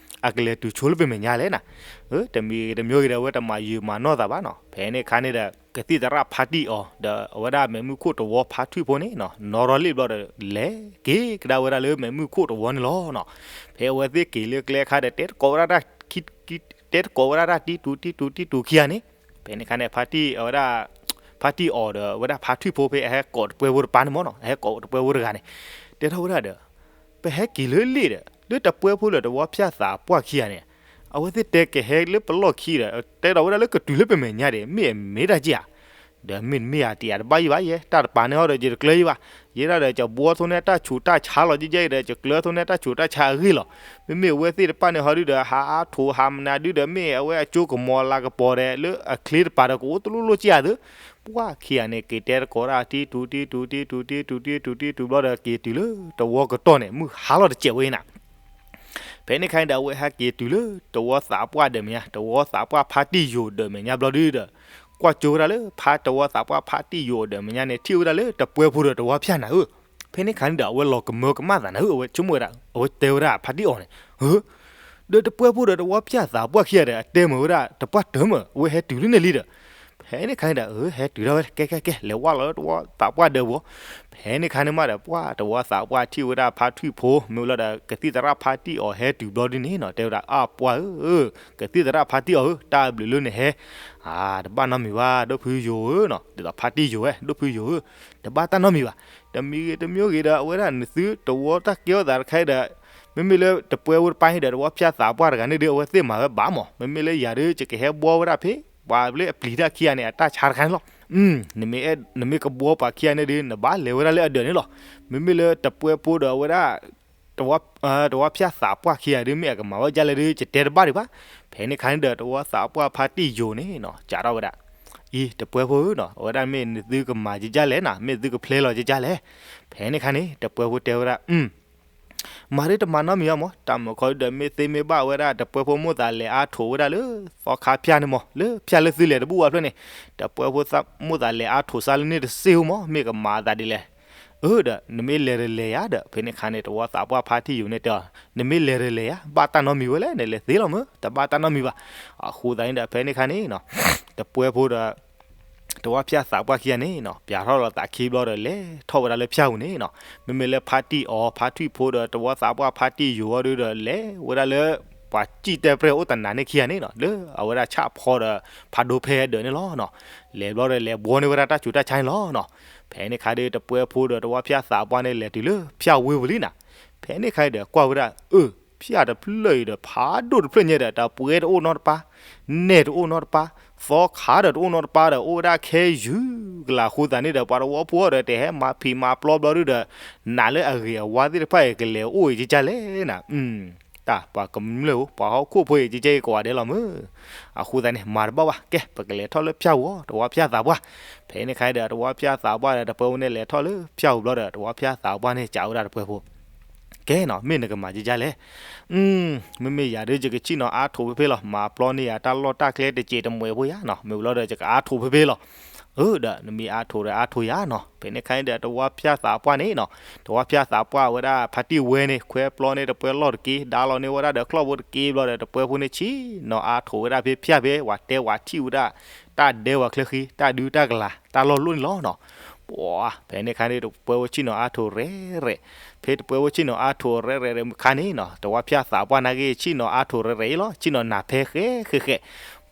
အကလဲၤတုၤဆိလၢပမဲာ်ညါလဲၣ်နၤ. တမံၤဂ့ၤတမံၤဂ့ၤဒီး အဝဲတမၤယုာ်မၤနီၢ်သးဘၣ်နီၤ. ဖဲန့ၣ်ခါန့ၣ်ဒီး ကသံၣ်သရၣ်ဖါတံၢ်အီၤ ဒီးအဝဲဒၣ်မဲးမုၢ်ခိၣ်တဝီဖါထွံၣ်ဖိန့ၣ်နီၤ နီၢ်ထီၣ်လ့ၣ်ဘျီဒီး လဲၤက့ၤကဒါဝဲဒၣ်လၢမဲးမုၢ်ခိၣ်တဝီန့ၣ်လီၤနီၤ. ဖဲအဝဲသ့ၣ်က့ၤလၢကျဲခါဒီး တဲတကိးဝဲဒၣ်တၢ် တဲတကိးဝဲဒၣ်တၢ်တံတူးတံတူးတံတူးခံဂၤန့ၣ်, ဖဲန့ၣ်ခါန့ၣ် ဖါတံၢ်အီၤဒီး အဝဲဒၣ်ဖါထွံၣ်ဖိဖဲအဟဲကိးတပှဲၤဖိတပၢ်န့ၣ်မးနီၤ အဟဲကိးတပှဲၤဖိတဂၤန့ၣ် တဲထီၣ်ဝဲဒၣ်ဒီး ပဟဲက့ၤလၢလ့ၣ်ဒီး လၢတပှဲၤဖိဒီးတဝီဖၠၣ်သးပှၢ်ခံဂၤန့ၣ် အဝဲသ့ၣ်တဲကဟဲလၢပလီၢ်ခံဒီး တဲဒီးဝဲဒၣ်လၢကတုၤလၢပမဲာ်ညါဒီး မ့ၢ်အမ့ၢ်တၢ်က့ဧါ. ဒီးမ့ၢ်တမ့ၢ်ဧါ တယၤတဘၣ်ယံၤဘၣ်ယဲ တၢ်တပာ်န့ၣ်ဟီဒီး ယတကျၢၤယံၤဘၣ်, ယဲဒၣ်ဒီး ကဘှီထိၣ်န့ၢ်တၢ်ဆူးတၢ်ဆါလီၤကဲကဲအံၤဒီး ကကျၢၤထိၣ်န့ၢ်တၢ်ဆူးတၢ်ဆါအဂ့ၢ်လီၤ. မ့မ့ၢ်အဝဲသ့ၣ်တဖၣ်န့ၣ်ဟီဒုဒီး ဟးအါထိးဟးမနုၤဒုဒီး မ့ၢ်အဝဲအကၠိကမီၤလၤကပီၤဒီး လၢအချ့တပၤဒီး ကအိၣ်တလိၣ်လိၣ်ကဲဧါသ့, ပှၢ်ခံဂၤန့ၣ် က့ၤတဲတကိးဒၣ် တံတူးတံတူးတံတူးတံတူးတံတူးတံတူးဘျီဒီး က့ၤတုၤလၢတဝီကတီၢ်န့ၣ် မုၢ်ဟါလီၤတစဲးဝဲနၤ. ဖဲန့ၣ်ခါန့ၣ်ဒီး အဝဲဟဲက့ၤတုၤလၢတဝီသးပှၢ်ဒၢးမဲာ်ညါ တဝီသးပှၢ်ဖါတံၢ်ယိာ်ဒၢးမဲာ်ညါဘျီဒုဒီး ကွၢ်ကၠိဝဲဒၣ်လၢ ဖါတဝီသးပှၢ်ဖါတံၢ်ယိာ်ဒၢးမဲာ်ညါန့ၣ် ထံၣ်ဝဲဒၣ်လၢတပှဲၤဖိဒီးတဝီဖၠၣ်နၤဧၢ. ဖဲန့ၣ်ခါန့ၣ်ဒီး အဝဲလီၤကမၢကမၣ်သးနၤဧၢ, အဝဲဆိကမိၣ်ဝဲဒၣ် အဝဲတဲဝဲဒၣ်ဖါတံၢ်အီၤန့ၣ် ဧၢ ဒီးတပှဲၤဖိဒီးတဝီဖၠၣ်သးပှၢ်ခံဂၤဒီး အတဲမ့ၢ်ဝဲဒၣ် တပှၢ်တၢၢ်မ့ၢ် အဝဲဟဲတုၤလၢန့ၣ်လံဒီး ဖဲန့ၣ်ခါန့ၣ်ဒီး အဟဲတုၤဒၣ်ဝဲ ကဲကဲကဲ လဲၤဝဲလီၤလၢတဝီသးပှၢ်ဒၢးဘီ. ဖဲန့ၣ်ခါန့ၣ်မးဒီး ပှၢ်တဝီသးပှၢ်ထံၣ်ဝဲဒၣ်ဖါထွံၣ်ဖိ မ့ၢ်ဝဲလီၤဒီး ကသံၣ်သရၣ်ဖါတံၢ်အီၤဟဲတုၤဘျီဒုန့ၣ်နီၤ တဲဝဲဒၣ် အပှၢ်ဧၢ, ကသံၣ်သရၣ်ဖါတံၢ်အီၤဧၢ, တၢ်ဘျုးလၢနဟဲ တဘၣ်နီတမံၤဘၣ် ဒိၣ်ဖုယိာ်ဧၢနီၤ, ဒ်သိးဖါတံၢ်ယိာ်ဝဲ ဒိၣ်ဖုယိာ်ဧၢ, တဘၣ်တၢ်နီတမံၤဘၣ်. တမံၤဂ့ၤတမံၤဂ့ၤဒီး အဝဲဒၣ်နသုတဝီတၢ်ကဲထီၣ်သးတခါဒီး မ့မ့ၢ်လၢတပှဲၤဖိတပၢ်ဟံၣ်ဒီး တဝီဖၠၣ်သးပှၢ်တဂၤန့ၣ်ဒီး အဝဲသ့ၣ်မၤဝဲဘၣ်မး, မ့မ့ၢ်လၢယၤဒီး ယကဟဲဘှီဝဲဒၣ်ဖဲ ပှၤလၢအပျံၤတၢ်ခံဂၤန့ၣ် အတၢ်ဆါတခါန့ၣ်လီၤ. နမ့ၢ်ကဘှီပှၤခံဂၤန့ၣ်ဒီး နဘၣ်လဲၤဝဲဒၣ်လၢအဒၢးန့ၣ်လီၤ. မ့မ့ၢ်လၢတပှဲၤဖိဒီးအဝဲဒၣ် တဝီဖၠၣ်သးပှၢ်ခံဂၤဒီး မ့ၢ်အကမၤဝဲဒ်လဲၣ်ဒီး ယတဲတဘၣ်ဒံးဘၣ်. ဖဲန့ၣ်ခါန့ၣ်ဒီး တဝီသးပှၢ်ဖါတံၢ်ယိာ်န့ၣ်နီၤ စးထီၣ်ဝဲဒၣ် အံၤ တပှဲၤဖိဧၢနီၤ, အဝဲဒၣ်မ့ၢ်နသုကမၤဒ်လဲၣ်နီၤ, မ့ၢ်သုကဖျဲလီၤဒ်လဲၣ်. ဖဲန့ၣ်ခါန့ၣ် တပှဲၤဖိတဲဝဲဒၣ် မၤဒ်တမၤနီတမံၤဘၣ်မး, တၢ်မုာ်ခီဒုဒီး မ့ၢ်သ့မ့ၢ်ဘၣ်ဝဲဒၣ် တပှဲၤဖိမိၣ်သးလဲၤအါထိးဝဲဒၣ်လၢသီခါဖၠၣ်န့ၣ်မး, လၢဖၠၣ်လၢသုလဲၤတဘူၣ်ဝဲဖျၢၣ်န့ၣ်, တပှဲၤဖိမိၣ်သးလဲၤအါထိးစၢ်လၢန့ၣ်တစ့ၢ်ဧိမး, မ့ၢ်ကမၤအသးဒ်လဲၣ်. အၢ ဒီး နမ့ၢ်လဲၤတလဲၤယၤဒီး ဖဲန့ၣ်ခါန့ၣ် တဝီသးပှၢ်ဖါတံၢ်ယိာ်န့ၣ်တဲအီၤ, နမ့ၢ်လဲၤတလဲၤယၤ ဘၣ်တၢ်နီတမံၤဝဲလဲၣ်, နလဲၤသ့လီၤမး, တဘၣ်တၢ်နီတမံၤဘၣ်. အဃိသတးန့ၣ်ဒီး ဖဲန့ၣ်ခါန့ၣ်နီၤ တပှဲၤဖိဒီး တဝီဖၠၣ်သးပှၢ်ခံဂၤန့ၣ်နီၤ ပျးထီၣ်လီၤသးခံဘျီဒီး လဲၤထီၣ်ဝဲဒၣ်လၢဖၠၣ်ပူၤန့ၣ်နီၤ, မ့မ့ၢ်လၢဖါတံၢ်အီၤ ဖါထွံၣ်ဖိဒီး တဝီသးပှၢ်ဖါတံၢ်ယိာ်အီၤဒုဒီး လဲၤဝဲဒၣ်လၢ ပှၤစံၣ်တဲၣ်ပြဲၢ်အိၣ်တနၤန့ၣ်ခံဂၤန့ၣ်နီၤ, လၢအဝဲဒၣ်ဆၣ်ဖီဒီး ဖးဒိဖဲဒၢးန့ၣ်လီၤနီၤ. လဲၤဘျီဒီး လဲၤဘှီန့ၢ်ဝဲဒၣ်တၢ်ဆူးတၢ်ဆါန့ၣ်လီၤနီၤ. ဖဲန့ၣ်ခါဒီး တပှဲၤဖိဒီး တဝီဖၠၣ်သးပှၢ်န့ၣ် လဲၤတုၤလၢဖၠၣ်ဝ့ၢ်ပူၤလံနီၤ. ဖဲန့ၣ်ခါဒီး ကွၢ်ဝဲဒၣ် အၢ ဖၠၣ်တဖျၢၣ်အံၤဒီး ဖးဒိၣ်တဖျၢၣ်ညါဒီး တၢ်ပှဲၤတအိၣ်နီတပၢ်, နဲၣ်တအိၣ်နီတပၢ်, သီခါဒီးတအိၣ်နီတပၢ်ဒီး အိၣ်ဝဲဒၣ်ခဲယုၢ်ကလးအဃိသတးန့ၣ်ဒီး ပှၤတဝီဖိဒီး တဟဲမၤဖံးမၤပျီဘျီဒုဒီး နာ်လၢအဂ့ၤအဝါသ့ၣ်တဖၣ်အံၤ ကလဲၤအိၣ်အံၤကကလဲၣ်နၤ, တၢ်ပှၤကမျၢၢ်ဧိၤ ပှၤဟီၣ်ခိၣ်ဖိအံၤ ကကဲအံၤကိးဂၤဒဲးလီၤမ့ၢ်. အဃိသတးန့ၣ် မၤတဘၣ်ဘၣ်, ကဲ ပကလဲၤထီၣ်လၢဖၠၣ်ဧိၤ တဝီဖၠၣ်သးပှၢ်. ဖဲန့ၣ်ခါဒီး တဝီဖၠၣ်သးပှၢ်ဒီး တပှဲၤဖိန့ၣ်လဲၤထီၣ်လၢဖၠၣ်ဧိၤဘျီဒီး တဝီဖၠၣ်သးပှၢ်န့ၣ် စံးဝဲဒၣ်တပှဲၤဖိ ကဲနီၤ မ့ၢ်နကမၤကကလဲၣ်. မ့မ့ၢ်ယၤဒုး ယကဆ့ၣ်နီၤအါထိးဖဲဖဲလီၤ, မၤပျီန့ၢ်ယၤတၢ်လီၢ်တၢ်ကျဲတစဲးတမှဲးဖိယါနီၤ, မ့ၢ်ဝံၤလီၤဒီး ယကအါထိးဖဲဖဲလီၤ. အၢ ဒီးနမ့ၢ်အါထိးဒီးအါထိးယၤနီၤ, ဖဲန့ၣ်ခါန့ၣ်ဒီး တဝီဖၠၣ်သးပှၢ်န့ၣ်နီၤ, တဝီဖၠၣ်သးပှၢ်ဝဲဒၣ် ဖါတံၢ်ဝဲန့ၣ် ခွဲပျီန့ၢ်တပှဲၤလီၢ်တက့ၢ်, ဒါလီၤန့ၢ်ဝဲဒၣ်ဒီးချီၣ်ဖိတက့ၢ်ဘျီဒီး တပှဲၤဖိန့ၣ်ဆ့ၣ်နီၤအါထိးဝဲဒၣ်ဖဲဖၠၣ်ဖဲ ပှၤတဲဝဲထံၣ်ဝဲဒၣ် တၢ်ဒဲဝဲချၢဃံ တၢ်ဒုးတၢ်ကလၤ တၢ်လီၢ်လိၣ်န့ၣ်လီၤနီၤ. ပှၤ ဖဲန့ၣ်ခါန့ၣ် တပှဲၤဖိဆ့ၣ်နီၤအါထိးရဲၣ်ရဲၣ်, ဖဲတပှဲၤဖိဆ့ၣ်နီၤအါထိးရဲၣ်ရဲၣ်ခါန့ၣ်နီၤ, တဝီဖၠၣ်သးပှၢ်နာ်က့ ဆ့ၣ်နီၤအါထိးရဲၣ်ရဲၣ်အံၤလီၤ, ဆ့ၣ်နီၤနၢ်ဖဲဃဲဃဲဃဲ,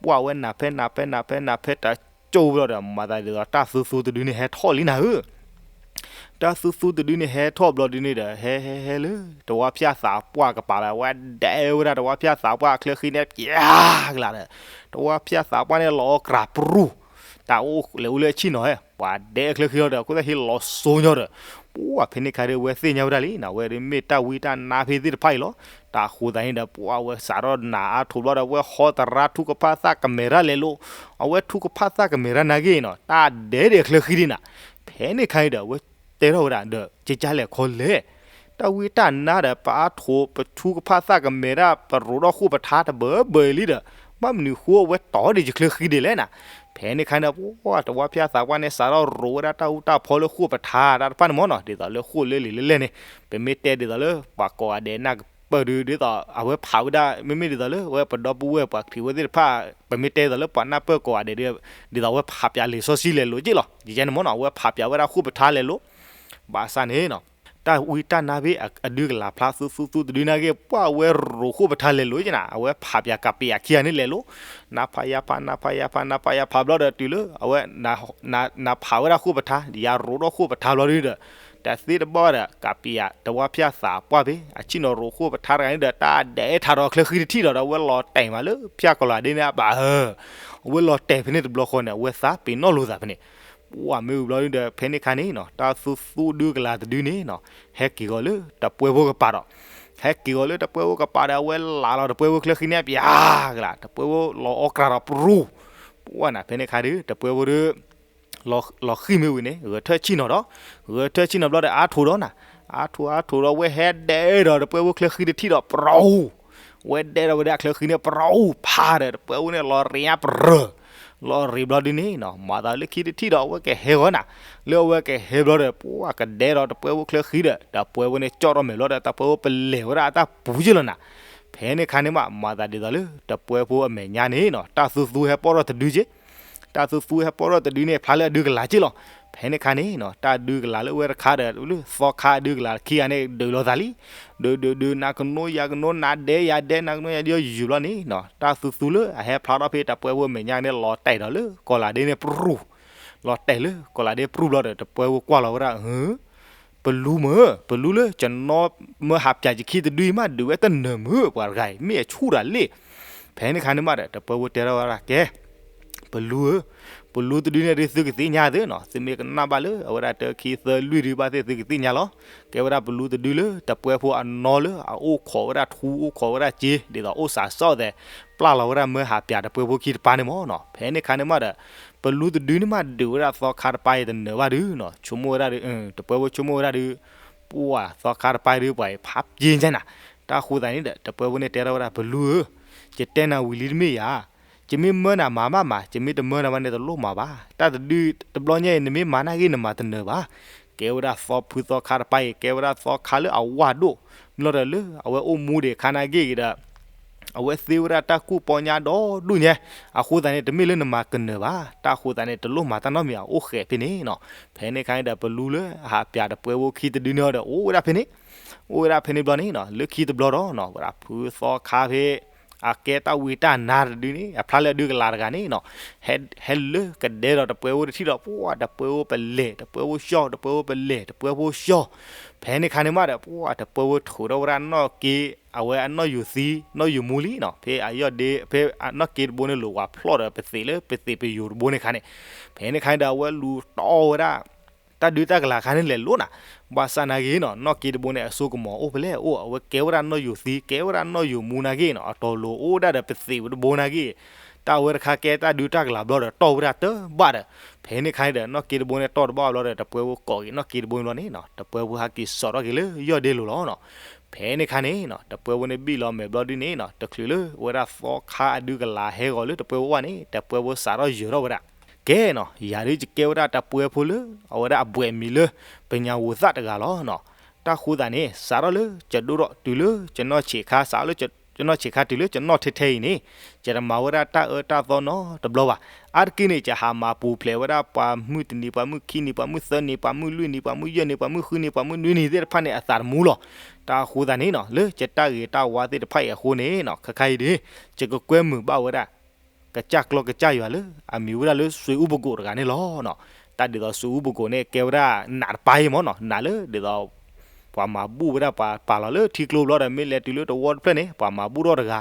ပှၤဝဲနၢ်ဖဲနၢ်ဖဲနၢ်ဖဲနၢ်ဖဲတကၠိဘျီဒီး မၤသးဒ်သိးတၢ်သူသူတဒုန့ၣ်ဟဲထီၣ်လံနၤဧၢ တၢ်သူသူတဒုန့ၣ်ဟဲထီၣ်ဘျီဒုန့ၣ်ဒီး ဟဲဟဲဟဲလၢ တဝီဖၠၣ်သးပှၢ်ကပၤလၢ အဝဲဒဲဝဲဒၣ်တဝီဖၠၣ်သးပှၢ်အချၢဃံန့ၣ် ပၠၣ်ကလးဒီး တဝီဖၠၣ်သးပှၢ်န့ၣ် လီၤအီၣ်ကြၤပရူၢ်, တၢ်အိၣ်လဲၤအိၣ်လၢအဆ့ၣ်နီၤဧၢ, ပှၤဒဲအချၢဃံလီၤဒီး အခိၣ်သၣ်ဟ့လီၤစိညီဒီး ပှၤဖဲန့ၣ်ခါဒီး အဝဲသ့ၣ်ညါဝဲဒၣ်လံနီၤ, အဝဲဒၣ်မ့ၢ်တၢ်ဝံတၢ်နါဖဲသ့ၣ်တဖၣ်အံၤလီၤ. တၢ်ဃိသးန့ၣ်ဒီး ပှၤဝဲစးထီၣ်နၢ်အါထိးဘျီဒီး အဝဲဟီတရါထူကဖၣ်သၣ်ကမဲာ်ရၣ်လဲၤလိၤ, အဝဲထူကဖၣ်သၣ်ကမဲာ်ရၣ်နာ်က့နီၤ တၢ်ဒဲဒဲးအချၢဃံဒံးနၤ, ဖဲန့ၣ်ခါန့ၣ်ဒီး အဝဲတဲထီၣ်ဝဲဒၣ်ဒီး ကကလဲၣ်ခီလဲၣ် တၢ်ဝံတၢ်နါဒီး ပအါထိး ပထူကဖၣ်သၣ်ကမဲာ်ဒၣ် ပရိးထီၣ်ဃိၣ်ပထါတဘၢဘၢအံၤလံဒီး ဘၣ်မနုၤဃိအဝဲတီၢ်ဒံးယချၢဃံဒံးလဲၣ်နၤ. ဖဲန့ၣ်ခါန့ၣ် ပှၤတဝီဖၠၣ်သးပှၢ်န့ၣ် စးထီၣ်ရိးဝဲဒၣ်တၢ်အူတၢ်ဖီလၢဃိၣ်ပထါတၢ်တဖၣ်န့ၣ်မ့ၢ်နီၤ, ဒ်သိးလၢဃိၣ်လၢလံာ်လၢလဲၢ်န့ၣ်, ပမ့ၢ်တဲဒ်သိးလၢပှၤကိးဂၤဒဲးနၢ်ကပၢၢ်ဒုး ဒ်သိးအဝဲဖးဝဲဒၣ် မ့မ့ၢ်ဒ်သိးလၢ အဝဲပဒီပုၢ်ဝဲၢ်ပှၤခရံာ်ဝဲသ့ၣ်တဖၣ် ပမ့ၢ်တဲဒ်သိးလၢပှၤနၢ်ပၢၢ်ကိးဂၤဒဲးဒုး ဒ်သိးအဝဲဖးပၠးလံာ်စီဆှံလဲၤလိၤက့ၢ်လီၤ. ယယဲန့ၣ်မ့ၢ်နီၤ အဝဲဖးပၠးဝဲဒၣ်ဃိၣ်ပထါလဲၤလိၤ ဘၣ်ဆၣ်န့ၣ်နီၤ တၢ်ဝံတၢ်နါဖဲအဒုးကလၤဖျါသူသူသူတဒုနာ်က့ ပှၤဝဲရိးဃိၣ်ပထါလဲၤလိၤက့နၤ, အဝဲဖးပၠးကပ့းအခံဂၤန့ၣ်လဲၤလိၤ, နါဖးယါဖး နါဖးယါဖး နါဖးယါဖးဘျီဒီးတုၤလၢ အဝဲ နဖးဝဲဒၣ်ဃိၣ်ပထါ ယၤရိးထီၣ်ဃိၣ်ပထါဘျီဒုဒီး တၢ်သ့တဘၣ်ဝဲဒီး ကပ့းယၤ တဝီဖၠၣ်သးပှၢ်ဖဲ အဆ့ၣ်နီၤရိးဃိၣ်ပထါတဂၤန့ၣ်ဒီး တၢ်ဒဲးထးဒီးချၢဃံတထံၣ်ဒီး အဝဲလီၤတဲာ်မးလၢဖၠၣ်ကီၤလၤဒ့န့ၣ်အဘၣ်ဧၢ, အဝဲလီၤတဲာ်ဖဲန့ၣ်တဘျီဃီန့ၣ် အဝဲသးပ့ၤနီၣ်လိာ်သးဖဲန့ၣ် ပှၤမ့ၢ်ဝံၤဘျီဒုဒီး ဖဲန့ၣ်ခါန့ၣ်နီၤ တၢ်သူသူဒုကလၤတဒုန့ၣ်နီၤ ဟဲက့ၤဂီၤလၢတပှဲၤဖိကပၤဒီး ဟဲက့ၤဂီၤလၢတပှဲၤဖိကပၤဒီး အဝဲလးလီၤတပှဲၤဖိချၢဃံန့ၣ် ပၠးကလး တပှဲၤဖိလီၤအီၣ်ကြၤဒီးပရူၢ်, ပှၤနၤ ဖဲန့ၣ်ခါဒု တပှဲၤဖိဒု လီၤဃံၢ်မ့ၢ်ဝံၤန့ၣ် ဂဲၤထၢၣ်ဆ့ၣ်နီၤဒီး ဂဲၤထၢၣ်ဆ့ၣ်နီၤဘျီဒီး အါထိးဒီးနၤ, အါထိးအါထိးဒီး အဝဲဟဲဒဲးဒီးတပှဲၤဖိချၢဃံတထံၣ်ဒီး ပရူၢ်, အဝဲဒဲးဒီးဝဲဒၣ်ချၢဃံန့ၣ် ပရူၢ်ဖးဒီး တပှဲၤဖိန့ၣ် လီၤရ့ညါပရၢၢ်, လီၤရ့ဘျီဒုန့ၣ်နီၤ မၤသးလၢခံတထံၣ်ဒီး အဝဲကဟဲဂီၤနၤ, လၢအဝဲကဟဲဘျီဒီး ပှၤကဒဲးဒီးတပှဲၤဖိချၢဃံဒီး တပှဲၤဖိန့ၣ် ကၠီၣ်ထီၣ်မဲာ်ဘျီဒီး တပှဲၤဖိပလဲၤဝဲဒၣ်အတၢ်ပူၤက့လီၤနၤ, ဖဲန့ၣ်ခါန့ၣ်မး မၤသးဒ်သိးလၢ တပှဲၤဖိအမဲာ်ညါန့ၣ်နီၤ တၢ်သူသူဟဲပီၣ်ထီၣ်တဒုက့ တၢ်သူသူဟဲပီၣ်ထီၣ်တဒုန့ၣ် ဖျါလၢအဒုးကလၤက့လီၤ. ဖဲန့ၣ်ခါန့ၣ်နီၤ တၢ်ဒုးကလၤလၢအဝဲတခါဒီး လၢသီခါအဒုးကလၤခံဂၤန့ၣ် ဒုးလိာ်သးလံ. ဒုးဒုးဒုး နၤကနိယၤကနိ နၤဒဲးယၤဒဲး နၤကနိယၤဒဲး ယုၢ်ဘျီန့ၣ်နီၤ တၢ်သူသူလၢအဟဲဖျါထီၣ်ဖဲတပှဲၤဖိအမဲာ်ညါန့ၣ် လီၤတဲာ်ဒီးလၢကီၤလၤဒ့န့ၣ်ပရူၢ်, လီၤတဲာ်လၢကီၤလၤဒ့ပရူၢ်ဘျီဒီး တပှဲၤဖိကွၢ်လီၤဝဲဒၣ် ပလူမ့ၢ်, ပလူလၢ ကနီမၢဟးပၠးယခံတဒုအံၤမး ဒုးဝဲတနၢၤမ့ၢ် ပှၤတဂၤအံၤ မ့ၢ်အဆူၣ်တၢ်လ့ၣ်. ဖဲန့ၣ်ခါန့ၣ်မးဒီး တပှဲၤဖိတဲထီၣ်ဝဲဒၣ် ကဲ ပလူဧၢ, ပလူတဒုန့ၣ်ဒုး သုကသ့ၣ်ညါသုနီၤ, သုမ့ၢ်ကနၣ်ဘၣ်လၢအဝဲဒၣ်တၢခံသၢလွံၢ်ဒုးဘၣ်သ့ၣ် သုကသ့ၣ်ညါလီၤ. ကဲဝဲဒၣ်ပလူတဒုလၢ တပှဲၤဖိအနီလၢအအိၣ်ခိးဝဲဒၣ်ထူ အိၣ်ခိးဝဲဒၣ်စ့ ဒ်သိးအိၣ်စးစီၣ်သဲး ပျၢ်လီၤဝဲဒၣ်မၢဟးပၠးတပှဲၤဖိခံတပၤန့ၣ်မးနီၤ. ဖဲန့ၣ်ခါန့ၣ်မးဒီး ပလူတဒုန့ၣ်မး ဒုးဝဲဒၣ်သီခါတပၤအံၤတနၢၤဘၣ်ဒုးနီၤ, ဆိကမိၣ်ဝဲဒၣ်ဒုး တပှဲၤဖိဆိကမိၣ်ဝဲဒၣ်ဒုး ပှၤသီခါတပၤအံၤဒုး ပှၤအံၤဖးပျ့ၤညါနၤ. တၢ်ဃိသးန့ၣ်ဒီး တပှဲၤဖိန့ၣ်တဲထီၣ်ဝဲဒၣ် ပလူဧၢ, ယတဲနၤဝံၤလံတမ့ၢ်ဧါ, ယမ့ၢ်မၢနၤမၤမးမး, ယမ့ၢ်တမၢနၤဘၣ်န့ၣ် တလိၣ်မၤဘၣ်. တၢ်တဒုတဘျီညါအံၤ နမ့ၢ်မၤနာ်ဂ့ၤ နမၤတနၢၤဘၣ်. ကဲဝဲဒၣ်သီဖုသီခါတပၤအံၤ ကဲဝဲဒၣ်သီခါလၢအဝၢ်ဒိၣ်, မ့ၢ်လီၤဒီးလၢအဝဲအိၣ်မူဒံးအခါနာ်ဂ့ၤဒီး အဝဲသ့ဝဲဒၣ်တၢ်ကူၣ်ပီညါဒီဒူၣ်ညါ, အဃိသတးန့ၣ် တမ့ၢ်လၢနမၤကနၢၤဘၣ်, တၢ်ဃိသတးန့ၣ် တလိၣ်မၤတၢ်နီတမံၤ အအိၣ်ဃဲးဖဲန့ၣ်နီၤ. ဖဲန့ၣ်ခါန့ၣ်ဒီး ပလူလၢအဟးပၠးတပှဲၤဖိခံတဒုန့ၣ်ဒီး အိၣ်ဝဲဒၣ်ဖဲန့ၣ်, အိၣ်ဝဲဒၣ်ဖဲန့ၣ်ဘျီန့ၣ်နီၤ, လၢခံတဘျီဒီးနီၤ ဝဲဒၣ်ဖုသီခါဖဲ အကဲတၢ်ဝံတၢ်နါတဒုန့ၣ် အဖျါလၢအဒုးကလၤတဂၤန့ၣ်နီၤ, ဟဲလၢကဒဲဒီးတပှဲၤဖိတထံၣ်ဒီး ပှၤတပှဲၤဖိပလဲၤ, တပှဲၤဖိဆှီ, တပှဲၤဖိပလဲၤ, တပှဲၤဖိဆှီ. ဖဲန့ၣ်ခါန့ၣ်မးဒီး ပှၤတပှဲၤဖိထုးထီၣ်ဝဲဒၣ်နီၣ်က့ အဝဲအနီၣ်ယိၤသံ နီၣ်ယိၤမူလံနီၤ, ဖဲအယီၢ်ဒ့ ဖဲအနီၣ်က့တဘိန့ၣ် လိာ်ဝးဖျီၣ်ဒီးပသံးလၢပသံးပယိၤတဘိန့ၣ်ခါန့ၣ်, ဖဲန့ၣ်ခါန့ၣ်ဒီး အဝဲလူၤတီၢ်ဝဲဒၣ် တၢ်ဒုးတၢ်ကလၤခါန့ၣ်လဲၤလိၤနၤ, ဘၣ်ဆၣ်နာ်က့နီၤ နီၣ်က့တဘိန့ၣ် အစိကမီၤအိၣ်ဖဲလဲၣ်အိၣ်, အဝဲကဲဝဲဒၣ်နီၣ်ယိၤသံ ကဲဝဲဒၣ်နီၣ်ယိၤမူနာ်က့နီၤ, အတီၤလိၤအိၣ်ဒၣ်ဒီးပသံးတဘိနာ်က့, တၢ်ဝဲတခါကဲတၢ်ဒုးတၢ်ကလၤဘျီဒီး တီၢ်ဝဲဒၣ်တဘၣ်ဒီး, ဖဲန့ၣ်ခါန့ၣ်ဒီး နီၣ်က့တဘိန့ၣ်တီၢ်တဘၣ်ဘျီဒီး တပှဲၤဖိကိးက့ၤနီၣ်က့တဘိန့ၣ်ဘျီန့ၣ်နီၤ, တပှဲၤဖိဟးက့ၤစိာ်ထီၣ်က့ၤလၢယီၢ်ဒ့လိၤလီၤနီၤ. ဖဲန့ၣ်ခါန့ၣ်နီၤ တပှဲၤဖိန့ၣ်ဘံၣ်လီၤမဲာ်ဘျီဒုန့ၣ်နီၤ, တချုးလၢဝဲဒၣ်သီခါအဒုးကလၤဟဲဂီၤလၢတပှဲၤဖိဘၣ်န့ၣ် တပှဲၤဖိစးထီၣ်ယၢၤထီၣ်ဝဲဒၣ်, ကဲနီၤ ယၤဒုးယကဲဝဲဒၣ်တပှဲၤဖိလၢ အဝဲဒၣ်အဘှဲးမံၤလၢ ပညးဝိၤသၣ်တဂၤလီၤနီၤ. တၢ်ဃိသးန့ၣ် စးထီၣ်လၢယဒိၣ်ထီၣ်တုၤလၢယနီၢ်ဆံးခါ စးထီၣ်လၢယနီၢ်ဆံးခါတုၤလၢယနီၢ်ထဲထဲအံၤန့ၣ်, ယတမၤဝဲဒၣ်တၢ်အၢတၢ်သီနီတဘျီဘၣ်. အါတက့ၢ်န့ၣ် ယဟးမၤပူၤဖျဲးဝဲဒၣ်ပှၤမုၢ်တနံၤ ပှၤမုၢ်ခံနံၤ ပှၤမုၢ်သၢနံၤ ပှၤမုၢ်လွံၢ်နံၤ ပှၤမုၢ်ယဲၢ်နံၤ ပှၤမုၢ်ဃုနံၤ ပှၤမုၢ်နွံနံၤသ့ၣ်တဖၣ်န့ၣ် အသးတမူလီၤ. တၢ်ဃိသးန့ၣ်နီၤ လၢယတၢ်ဂ့ၤတၢ်ဝါသ့ၣ်တဖၣ်အံၤအဃိန့ၣ်နီၤ ခဲခါအံၤဒ် ယကကွဲမုာ်ဘၣ်ဝဲဒၣ် ကစၢ်ကျီကစၢ်ယွၤလၢ အမံၤဝဲဒၣ်လၢ စွ့ၤအူပကိးတဂၤန့ၣ်လီၤနီၤ. တၢ်ဒ်သိးစွ့ၤအူပကိးန့ၣ် ကဲဝဲဒၣ်နးတပၤအံၤမ့ၢ်နီၤ, နးလၢဒ်သိး ပှၤမၤဘူၣ်ဝဲဒၣ်ပှၤပာ်လီၤလၢထံကျိဘျီဒီး မ့ၢ်လဲၤတုၤလၢတဝီတဖျၢၣ်န့ၣ် ပှၤမၤဘူၣ်ထီၣ်တဂၤ,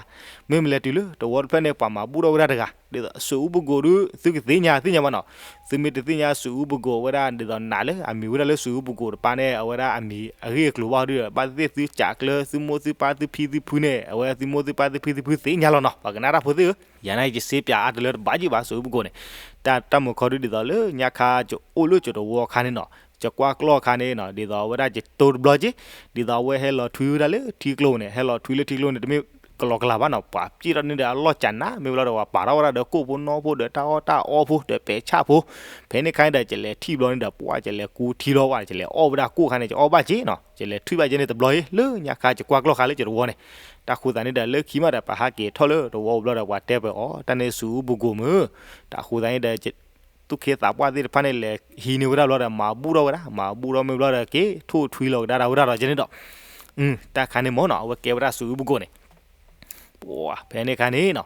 မ့မ့ၢ်လဲၤတုၤလၢတဝီတဖျၢၣ်န့ၣ် ပှၤမၤဘူၣ်ထီၣ်ဝဲဒၣ်တဂၤ, ဒ်သိးစွ့ၤအူပကိးဒု သုကသ့ၣ်ညါသ့ၣ်ညါဘၣ်နီၤ. သုမ့ၢ်တသ့ၣ်ညါစွ့ၤအူပကိးဝဲဒၣ် ဒ်သိးနးလၢအမံၤဝဲဒၣ်လၢစွ့ၤအူပကိးတပၤန့ၣ် အဝဲဒၣ်အမံၤအဂ့ၢ်အကျိၤဘၣ်ဒုဒီး ဘၣ်သ့ၣ်သ့ၣ်သုကးကျၢ သုမိၢ်သုပၢ်သုဖံသုဖုန့ၣ် အဝဲသုမိၢ်သုပၢ်သုဖံသုဖုသ့ၣ်ညါလီၤနီၤ. ပှၤကနၣ်တၢ်ဖိသ့ၣ်ဧၢ, ယၤန့ၣ်ယစ့ပၠးအါတလၢတဘၣ်က့ၤဘၣ် စွ့ၤအူပကိးန့ၣ်. တၢ်တၢ်မုာ်ခီဒုဒ်သိးလၢညါခါယအိၣ်လၢယတဝီခါန့ၣ်နီၤ, ယကွၢ်ကျီၢ်ခါန့ၣ်နီၤ ဒ်သိးအဝဲဒၣ်ယတိတဘျီက့ၤ, ဒ်သိးအဝဲဟဲလီၤထွံဝဲဒၣ်လၢထံကျိန့ၣ် ဟဲလီၤထွံလၢထံကျိန့ၣ် တမ့ၢ်ကလီကလီဘၣ်နီၤ, ပှၤပျဲၢ်ထီၣ်န့ၣ်ဒီးအလီၢ်ကနး မ့ၢ်ဘျီဒီးပှၤပာ်ထီၣ်ဝဲဒၣ်ဒီးကိၣ်ဖိနီဖိဒီးတၢ်အီၣ်တၢ်အီဖိဒီးပဲာ်ဆၣ်ဖိ, ဖဲန့ၣ်ခါန့ၣ်ဒီး ယလဲၤထံၣ်ဘျီန့ၣ်ဒီး ပှၤယလဲၤကူထံလီၤဝဲ ယလဲၤအီၣ်ဝဲဒၣ်ကိၣ်ခါန့ၣ် ယအီၣ်ဘၣ်က့ၤနီၤ, ယလဲၤထွံၣ်ဘၣ်က့ၤန့ၣ်တဘျီအံၤ လၢညါခါယကွၢ်ကျီၢ်ခါလၢယတဝီန့ၣ်. တၢ်ဃိသးန့ၣ်ဒီး လၢခံမးဒီး ပဟးက့ၤထီၣ်လၢတဝီဘျီဒီး ပှၤတဲပှဲၤအီၤ တၢ်န့ၣ်စွ့ၤအူပကိးမုၢ်, တၢ်ဃိသးန့ၣ်ဒီး သူၣ်က့သးပှၢ်သ့ၣ်တဖၣ်န့ၣ် လဲၤဟံးန့ၢ်ဝဲဒၣ်ဘျီဒီး မၤဘူၣ်ထီၣ်ဝဲဒၣ် မၤဘူၣ်ထီၣ်မ့ၢ်ဘျီဒီး က့ၤထိၣ်ထွံလီၤကဒါဒၣ်ဝဲဒၣ်ဒီးက့ၤန့ၣ်ဒီး, တၢ်ခါန့ၣ်မ့ၢ်နီၤ အဝဲကဲဝဲဒၣ်စွ့ၤအူပကိးန့ၣ် ပှၤဖဲန့ၣ်ခါန့ၣ်နီၤ,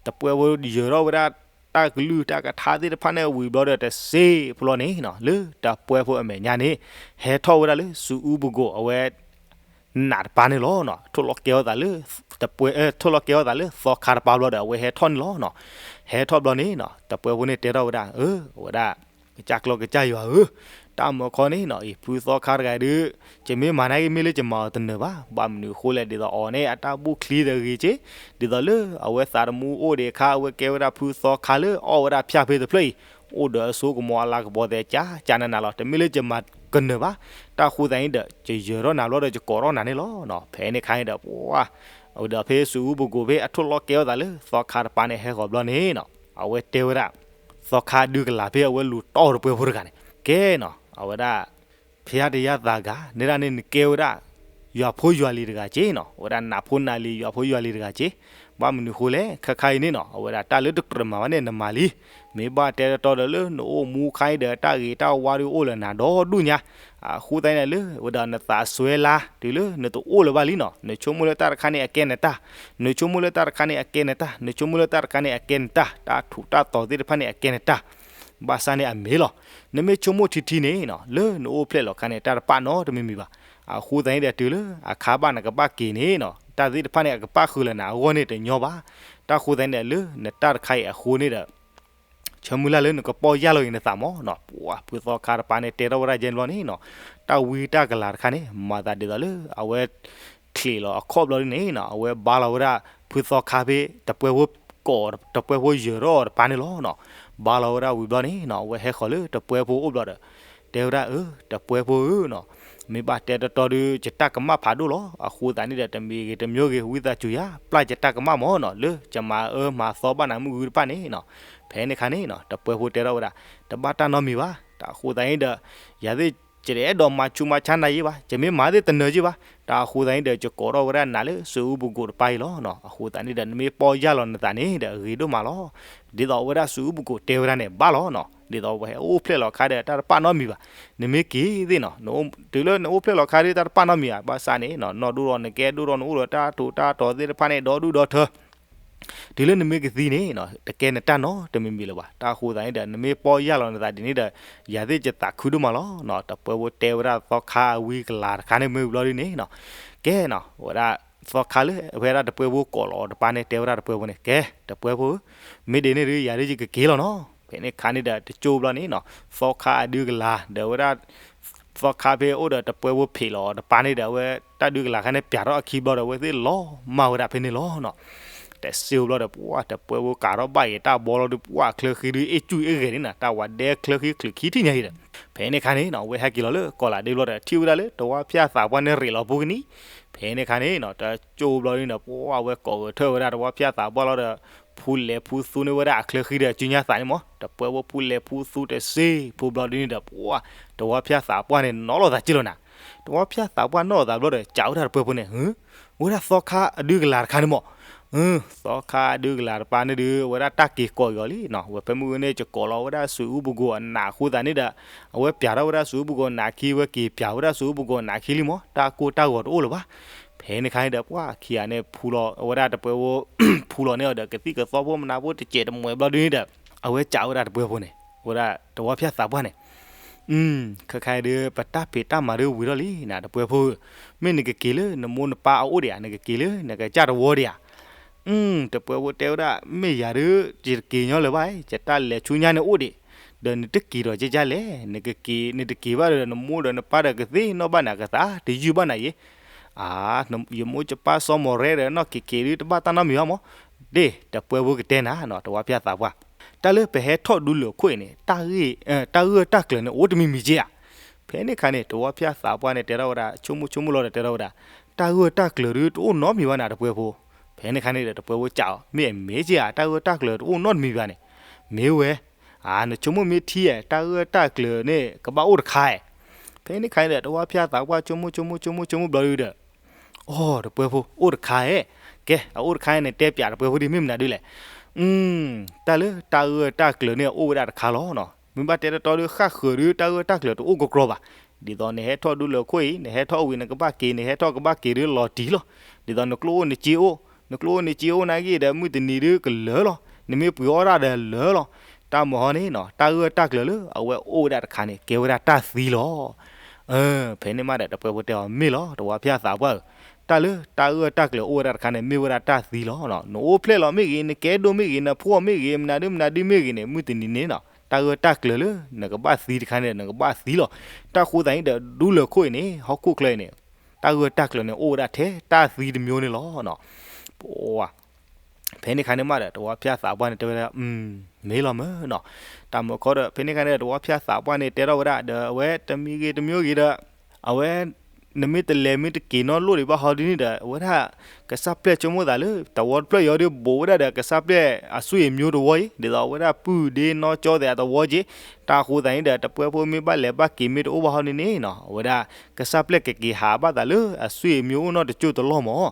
တပှဲၤဖိယၢၤထီၣ်ဝဲဒၣ် တၢ်ကလုၢ်တၢ်ကထါသ့ၣ်တဖၣ်န့ၣ်ဝံၤဘျီဒီး တစ့ဖျီန့ၣ်နီၤ လၢတပှဲၤဖိအမဲာ်ညါန့ၣ် ဟဲထီၣ်ဝဲဒၣ်လၢစွ့ၤအူပကိးအဝဲ နးတပၤန့ၣ်လီၤနီၤ, ထိၣ်လီၤကဲထီၣ်သးလၢ တပှဲၤ ထိၣ်လီၤကဲထီၣ်သးလၢသီခါတပၤဘျီဒီး အဝဲဟဲထီၣ်န့ၣ်လီၤနီၤ. ဟဲထီၣ်ဘျီန့ၣ်နီၤ တပှဲၤဖိန့ၣ်တဲထီၣ်ဝဲဒၣ် အဝဲဒၣ် ကစၢ်ကျီၢ်ကစၢ်ယွၤဧၢ, တၢ်မုာ်ခီန့ၣ်နီၤ အံၤဖုသီခါတဂၤဒုး ယမ့ၢ်မၤနာ်က့မ့ၢ်လၢယမၤအီၤတနၢၤဘၣ်, ဘၣ်မနုၤအဃိလဲၣ် ဒ်သိးအီၤန့ၣ် အတၢ်ဘူၣ်ချံတဂ့ၤက့, ဒ်သိးလၢအဝဲသးတမူအိၣ်ဒံးအခါ အဝဲကဲဝဲဒၣ်ဖုသီခါလၢအီၣ်ဝဲဒၣ်ဖၠၣ်ဖ့တဖျၢၣ်အံၤ အိၣ်ဒီးအစိကမီၤအလၤကပီၤသဲး ကၠးကၠးနးနးလီၤ, တမ့ၢ်လၢယမၤကနၢၤဘၣ်, တၢ်ဃိသးန့ၣ်ဒီး ယယၢၤထီၣ်နၤဘျီဒီး ယကိးထီၣ်နၤန့ၣ်လီၤနီၤ. ဖဲန့ၣ်ခါန့ၣ်ဒီး ပှၤ အဝဲဒီးဖဲစွ့ၤအူပကိးဖဲအထိၣ်လီၤကဲထီၣ်သးလၢသီခါတပၤန့ၣ် ဟဲဃီၤဘျီန့ၣ်နီၤ အဝဲတဲဝဲဒၣ် သီခါဒုးကလၤဖဲအဝဲလူၤတီၢ်တပှဲၤဖိတဂၤန့ၣ် ကဲနီၤ အဝဲဒၣ် ဖဲယါတယါသးဂၤ နဲဒၣ်န့ၣ်နကဲဝဲဒၣ် ယွၤဖိယွၤလံၤတဂၤက့နီၤ, အဝဲဒၣ်နးဖိနးလံၤ ယွၤဖိယွၤလံၤတဂၤက့, ဘၣ်မနုၤဃိလဲၣ် ခဲခါအံၤန့ၣ်နီၤ အဝဲဒၣ်တၢ်လၢတကြၢးမၤဘၣ်န့ၣ် နမၤလံ, မ့ၢ်ဘၣ်တဲတီတီဒီးလၢနအိၣ်မူခါအံၤဒီး တၢ်ဂ့ၤတၢ်ဝါဒုးအိၣ်လၢနၤဒီဒူၣ်ညါ, အဃိသတးန့ၣ်လၢ ဝဲဒီးနသးစွဲလါ တုၤလၢနတအိၣ်လၢၤဘၣ်လံနီၤ, နဆိကမိၣ်လၢတၢ်တခါန့ၣ်အကဲနတၢ်, နဆိကမိၣ်လၢတၢ်တခါန့ၣ်အကဲနတၢ်, နဆိကမိၣ်လၢတၢ်တခါန့ၣ်အကဲနတၢ်, တၢ်ထူးတၢ်တီၤသ့ၣ်တဖၣ်န့ၣ်အကဲနတၢ် ဘၣ်ဆၣ်န့ၣ်အမ့ၢ်လီၤ. နမ့ၢ်ဆိကမိၣ်ထံထံန့ၣ်နီၤ လၢနအိၣ်ဖျဲၣ်လီၤခါန့ၣ် တၢ်တပာ်နီတမံၤမံၤဘၣ်. အဃိသတးန့ၣ်ဒီး တုၤလၢအခါဘၣ်နကဘၣ်က့ၤန့ၣ်နီၤ တၢ်သ့ၣ်တဖၣ်န့ၣ် အကပာ်ဃုာ်လၢနၤအဂီၢ်န့ၣ်တညီဘၣ်. တၢ်ဃိသတးန့ၣ်ဒီး လၢနတၢ်တခါအံၤအဃိန့ၣ်ဒီး ဆၢမုၢ်လၢ်လၢနကပီၢ်ယၢ်လီၤက့ၤနသးမးနီၤ. ပှၤဖုသီခါတပၤန့ၣ် တဲထီၣ်ဝဲဒၣ်ယဲန့ၣ်ဘျီန့ၣ်နီၤ တၢ်ဝံတၢ်ကလၤတခါန့ၣ် မၤသးဒ်သိးလၢ အဝဲ ချံးလီၤအခီၣ်ဘျီဒ်န့ၣ်နီၤ အဝဲဘါလီၤဝဲဒၣ် ဖုသီခါဖဲ တပှဲၤဖိကိး တပှဲၤဖိယၢၤထီၣ်တပၤန့ၣ်လီၤနီၤ. ဘါလီၤဝဲဒၣ်ဝံၤဘျီန့ၣ်နီၤ အဝဲဟဲဃီၤလၢတပှဲၤဖိအိၣ်ဘျီဒီး တဲဝဲဒၣ်အၢ တပှဲၤဖိဧၢနီၤ မ့ၢ်ဘၣ်တဲတီတီဒုး ယတၢ်ကမၣ်ဖးဒိၣ်လီၤ. အဃိသတးန့ၣ်ဒီး တမံၤဂ့ၤတမံၤဂ့ၤ ဝံသးစူၤယၤ ပျၢ်ယတၢ်ကမၣ်မးနီၤ လၢယမၤအၢမၤသီဘၣ်နၤမုၢ်ဂုၢ်တဖၣ်န့ၣ်နီၤ. ဖဲန့ၣ်ခါန့ၣ်နီၤ တပှဲၤဖိတဲထီၣ်ဝဲဒၣ် တဘၣ်တၢ်နီတမံၤဘၣ်. တၢ်အဃိသတးန့ၣ်ဒီး ယၤသ့ၣ် ယတအဲၣ်ဒိးမၤဆူးမၤဆါနၤယ့ၢ်ဘၣ်, ယမ့ၢ်မၤသ့ၣ်တနၢၤယ့ၢ်ဘၣ်. တၢ်အဃိသတးန့ၣ်ဒီး ယကိးထီၣ်ဝဲဒၣ်နၤလၢစွ့ၤအူပကိးတပၤအံၤလီၤနီၤ. အဃိသတးန့ၣ်ဒီး နမ့ၢ်ပီၢ်ယၢ်လီၤနသးန့ၣ်ဒီး အဂ့ၤဒိၣ်မးလီၤ. ဒ်သိးအဝဲဒၣ်စွ့ၤအူပကိးတဲဝဲဒၣ်န့ၣ် ဘၣ်လီၤနီၤ. ဒ်သိးပှၤဟဲအိၣ်ဖျဲၣ်လီၤခါဒီး တၢ်တပာ်နီတမံၤဘၣ်. နမ့ၢ်က့ၤသ့ၣ်နီၤ, တုၤလၢနအိၣ်ဖျဲၣ်လီၤခါဒီး တၢ်တပာ်နီတမံၤဘၣ်. ဘၣ်ဆၣ်န့ၣ်နီၤ နီၢ်ဒိၣ်ထီၣ်နကဲဒိၣ်ထီၣ်နအိၣ်ဒီးတၢ်ထူးတၢ်တီၤသ့ၣ်တဖၣ်န့ၣ် ဒီဒူၣ်ဒီထၢ တုၤလၢနမ့ၢ်ကသံန့ၣ်နီၤ တကဲနတၢ်နီတမံၤမံၤလၢၤဘၣ်. တၢ်အဃိသတးန့ၣ်ဒီး နမ့ၢ်ပီၢ်ယၢ်လီၤနသးဒ်န့ၣ်ဒီး ယၤသ့ၣ်ယသးခုဒိၣ်မးလီၤနီၤ. တပှဲၤဖိတဲဝဲဒၣ်သီခါအဝံကလၤတခါန့ၣ်မ့ၢ်ဘျီဒ်န့ၣ်နီၤ. ကဲနီၤ ဝဲဒၣ် သီခါလၢအဝဲဒၣ်တပှဲဖိကိးလီၤအီၤတပၢ်န့ၣ် တဲဝဲဒၣ်တပှဲဖိန့ၣ်, ကဲ တပှဲဖိဧၢ, မ့ၢ်ဒ်န့ၣ်ဒီး ယၤဒ်ယကက့ၤလီၤနီၤ. ဖဲန့ၣ်ခါန့ၣ်ဒီး တကၠိဘျီန့ၣ်နီၤ, သီခါအဒုကလၤဒီးဝဲဒၣ် သီခါဖဲအိၣ်ဒီးတပှဲဖိဖံးလီၤအီၤတပၢ်န့ၣ်ဒီး အဝဲတၢ်ဒုကလၤခါန့ၣ် ပၠးထီၣ်အခံဘျီဒီး အဝဲသ့ၣ်လီၤမၢ်ဝဲဒၣ်ဖဲန့ၣ်လီၤနီၤ. တစ့ဘျီဒီး ပှၢ် တပှဲဖိကးထီၣ်ဘၣ်အံၤတၢ်ဘီလီၤဒီး ပှၢ် ချၢဃံဒုး အ့ၣ်ကူၣ်အ့ၣ်ဂဲၤန့ၣ်နီၤ, တၢ်ဝဲဒဲချၢဃံချုးခံထံၣ်ညါအံၤဒီး ဖဲန့ၣ်ခါန့ၣ်နီၤ အဝဲဟဲက့ၤလီၤလၢကီးလးဒ့ဘျီဒီး ထံၣ်ဝဲဒၣ်လၢတဝါဖၠၣ်သးပှၢ်န့ၣ် ရ့းလီၤပူၤကနံၤ. ဖဲန့ၣ်ခါန့ၣ်နီၤ တကၠိဘျီဒ်န့ၣ်ဒီး ပှၢ် အဝဲကိးဂဲၤထၢၣ်ဝဲဒၣ်တဝါဖၠၣ်သးပှၢ်လီၤဒီး ဖူလဲၤဖူသူန့ၢ်ဝဲဒၣ်အချၢဃံဒီး စုညါသးန့ၣ်မး, တပှဲဖိဖူလဲၤဖူသူတစ့ ဖိဘျီဒ်န့ၣ်ဒီး ပှၢ် တဝါဖၠၣ်သးပှၢ်န့ၣ် နီၣ်လီၤသးက့ၢ်လီၤနၤ. တဝါဖၠၣ်သးပှၢ်နီၣ်လီၤသးဘျီဒီး စံးဝဲဒၣ်တပှဲဖိန့ၣ် ဝဲဒၣ်သီခါအဒုကလၤတခါန့ၣ်မး, သီခါအဒုကလၤတပၢ်န့ၣ်ဒီး အဝဲဒၣ်တၢ်က့ၤကိးက့ၤအီၤလံနီၤ. ဝဲဖဲမုၢ်ဂီၤန့ၣ် ကကိးလီၤဝဲဒၣ်စူးအူပူၤကီၢ်အနးအဃိသတးန့ၣ်ဒီး အဝဲပၠးထီၣ်ဝဲဒၣ်စူးအူပူၤကီၢ်အနးခံ အဝဲက့ၤပၠးဝဲဒၣ်စူးအူပူၤကီၢ်အနးခံလံမး, တၢ်ကိၢ်တၢ်ဂီၤတအိၣ်လၢၤဘၣ်. ဖဲန့ၣ်ခါန့ၣ်ဒီး ပှၢ် ခံဂၤန့ၣ် ဖူလီၤဝဲဒၣ်တပှဲဖိ ဖူလီၤန့ၢ်အီၤဒီး ကသံၣ်ကသီဖိမနၤဖိတစဲးတမှဲးဘျီဒ်န့ၣ်ဒီး အဝဲစံးဝဲဒၣ်တပှဲဖိန့ၣ်, ဝဲဒၣ်တဝါဖၠၣ်သးပှၢ်န့ၣ် ခဲခါဒီး ပတၢ်ဖံးတၢ်မၤဒုးဝံၤထီၣ်လံနၤ တပှဲဖိဧၢ, မ့ၢ်နကက့ၤလၢနမိၢ်နပၢ်အအိၣ်ဒံးဧါ, နကက့ၤလၢနကစၢ်တဝီဒံးဧါ. တပှဲဖိတဲဝဲဒၣ် မ့ၢ်ယၤဒုး ယတက့ၤညီလၢၤဘၣ်, ယတၢ်လဲၤဆူညါန့ၣ်အိၣ်ဒံး, ဒီးနတက့ၤဒီးကဲကဲလဲၣ်, နကက့ၤ နတက့ၤဘၣ်ဒီး နမိၢ်ဒီးနပၢ်ဒီးကသ့ၣ်နီၣ်ဘၣ်နၤ ကသးတယုၢ်ဘၣ်နၤယဲ. အါ ယမိၢ်ယပၢ်စီၤမီၤရဲဒီးနီၢ်က့ၤက့ၤဒုး တဘၣ်တၢ်နီတမံၤဘၣ်မး. ဒ့ၣ် တပှဲဖိကတဲနၤနီၤ တဝါဖၠၣ်သးပှၢ်, တၢ်လၢပဟဲထီၣ်ဒူလၢာ်ခိၣ်အံၤန့ၣ် တၢ်ဂ့ၢ် တၢ်ဂၢၢ်တၢ်ကျၢၤန့ၣ် အိၣ်တမံၤမံၤက့ဧါ. ဖဲန့ၣ်ခါန့ၣ် တဝါဖၠၣ်သးပှၢ်န့ၣ် တဲထီၣ်ဝဲဒၣ် ဆိကမိၣ်ဆိကမိၣ်လီၤဒီး တဲထီၣ်ဝဲဒၣ် တၢ်ဂၢၢ်တၢ်ကျၢၤဒုး တအိၣ်နီတမံၤဘၣ်နၤ တပှဲဖိ. ဖဲန့ၣ်ခါန့ၣ်ဒီး တပှဲဖိစံးအီၤ မ့ၢ်အမ့ၢ်က့ဧါ, တၢ်ဂၢၢ်တၢ်ကျၢၤတအိၣ်နီတမံၤဘၣ်န့ၣ်. မ့ၢ်ဝဲ, အါ နဆိကမိၣ်မ့ၢ်ထံဧါ, တၢ်ဂၢၢ်တၢ်ကျၢၤန့ၣ် ကဘၣ်အိၣ်တခါဧါ. ဖဲန့ၣ်ခါန့ၣ်ဒီး တဝါဖၠၣ်သးပှၢ် ဆိကမိၣ်ဆိကမိၣ်ဆိကမိၣ်ဆိကမိၣ်ဘျီဒုးဒီး အိ တပှဲဖိ အိၣ်တခါဧါ. ကဲ အအိၣ်တခါန့ၣ် တဲပၠးတပှဲဖိဒ်မ့ၢ်မနုၤဒ်လဲၣ်. တၢ်လၢတၢ်ဂၢၢ်တၢ်ကျၢၤန့ၣ် အိၣ်ဝဲဒၣ်တခါလီၤနီၤ. မ့ၢ်ဘၣ်တဲတတီဒုး ဃၣ်ဃၢၤဒုး တၢ်ဂၢၢ်တၢ်ကျၢၤတအိၣ်ကကြီဘၣ်. ဒ်သိးနဟဲထီၣ်ဒူလၢာ်ခိၣ်အံၤ နဟဲထီၣ်ဝံၤနကဘၣ်က့ၤ နဟဲထီၣ်ကဘၣ်က့ၤဒုးလီၤတံၢ်လီၤ. ဒ်သိးနကျိၣ်အိၣ်နစ့အိၣ်, နကျိၣ်အိၣ်နစ့အိၣ်နာ်က့ဒီး မုၢ်တနံၤဒုးကလၢာ်လီၤ. နမ့ၢ်ပှ့ၤအီၣ်ဒၣ်ဒီးလၢာ်လီၤ. တၢ်မဟီန့ၣ်နီၤ တၢ်ဂၢၢ်တၢ်ကျၢၤလၢအဝဲအိၣ်ဝဲဒၣ်တခါန့ၣ် ကဲဝဲဒၣ်တၢ်သံလီၤ. ဖဲန့ၣ်မးဒီး တပှဲဖိတဲအီၤ မ့ၢ်လီၤ တဝါဖၠၣ်သးပှၢ်ဧၢ, တၢ်လၢတၢ်ဂၢၢ်တၢ်ကျၢၤအိၣ်ဝဲဒၣ်တခါန့ၣ် မ့ၢ်ဝဲဒၣ်တၢ်သံလီၤ. နအိၣ်ဖျဲၣ်လီၤမ့ၢ်ဂ့ၤ, နကဲဒိၣ်မ့ၢ်ဂ့ၤ, နဖှီၣ်မ့ၢ်ဂ့ၤ, မနုၤဒုမနုၤဒုမ့ၢ်ဂ့ၤန့ၣ် မုၢ်တနံၤန့ၣ်နီၤ တၢ်ဂၢၢ်တၢ်ကျၢၤလၢ နကဘၣ်သံတခါန့ၣ် နကဘၣ်သံလီၤ. တၢ်ဃိသတးန့ၣ်ဒီး ဒူလၢာ်ခိၣ်အံၤန့ၣ် ဟီၣ်ခိၣ်ချၢအံၤန့ၣ် တၢ်ဂၢၢ်တၢ်ကျၢၤန့ၣ် အိၣ်ဝဲဒၣ်ထဲတၢ်သံတမျိုးန့ၣ်လီၤ. ဖဲန့ၣ်ခါန့ၣ်မးဒီး တဝါဖၠၣ်သးပှၢ်န့ၣ် တဲဝဲဒၣ် မ့ၢ်လီၤမ့ၢ်နီၤ. တၢ်မုၢ်ခီဒီး ဖဲန့ၣ်ခါန့ၣ်ဒီး တဝါဖၠၣ်သးပှၢ်န့ၣ် တဲထီၣ်ဝဲဒၣ်ဒီး အဝဲတမံၤဂ့ၤတမံၤဂ့ၤဒီး အဝဲ နမ့ၢ်တလဲၤမ့ၢ်တက့ၤနီၣ်လိၣ်ဒံးဘၣ်ဟီဒ်န့ၣ်ဒီး အဝဲဒၣ် ကစၢ်ပျဲၢ်ဆိကမိၣ်သးလၢ သဝီတဖျၢၣ်အံၤဒီး ဘူးဝဲဒၣ်ဒီး ကစၢ်ပျဲၢ်အဆွေမျိုးတဝီအံၤ ဒ်သိးအဝဲဒၣ်ပုၢ်ဒ့နီၢ်ကၠီသ့ၣ်အသဝီက့ၤ, တၢ်ဃိသတးန့ၣ်ဒီး တပှဲဖိမ့ၢ်ဘၣ်လဲၤဘၣ်က့ၤမ့ၢ်တအိၣ်ဘၣ်ဟီဒ်န့ၣ်နီၤ အဝဲဒၣ် ကစၢ်ပျဲၢ်ကက့ၤဟးဘၣ်သးလၢအဆွေမျိုးအိၣ်နီၢ်တစိၢ်တလီၢ်မး.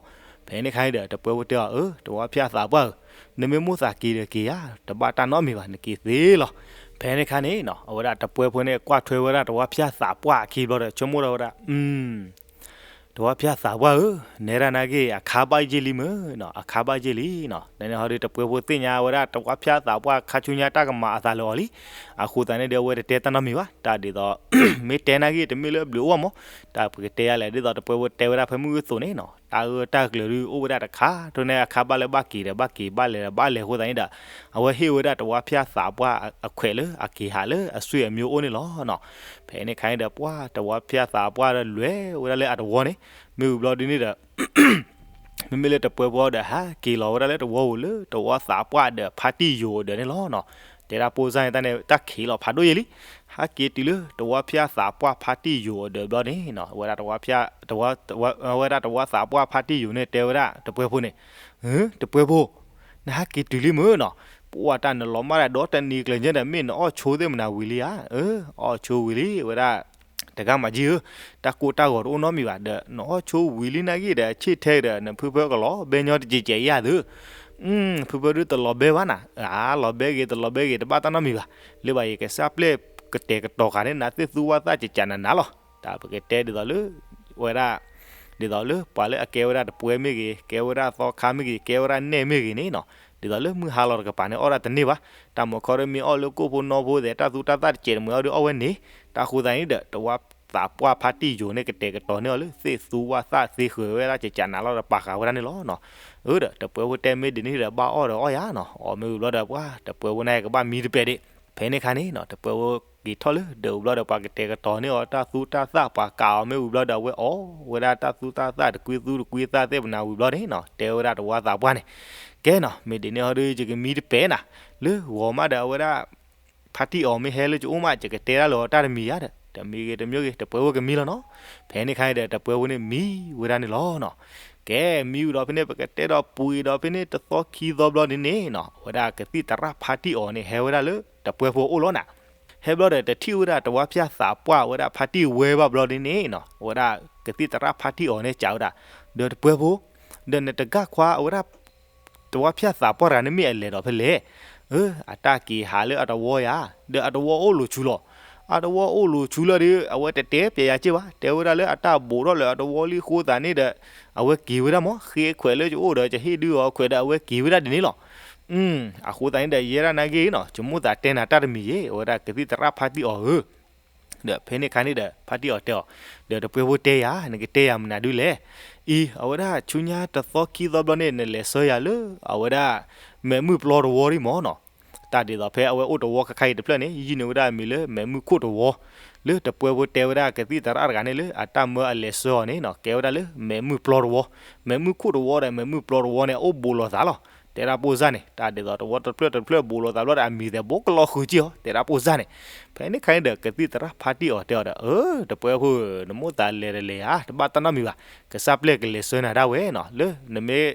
ဖဲန့ၣ်ခါန့ၣ်ဒီး တပှဲဖိတဲအီၤ အၢ တဝါဖၠၣ်သးပှၢ်ဧၢ, နမ့ၢ်မိၣ်သးက့ၤဒီးက့ၤဧါ, တဘၣ်တၢ်နီတမံၤဘၣ် နက့ၤသ့လီၤ. ဖဲန့ၣ်ခါန့ၣ်နီၤ အဝဲဒၣ်တပှဲဖိန့ၣ် ကွၢ်ထွဲဝဲဒၣ်တဝါဖၠၣ်သးပှၢ်အခံဘျီဒီး ဆိကမိၣ်ထီၣ်ဝဲဒၣ် တဝါဖၠၣ်သးပှၢ်ဧၢ, နဲဒၣ်နာ်က့ အခါဘၣ်ယ့ၢ်လံမ့ၢ်နီၤ, အခါဘၣ်ယ့ၢ်လံနီၤ. နန့ၣ်ဟီဒီး တပှဲဖိသ့ၣ်ညါဝဲဒၣ် တဝါဖၠၣ်သးပှၢ်ခါဆူညါတၢ်ကမၤအသးလၢအီၤလံ. အဃိသတးန့ၣ်ဒီး အဝဲတတဲတၢ်နီတမံၤဘၣ်, တၢ်ဒ်သိး မ့ၢ်တဲနာ်က့ တမ့ၢ်လၢအဘျုးအိၣ်ဘၣ်မး, တၢ်ပကတဲယၤလဲၣ် ဒ်သိးတပှဲဖိတဲဝဲဒၣ်ဖဲမုၢ်ဂီၤအသိးန့ၣ်နီၤ, တၢ်ဂၢၢ်တၢ်ကျၢၤဒုး အိၣ်ဝဲဒၣ်တခါ ဒ်န့ၣ် အခါဘၣ်လၢဘၣ်က့ၤဒီးဘၣ်က့ၤ ဘၣ်လဲၤဒီးဘၣ်လဲၤအဃိသတးန့ၣ်ဒီး အဝဲဟ့ၣ်ဝဲဒၣ်တဝါဖၠၣ်သးပှၢ်အခွဲးလၢအက့ၤဟးလၢအဆွေမျိုးအိၣ်န့ၣ်လီၤနီၤ. ဖဲန့ၣ်ခါန့ၣ်ဒီး ပှၢ် တဝါဖၠၣ်သးပှၢ်ဒီးလဲၤဝဲဒၣ်လၢအသဝီန့ၣ်, မ့ၢ်ဝံၤဘျီဒ်န့ၣ်ဒီး မ့မ့ၢ်လၢတပှဲဖိဒီး ဟးက့ၤလီၤဝဲဒၣ်လၢသဝီပူၤလၢတဝါသးပှၢ်ဒီးဖါတံၢ်ယိၤအဒၢးန့ၣ်လီၤနီၤ. တဲဒၣ်ဖိစၢ်န့ၣ်တၢ်န့ၣ် တၢ်ခံးလီၤဖးဒိၣ်ယဲၢ်လံ, ဟးက့ၤတုၤလၢတဝါဖၠၣ်သးပှၢ်ဖါတံၢ်ယိၤအဒၢးဘျီန့ၣ်နီၤ, ဝဲဒၣ်တဝါဖၠၣ် ဝဲဒၣ်တဝါသးပှၢ်ဖါတံၢ်ယိၤန့ၣ် တဲဝဲဒၣ်တပှဲဖိန့ၣ်, တပှဲဖိ, နဟးက့ၤတုၤလံမ့ၢ်နီၤ, ပှၢ် တၢ်နလီၤမၢ်ဒၣ်ဒီတနံၤကျၢၤညါဒီး မ့ၢ်နအီၣ်ဆိသ့ၣ်မနၤဝံၤလံဧါ. အၢ အီၣ်ဆိဝံၤလံ ဝဲဒၣ် တဂၤမးကံဧၢ, တၢ်ကိၢ်တၢ်ဂီၤတအိၣ်နီတမံၤဘၣ်ဒီး နအီၣ်ဆိဝံၤလံနာ်က့ဒီး ဆ့ၣ်ထဲဒီး နဖုဖၢကလီၤဘဲညီတကဲးကဲးယၤသု, ဖုဖၢဒုးတလီၤဘဲဘၣ်နၤ, အါ လီၤဘဲဂ့ၤ တလီၤဘဲဂ့ၤ တဘၣ်တၢ်နီတမံၤဘၣ်, လၢဘၣ်ယကစၢ်ပျဲၢ်ကတဲာ်ကတီၤဃာ်န့ၣ် နသ့ၣ်သူဝဲသၣ်ကကးနးနးလီၤ. တၢ်ပကတဲဒ်သိးလၢ ဝဲဒၣ် ဒ်သိးလၢပှၤလၢအကဲဝဲဒၣ်တပှဲမ့ၢ်ဂ့ၤ ကဲဝဲဒၣ်သီခါမ့ၢ်ဂ့ၤ ကဲဝဲဒၣ်နဲၣ်မ့ၢ်ဂ့ၤန့ၣ်နီၤ, ဒ်သိးလၢမုၢ်ဟါလီၤတကပၤန့ၣ် အီၣ်ဒၣ်တန့ၢ်ဘၣ်, တၢ်မုၢ်ခီဒီးမ့ၢ်အီၣ်လၢကိၣ်ဖိနီဖိသ့ၣ် တၢ်သူတၢ်သၣ်တစဲးတမှဲၤအီၤဒီးအီၣ်ဝဲန့ၣ်, တၢ်ဃိသတးန့ၣ်ဒီး တဝါ သးပှၢ်ဖါတံၢ်ယိၤန့ၣ် ကတဲာ်ကတီၤန့ၢ်အီၤလၢ သ့ၣ်သူဝၣ်သၣ်သ့ဃုာ်ဝဲဒၣ် ကကးနးလီၤဒီးပာ်ဃာ်ဝဲဒၣ်န့ၣ်လီၤနီၤ. အၢဒီး တပှဲၤဖိတဲမ့ၢ်ဒ်န့ၣ်ဒီး ဘၣ်အီၣ်ဒီးအီၣ်ယၤနီၤ, အီၣ်မ့ၢ်ဝံၤဘျီဒီး ပှၤတပှဲၤဖိန့ၣ်ကဘၣ်မံတပဲာ်ဒံး. ဖဲန့ၣ်ခါန့ၣ်နီၤ တပှဲၤဖိက့ၤထီၣ်လၢဒၢးဝံၤဘျီဒီး ပှၤကတဲာ်ကတီၤန့ၢ်အီၤတၢ်သူတၢ်သၣ် ပှၤကးအီၤမ့ၢ်ဝံၤဘျီဒီး အဝဲအီၣ်ဝဲဒၣ်တၢ်သူတၢ်သၣ် တကွံသူတကွံသၣ်သ့ၣ်ပနၤဝံၤဘျီန့ၣ်နီၤ တဲဝဲဒၣ်တဝီသးပှၢ်န့ၣ်, ကဲနီၤ မ့ၢ်ဒ်န့ၣ်ဟီဒီး ယကမံတပဲာ်နၤ, လၢဂီၤမးဒီးအဝဲဒၣ် ဖါတံၢ်အီၤမ့ၢ်ဟဲလၢယအိၣ်မး ယကတဲဒၣ်လၢအီၤတၢ်တမံၤယါဒီး တမံၤဂ့ၤတမံၤဂ့ၤ တပှဲၤဖိကမံလီၤနီၤ. ဖဲန့ၣ်ခါန့ၣ်ဒီး တပှဲၤဖိန့ၣ်မံဝဲဒၣ်န့ၣ်လီၤနီၤ. ကဲ မံဝံၤဒီးဖဲန့ၣ် ပကတဲဒီးပှ့ၤဒီးဖဲန့ၣ် တသီခံသီဘျီန့ၣ်န့ၣ်နီၤ အဝဲဒၣ်ကသံၣ်သရၣ်ဖါတံၢ်အီၤန့ၣ် ဟဲဝဲဒၣ်လၢတပှဲၤဖိအအိၣ်လီၤနၤ. ဟဲဘျီဒီး တထံၣ်ဝဲဒၣ်တဝီဖၠၣ်သးပှၢ်ဝဲဒၣ်ဖါတံၢ်ဝဲဘၣ်ဘျီန့ၣ်န့ၣ်နီၤ အဝဲဒၣ်ကသံၣ်သရၣ်ဖါတံၢ်အီၤန့ၣ် စံးဝဲဒၣ် ဒီးတပှဲၤဖိ ဒီးနတဂၢ်ခွါအဝဲဒၣ် တဝီဖၠၣ်သးပှၢ်တဂၤန့ၣ်မ့ၢ်အလဲၤဒီးဖဲလဲၣ်. အၢ အတၢ်က့ၤဟးလၢအတဝီယါ, ဒီးအတဝီအိၣ်လိၤဆူလီၤ. အတဝီအိၣ်လိၤဆူလီၤဒီး အဝဲတတဲပျဲယၤက့ၢ်ဘၣ်, တဲဝဲဒၣ်လၢအတၢ်ဘိးထီၣ်လၢအတဝီလံအဃိသတးန့ၣ်ဒီး အဝဲက့ၤဝဲဒၣ်မး, ဃ့ခွဲးလၢယအိၣ်ဒီး ယဟ့ၣ်ဒုးအီၤခွဲးဒီး အဝဲက့ၤဝဲဒၣ်ဒ်န့ၣ်လီၤ. အဃိသတးန့ၣ်ဒီး ယဲဒၣ်နာ်က့နီၤ ယမိၣ်သးတဲနၤတၢ်တမံၤယ့ၣ်, အဝဲဒၣ်ကသံၣ်သရၣ်ဖါတံၢ်အီၤဧၢ ဒီးဖဲန့ၣ်ခါန့ၣ်ဒီး ဖါတံၢ်အီၤတဲအီၤ, ဒီးတပှဲၤဖိတဲယၤ နကတဲယၤမနုၤဒုလဲၣ်. အံၤ အဝဲဒၣ်ဆူညါတသီခံသီဘျီန့ၣ် နလဲၤဆှၢယၤလၢ အဝဲဒၣ် မဲးမုၢ်ပျီတဝီဒံးမးနီၤ. တၢ်ဒ်သိးဖဲအဝဲအိၣ်တဝီခါခါအံၤတဖျၢၣ်န့ၣ် ယုၢ်န့ၢ်ဝဲဒၣ်အမံၤလၢ မဲးမုၢ်ခိၣ်တဝီ, လၢတပှဲၤဖိတဲဝဲဒၣ်ကသံၣ်သရၣ်တဂၤန့ၣ်လၢ အတၢ်မၢအလဲၤဆှၢအီၤန့ၣ်နီၤ ကဲဝဲဒၣ်လၢ မဲးမုၢ်ပျီတဝီ, မဲးမုၢ်ခိၣ်တဝီဒီး မဲးမုၢ်ပျီတဝီန့ၣ် အအိၣ်ဘူးလိာ်သးလီၤ. တဲဒၣ်ပိၢ်စၢ်န့ၣ် တၢ်ဒ်သိးတဝီတဖျၢၣ်တဖျၢၣ် ဘူးလိာ်သးဘျီဒီး အမံၤသဲးဘိကလီၤဃုာ်က့ၢ်အီၤ တဲဒၣ်ပိၢ်စၢ်န့ၣ်. ဖဲန့ၣ်ခါန့ၣ်ဒီး ကသံၣ်သရၣ်ဖါတံၢ်အီၤတဲအီၤဒီး အၢ တပှဲၤဖိဧၢ နမိၣ်သးလဲၤတလဲၤဧါ တဘၣ်တၢ်နီတမံၤဘၣ်, ကစၢ်ပျဲၢ်ကလဲၤဆှၢနၤဒၣ်ဝဲနီၤ လၢနမ့ၢ်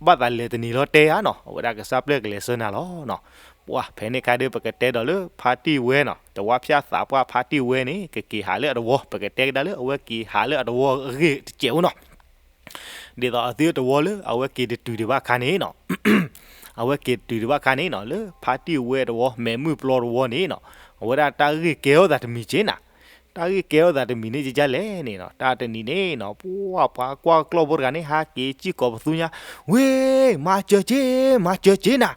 ဘၣ်သးလဲၤတနံၤလီၤတဲဧါနီၤ အဝဲဒၣ်ကစၢ်ပျဲၢ်ကလဲၤဆှၢနၤလီၤနီၤ. ပှၤဖဲန့ၣ်ခါဒီး ပကတဲဒီးလၢဖါတံၢ်ဝဲနီၤ တဝီဖၠၣ်သးပှၢ်ဖါတံၢ်ဝဲန့ၣ် ကက့ၤဟးလၢအတဝီ ပကတဲကဒါလၢအဝဲက့ၤဟးလၢအတဝီအဂ့ၢ်တစဲးဖိနီၤ. ဒ်သိးအသုတဝီလၢအဝဲက့ၤတတုၤဒံးဘၣ်ခါန့ၣ်နီၤ အဝဲက့ၤတတုၤဒံးဘၣ်ခါန့ၣ်နီၤ လၢဖါတံၢ်ဝဲတဝီ မဲးမုၢ်ပျီတဝီန့ၣ်နီၤ အဝဲဒၣ်တၢ်ဂ့ၢ်ကဲထီၣ်သးတမံၤက့ၤနၤ. တၢ်ဂ့ၢ်ကဲထီၣ်သးတမံၤန့ၣ် ကကလဲၣ်န့ၣ်နီၤ တၢ်တနံၤန့ၣ်နီၤ ပှၤပှၤကွၢ်ကျီၢ်ဖိတဂၤန့ၣ် ဟးက့ၤစံၣ်ကိးပသူညါ, ဝ့ၢ် မၤစၢၤက့ၤ မၤစၢၤက့ၤနၤ,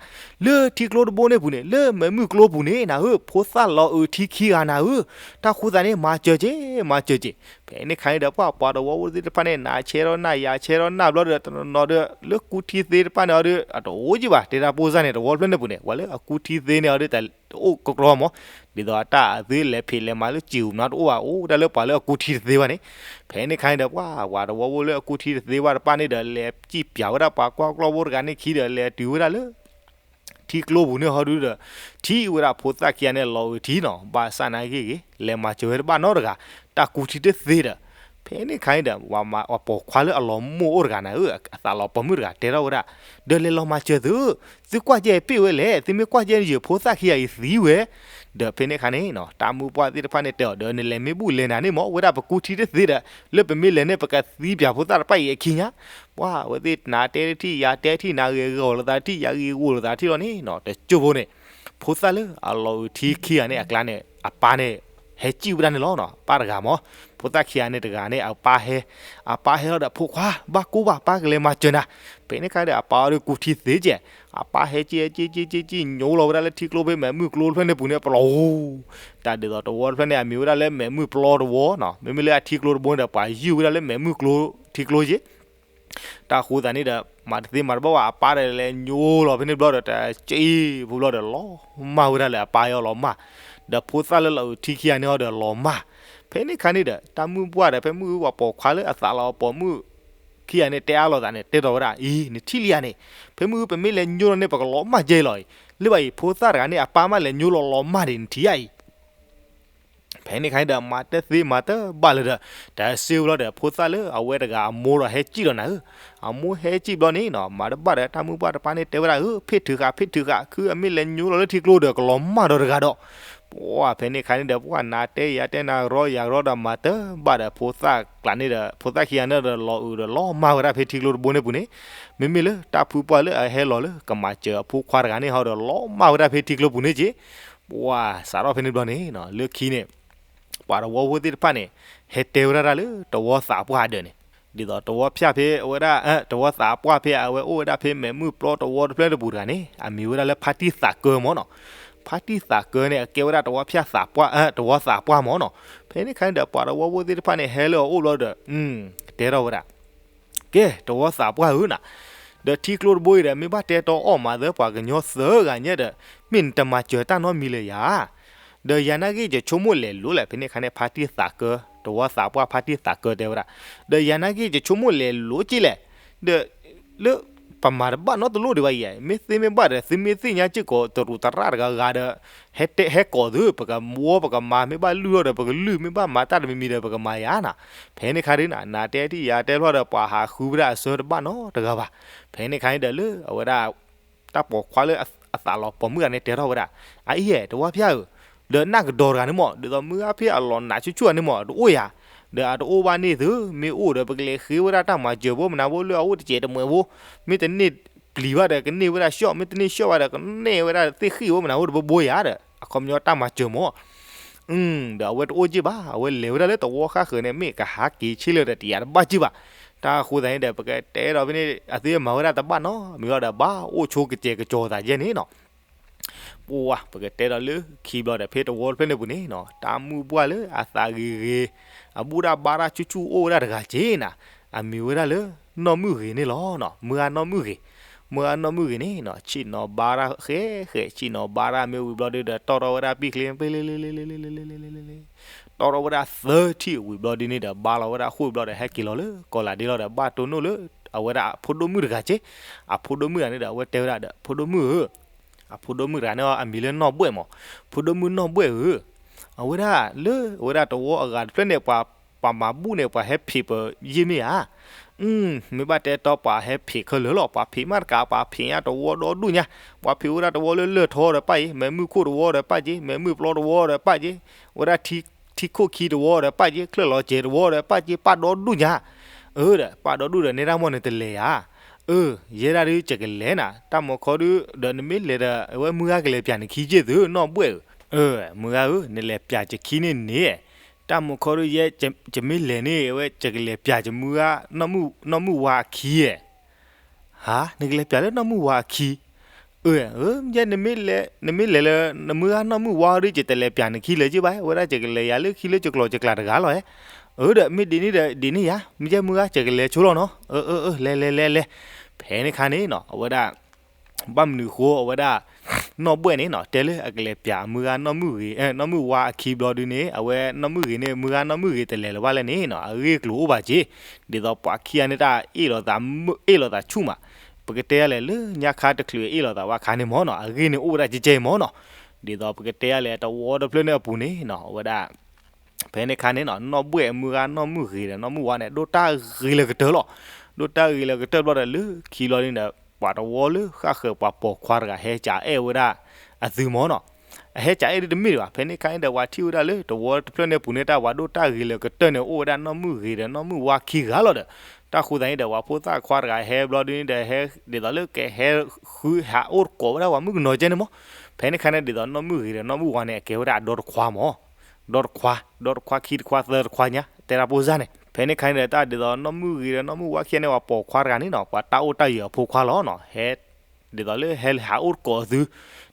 လၢထံကျိတဘိန့ၣ်ပူၤန့ၣ် လၢမဲးမုၢ်ကျိပူၤန့ၣ်နၤဧၢ ဖိသၣ်လီၤအုးထံခံဂၤနၤဧၢ, တၢ်ဃိသးန့ၣ် မၤစၢၤက့ၤ မၤစၢၤက့ၤ. ဖဲန့ၣ်ခါန့ၣ်ဒီး ပှၤပှၤတဝီဖိသ့ၣ်တဖၣ်န့ၣ် နၤဆဲထီၣ်နၤယၤဆဲထီၣ်နၤဘျီဒီး တနီၤနီၤဒီး လၢကူထံသ့တဖၣ်န့ၣ်အီၤဒီး အတအိၣ်က့ၢ်ဘၣ် တဲဒၣ်ပိၢ်စၢ်န့ၣ် တဝီတဖျၢၣ်န့ၣ်ပူၤန့ၣ် ပှၤလၢအကူထံသ့န့ၣ်အီၤဒီး တအိၣ်ကကြီမး, ဒ်သိးအတၢ်အသုလဲၤဖံးလဲၤမၤလၢစံာ်အူမးတအိၣ်ဘၣ် အိၣ်ဝဲဒၣ်လၢပှၤလၢအကူထံတသ့ဘၣ်န့ၣ်. ဖဲန့ၣ်ခါန့ၣ်ဒီး ပှၤပှၤတဝီဖိလၢအကူထံတသ့ဘၣ်တဖၣ်န့ၣ်ဒီး လဲၤစံၣ်ပၠးဝဲဒၣ်ပှၤကွၢ်ကျီၢ်ဖိတဂၤန့ၣ်ခံဒီး လဲၤတုၤဝဲဒၣ်လၢ ထံကျိပူၤန့ၣ်ဟီဒုဒီး ထံၣ်ဝဲဒၣ်ဖိသၣ်ခံဂၤန့ၣ် လီၤအုးထံနီၤ ဘၣ်ဆၣ်နာ်ဂ့ၢ်ဂ့ၤ လဲၤမၤစၢၤဝဲတဘၣ်နီတဂၤ, တၢ်ကူထံတသ့ဒီး. ဖဲန့ၣ်ခါန့ၣ်ဒီး ပှၤပိာ်ခွါလၢအလီၤမိၢ်အိၣ်တဂၤနၤဧၢ အသးလီၤပိာ်မုၣ်တဂၤ တဲထီၣ်ဝဲဒၣ်, ဒီးလဲၤလီၤမၤစၢၤသု, သုကွၢ်ကဲပ့ၢ်ဝဲလဲၣ်, သုမ့ၢ်ကွၢ်ကဲယဖိသၣ်ခံဂၤအံၤသံဝဲ. ဒီးဖဲန့ၣ်ခါန့ၣ်နီၤ တၢ်မုၢ်ပှၢ်သ့ၣ်တဖၣ်န့ၣ်တဲအီၤ ဒီးနလဲၤမ့ၢ်ဘူၣ်လဲၤနၤန့ၣ်မ့ၢ် ဝဲဒၣ်ပကူထံတသ့ဒီး လၢပမ့ၢ်လဲၤန့ၣ် ပကသံပၠးဖိသၣ်တဖၣ်အံၤအခံညါ ပှၤဝဲသ့ၣ်နၤတဲတထံၣ် ယၤတဲတထံၣ် နၤဂ့ၤဂီၤလိာ်သးတထံၣ် ယၤဂ့ၤဂီၤလိာ်သးတထံၣ်လီၤန့ၣ်နီၤ တကၠိဖိန့ၣ် ဖိသၣ်လၢအလီၤအုးထံခံဂၤန့ၣ်အကျါန့ၣ် အပၢ်န့ၣ် ဟဲစံၣ်ဝဲဒၣ်န့ၣ်လီၤနီၤ ပၢ်တဂၤမး ဖိသၣ်ခံဂၤန့ၣ်တဂၤန့ၣ် အပၢ်ဟဲ အပၢ်ဟဲလီၤဒီး ဖိခွါ ဘၣ်ကိၢ်ဘၣ် ပၢ်ကလဲၤမၤစၢၤနၤ. ဖဲန့ၣ်ခါဒီး အပၢ်အီၤဒီးကူထံသ့ကဲး အပၢ်ဟဲစံၣ်ဟဲစံၣ်စံၣ်စံၣ်စံၣ် ညိလီၤဝဲဒၣ်လၢထံကျိဖဲမဲးမုၢ်ကျိတဖျၢၣ်န့ၣ်ပူၤန့ၣ် ပလီၤဟူ တၢ်ဒ်သိးတဝီတဖျၢၣ်န့ၣ် အမံၤဝဲဒၣ်လၢမဲးမုၢ်ပျီတဝီနီၤ မ့မ့ၢ်လၢအထံကျိတဘိန့ၣ်ဒီး ပှၤယုၢ်ဝဲဒၣ်လၢမဲးမုၢ်ကျိထံကျိက့ တၢ်ဃိသးန့ၣ်ဒီး မၤတသ့မၤတဘၣ်ဝဲ အပၢ်ဒီးလဲၤညိလီၤဖဲန့ၣ်ဘျီဒီး တစံၣ်ဖိဘျီဒီး လီၤမၢ်ဝဲဒၣ်လၢအပၢ်အံၤအီၤလီၤမၢ်, ဒီးဖိသၣ်လၢလီၤအုးထံခံဂၤန့ၣ်အီၤဒီးလီၤမၢ်. ဖဲန့ၣ်ခါန့ၣ်ဒီး တၢ်မုၢ်ပှၢ်ဒီး ဖဲမုၢ်ဝဲပိာ်ခွါလၢအသးလီၤပိာ်မုၣ်ခံဂၤန့ၣ် တဲအါလိာ်သးန့ၣ် တဲထီၣ်ဝဲဒၣ် အံၤ နထံၣ်လံဧါန့ၣ်, ဖဲမုၢ်ပမ့ၢ်လဲၤညိလီၤန့ၣ် ပကလီၤမၢ်ကဲလီၤအံၤ, လၢဘၣ်အံၤ ဖိသၣ်တဂၤန့ၣ် အပၢ်မးလဲၤညိလီၤလီၤမၢ်ဒံး နထံၣ်ဧါအံၤ ဖဲန့ၣ်ခါန့ၣ်ဒီး မၤတသ့မၤတဘၣ်လၢၤဒီး တၢ်စ့ဝဲလီၤဒီး ဖိသၣ်လၢအဝဲတဂၤအမိၢ်ဒီးဟဲစံၣ်ဒီးနၤဧၢ, အမိၢ်ဟဲစံၣ်ဘျီန့ၣ်နီၤ မၤတဘၣ်ဒီး တၢ်မုၢ်ပှၢ်တပၢ်န့ၣ်တဲဝဲဒၣ် ဧၢ ဖ့ၣ်ထုးဃာ် ဖ့ၣ်ထုးဃာ် ခုအမ့ၢ်လဲၤညိလီၤလၢထံကျိဒီး ကလီၤမၢ်ဒီးတဂၤဒီး ပှၤဖဲန့ၣ်ခါန့ၣ်ဒီး ပှၤနၤတဲယၤတဲ နၤရီယၤရီဒီး မၤတဘၣ်ဒီး ဖိသၣ်ကျးန့ၣ်ဒီး ဖိသၣ်ခံဂၤန့ၣ်ဒီး လီၤအုးဒီးလီၤမၢ်ဝဲဒၣ်ဖဲထံကျိတဘိန့ၣ်ပူၤန့ၣ်, မ့မ့ၢ်လၢတၢ်ဖုပှၢ်လၢအဟဲလီၤလၢ ကမၤစၢၤအဖိခွါတဂၤန့ၣ်ဟီဒီး လီၤမၢ်ဝဲဒၣ်ဖဲထံကျိပူၤန့ၣ်က့ ပှၤစးထီၣ်ဖဲန့ၣ်ဘျီန့ၣ်နီၤ လၢခံန့ၣ် ပှၤတဝီဖိသ့ၣ်တဖၣ်န့ၣ် ဟဲတဲဝဲဒၣ်တၢ်လၢတဝီသးပှၢ်အဒၢးန့ၣ်, ဒ်သိးတဝီဖၠၣ်ဖဲအဝဲဒၣ် တဝီသးပှၢ်ဖဲအဝဲအိၣ်ဝဲဒၣ်ဖဲမဲးမုၢ်ပျီတဝီတဖျၢၣ်တပူၤတဂၤန့ၣ် အမံၤဝဲဒၣ်လၢဖါတံၢ်သးကၢမၢ်နီၤ. ဖါတံၢ်သးကၢန့ၣ် အကဲဝဲဒၣ်တဝီဖၠၣ်သးပှၢ်, တဝီသးပှၢ်မၢ်နီၤ. ဖဲန့ၣ်ခါန့ၣ်ဒီး ပှၤတဝီဖိသ့ၣ်တဖၣ်န့ၣ် ဟဲလၢအအိၣ်ဘျီဒီး ကတဲထီၣ်ဝဲဒၣ်, ကဲ တဝီသးပှၢ်ဧၢနၤ, ဒီးထံကျိတဘိအံၤဒီး မ့ၢ်ဘၣ်တဲတီအီၣ်မၤသၢပှၤကညီသၢဂၤညါဒီး မ့ၢ်နတမၤစၢၤတၢ်နီတမံၤလၢၤယၤ, ဒီးယၤနာ်က့ ယဆိကမိၣ်လဲၤလိၤလဲၣ်. ဖဲန့ၣ်ခါန့ၣ် ဖါတံၢ်သးကၢ, တဝီသးပှၢ် ဖါတံၢ်သးကၢတဲဝဲဒၣ်, ဒီးယၤနာ်က့ ယဆိကမိၣ်လဲၤလိၤက့လဲၣ်, ဒီး လၢ ပမၤတဘၣ်နီတလိၣ်ဒံးဘၣ်အံၤ, မ့ၢ်သ့မ့ၢ်ဘၣ်ဒီး သုမ့ၢ်သ့ၣ်ညါစ့ၢ်ကီး တရူးတရၣ်တဂၤဂၤဒီး ဟဲတဲဟဲကိးသု, ပကဝီပကမၤ, မ့ၢ်ဘၣ်လုၢ်ထီၣ်ဒီးပကလုၢ်, မ့ၢ်ဘၣ်မၤတၢ်တမံၤမံၤဒီးပကမၤယၤနၤ. ဖဲန့ၣ်ခါဒ်နၤ နၤတဲထံၣ်ယၤတဲဖျီၣ်ဒီး ပှၤဟးဃုဝဲဒၣ်အဆၢတဘၣ်နီတဂၤဘၣ်. ဖဲန့ၣ်ခါန့ၣ်ဒီးလၢအဝဲဒၣ် တၢ်ပိာ်ခွါလၢအသးလီၤပိာ်မုၣ်တဂၤန့ၣ် တဲထီၣ်ဝဲဒၣ်, အအံၤ တဝီဖၠၣ်ဧၢ, ဒီးနၢ်ကဒီးတဂၤန့ၣ်မၢ်, ဒ်သိးမုၢ်ဂၤဖဲအလီၤနးဆူၣ်ဆူၣ်န့ၣ်မၢ် တအိၣ်ယၤ, ဒီးအတအိၣ်ဘၣ်န့ၣ်သု, မ့ၢ်အိၣ်ဒီး ပကလဲၤဃ့ဝဲဒၣ်တၢ်မၤစၢၤဖိမနၤဖိလၢအအိၣ်တစဲးတမှဲးဖိ, မ့ၢ်တန့ၢ်ပျံၤဘၣ်ဒီး ကန့ၢ်ဝဲဒၣ်ရှီၣ်, မ့ၢ်တန့ၢ်ရှီၣ်ဘၣ်ဒီး ကန့ၢ်ဝဲဒၣ်သ့ၣ်ဃံၣ်ဖိမနၤဖိတဘိဘိယၤဒီး အခီပညီတၢ်မၤစၢၤမၢ် ဒီးအဝဲတအိၣ်က့ၢ်ဘၣ်, အဝဲလဲၤဝဲဒၣ်လၢတဝီဃၣ်ဃၢၤန့ၣ် မ့ၢ်ကဟးက့ၤဆ့လၢာ်ဒီး တယာ်တဘၣ်က့ၢ်ဘၣ်. တၢ်ဃိသတးန့ၣ်ဒီး ပကတဲဒီးဖဲန့ၣ် အသုမၤဝဲဒၣ်တဘၣ်နီတမံၤဘၣ်ဒီး ဘၣ်အိၣ်ဆိကစဲးကစီၤသးယဲၢ်န့ၣ်နီၤ. ပှၤ ပကတဲဒီးလၢခံဘျီဒီး ဖဲတဝီတဖျၢၣ်န့ၣ်ပူၤန့ၣ်နီၤ တၢ်မုၢ်ပှၢ်လၢအသးဂ့ၤဂ့ၤ, အဘူၣ်တၢ်ဘါတၢ်ဆူၣ်ဆူၣ်အိၣ်ဝဲဒၣ်တဂၤက့ၢ်နၤ, အမံၤဝဲဒၣ်လၢ နီၢ်မုၢ်ဂ့ၤန့ၣ်လီၤ. မုၢ်ဂၤနီၢ်မုၢ်ဂ့ၤ, မုၢ်ဂၤနီၢ်မုၢ်ဂ့ၤန့ၣ်နီၤ ဆ့ၣ်နီၤဘါတၢ်ဃဲးဃဲး, ဆ့ၣ်နီၤဘါတၢ်မ့ၢ်ဝံၤဘျီဒုဒီး တီၢ်ထီၣ်ဝဲဒၣ်ပံာ်ချ့ တီၢ်ထီၣ်ဝဲဒၣ်သၢထံၣ်ဝံၤဘျီဒုန့ၣ်ဒီး ဘါလီၤဝဲဒၣ်ဃိၣ်ဘျီဒီး ဟဲက့ၤလီၤလၢကီၢ်လၤဒ့လီၤဒီး ဘၣ်တိၢ်နီၣ်လၢ အဝဲဒၣ်အဖိဒိၣ်မုၣ်တဂၤက့ၢ်. အဖိဒိၣ်မုၣ်တဂၤန့ၣ်ဒီး အဝဲတဲဝဲဒၣ်ဒီး ဖိဒိၣ်မုၣ်ဧၢ, အဖိဒိၣ်မုၣ်တဂၤန့ၣ် အမံၤလၢနီၢ်ဘှဲၣ်မၢ်, ဖိဒိၣ်မုၣ်နီၢ်ဘှဲၣ်ဧၢ, အဝဲဒၣ်လၢ အဝဲဒၣ်တဝီအဂၤတဖျၢၣ်န့ၣ် ပှၤ ပှၤမၤဘူၣ်န့ၣ် ပှၤဟဲဖံးပယ့ၢ်မ့ၢ်ဧါ. မ့ၢ်ဘၣ်တဲတီပှၤဟဲဖံးခဲလၢာ်လီၤ, ပှၤဖံးမးတကး ပှၤဖံးညါတဝီဒီဒူၣ်ညါ, ပှၤဖံးဝဲဒၣ်တဝီလၢလၢၢ်ထီဒီးပၣ်က့ၢ်, မဲးမုၢ်ခိၣ်တဝီဒီးပၣ်က့ၢ်, မဲးမုၢ်ပျီတဝီဒီးပၣ်က့ၢ်, ဝဲဒၣ်ထံခိၣ်ခံတဝီဒီးပၣ်က့ၢ်, ချၢၣ်လီၤစဲးတဝီဒီးပၣ်က့ၢ်, ပၣ်ဒီဒူၣ်ညါ. အၢဒီး ပၣ်ဒီဒူၣ်ဒီး နဲဒၣ်မၢ်န့ၣ်တလဲၤဧါ. အၢ ယဲဒၣ်ဒုး ယကလဲၤနၤ, တၢ်မီၤခီဒုး ဒီးနမ့ၢ်လဲၤဒီး အဝဲမုၢ်ဂၤကလဲၤပျးနခံက့ၢ်သု နီၢ်ဘှဲၣ်ဧၢ. အၢ မုၢ်ဂၤဧၢ, နလဲၤပျးကခံန့ၣ်န့ၣ်, တၢ်မီၤခီဒုး ယဲ ယမ့ၢ်လဲၤန့ၣ် အဝဲယကလဲၤပျးကမုၢ်ဂၤ နီၢ်မုၢ်ဝါအခံဧါ. ဟါ, နကလဲၤပျးလၢနီၢ်မုၢ်ဝါအခံ. အၢ အၢ ယဲ နမ့ၢ်လဲၤလၢ နမုၢ်ဂၤနီၢ်မုၢ်ဝါဒီး ယတလဲၤပျးနခံလၢၤက့ၢ်ဘၣ်, အဝဲဒၣ်ယကလဲၤယၤလၢခံလၢယကျိၤယကျဲတဂၤလီၤဧါ. အၢ ဒီးမ့ၢ်ဒ်န့ၣ်ဒီး ဒ်န့ၣ်ယၤ, မ့ၢ်ယဲမုၢ်ဂၤယကလဲၤဆိလီၤနီၤ. အၢ အၢ အၢ လဲၤ လဲၤ လဲၤ လဲၤ. ဖဲန့ၣ်ခါန့ၣ်နီၤ အဝဲဒၣ် ဘၣ်မနုၤဃိ အဝဲဒၣ် နီၢ်ဘှဲၣ်န့ၣ်နီၤ တဲလၢအကလဲၤပျးမုၢ်ဂၤနီၢ်မုၢ်ဂ့ၤ, နီၢ်မုၢ်ဝါအခံဘျီဒုန့ၣ် အဝဲနီၢ်မုၢ်ဂ့ၤန့ၣ် မုၢ်ဂၤနီၢ်မုၢ်ဂ့ၤတလဲၤလၢၤဘၣ်လဲၣ်န့ၣ်နီၤ အဂ့ၢ်အကျိၤအိၣ်ဘၣ်က့ၤ, ဒ်သိးပှၤခံဂၤန့ၣ်တၢ်အ့ၣ်လိာ်သး, အ့ၣ်လိာ်သးဆူၣ်မး, ပကတဲလဲၣ်လၢညါခါတချုးအ့ၣ်လိာ်သးဘၣ်ခါန့ၣ်မၢ်နီၤ အဂ့ၢ်န့ၣ်အိၣ်ဝဲဒၣ်ကဲကဲမၢ်နီၤ, ဒ်သိးပကတဲလဲၣ်တဝီတဖျၢၣ်န့ၣ်အပူၤန့ၣ်နီၤ အဝဲဒၣ် ဖဲန့ၣ်ခါန့ၣ်နီၤ နီၢ်ဘှဲၣ်အမုၢ်ဂၤနီၢ်မုၢ်ဂ့ၤဒီးနီၢ်မုၢ်ဝါန့ၣ် ဒိၣ်တၢ်ဂ့ၤလၢကတၢၢ်လီၤ. ဒိၣ်တၢ်ဂ့ၤလၢကတၢၢ်ဘျီဒီး လၢခံဘျီန့ၣ်ဒီး ပှၤတဝီလၢဃၣ်ဃၢၤပှၤပိာ်ခွါတဂၤဟဲကးအဲၣ်ဝဲဒၣ်အသုမၢ်နီၤ, အဟဲကးအဲၣ်ဒ်တမ့ၢ်ဒံးဘၣ်, ဖဲန့ၣ်ခါန့ၣ်ဒီး ပှၤထံၣ်ဝဲဒၣ်လၢတဝီတဖျၢၣ်န့ၣ်အပူၤန့ၣ် တၢ်ပှၤဒိၣ်တၢ်ဂ့ၤလၢကတၢၢ်န့ၣ် အိၣ်ဝဲဒၣ်နီၢ်မုၢ်ဂ့ၤဒီးနီၢ်မုၢ်ဝါခံဂၤလီၤဒီး တၢ်ဃိသတးန့ၣ်ဒီး ပှၤဖိသၣ်ခွါတဂၤဟဲဘျီဒုန့ၣ်ဒီး ဟဲဒ်သိးလၢကဟဲဃုဟးအိၣ်တကိးဝဲဒၣ်ပှၤမုၣ်ကနီၤကဲန့ၣ်မၢ်, ဖဲန့ၣ်ခါန့ၣ်ဒ်သိးနီၢ်မုၢ်ဂ့ၤဒီးနီၢ်မုၢ်ဝါန့ၣ် အကဲဝဲဒၣ်အဒီတခွါမၢ် ဒီတခွါ, ဒီတခွါခံတခွါသၢတခွါညါ တဲတၢ်ပိၢ်စၢ်န့ၣ်, ဖဲန့ၣ်ခါန့ၣ်ဒီး တၢ်ဒ်သိးနီၢ်မုၢ်ဂ့ၤဒီးနီၢ်မုၢ်ဝါခံဂၤန့ၣ် ပှၤပိာ်ခွါတဂၤန့ၣ်နီၤ ပှၤတၢ်အိၣ်တၢ်ယၢၤအဖိခွါလီၤနီၤ, ဟဲ ဒ်သိးလၢဟဲဟးအိၣ်တကိးသု,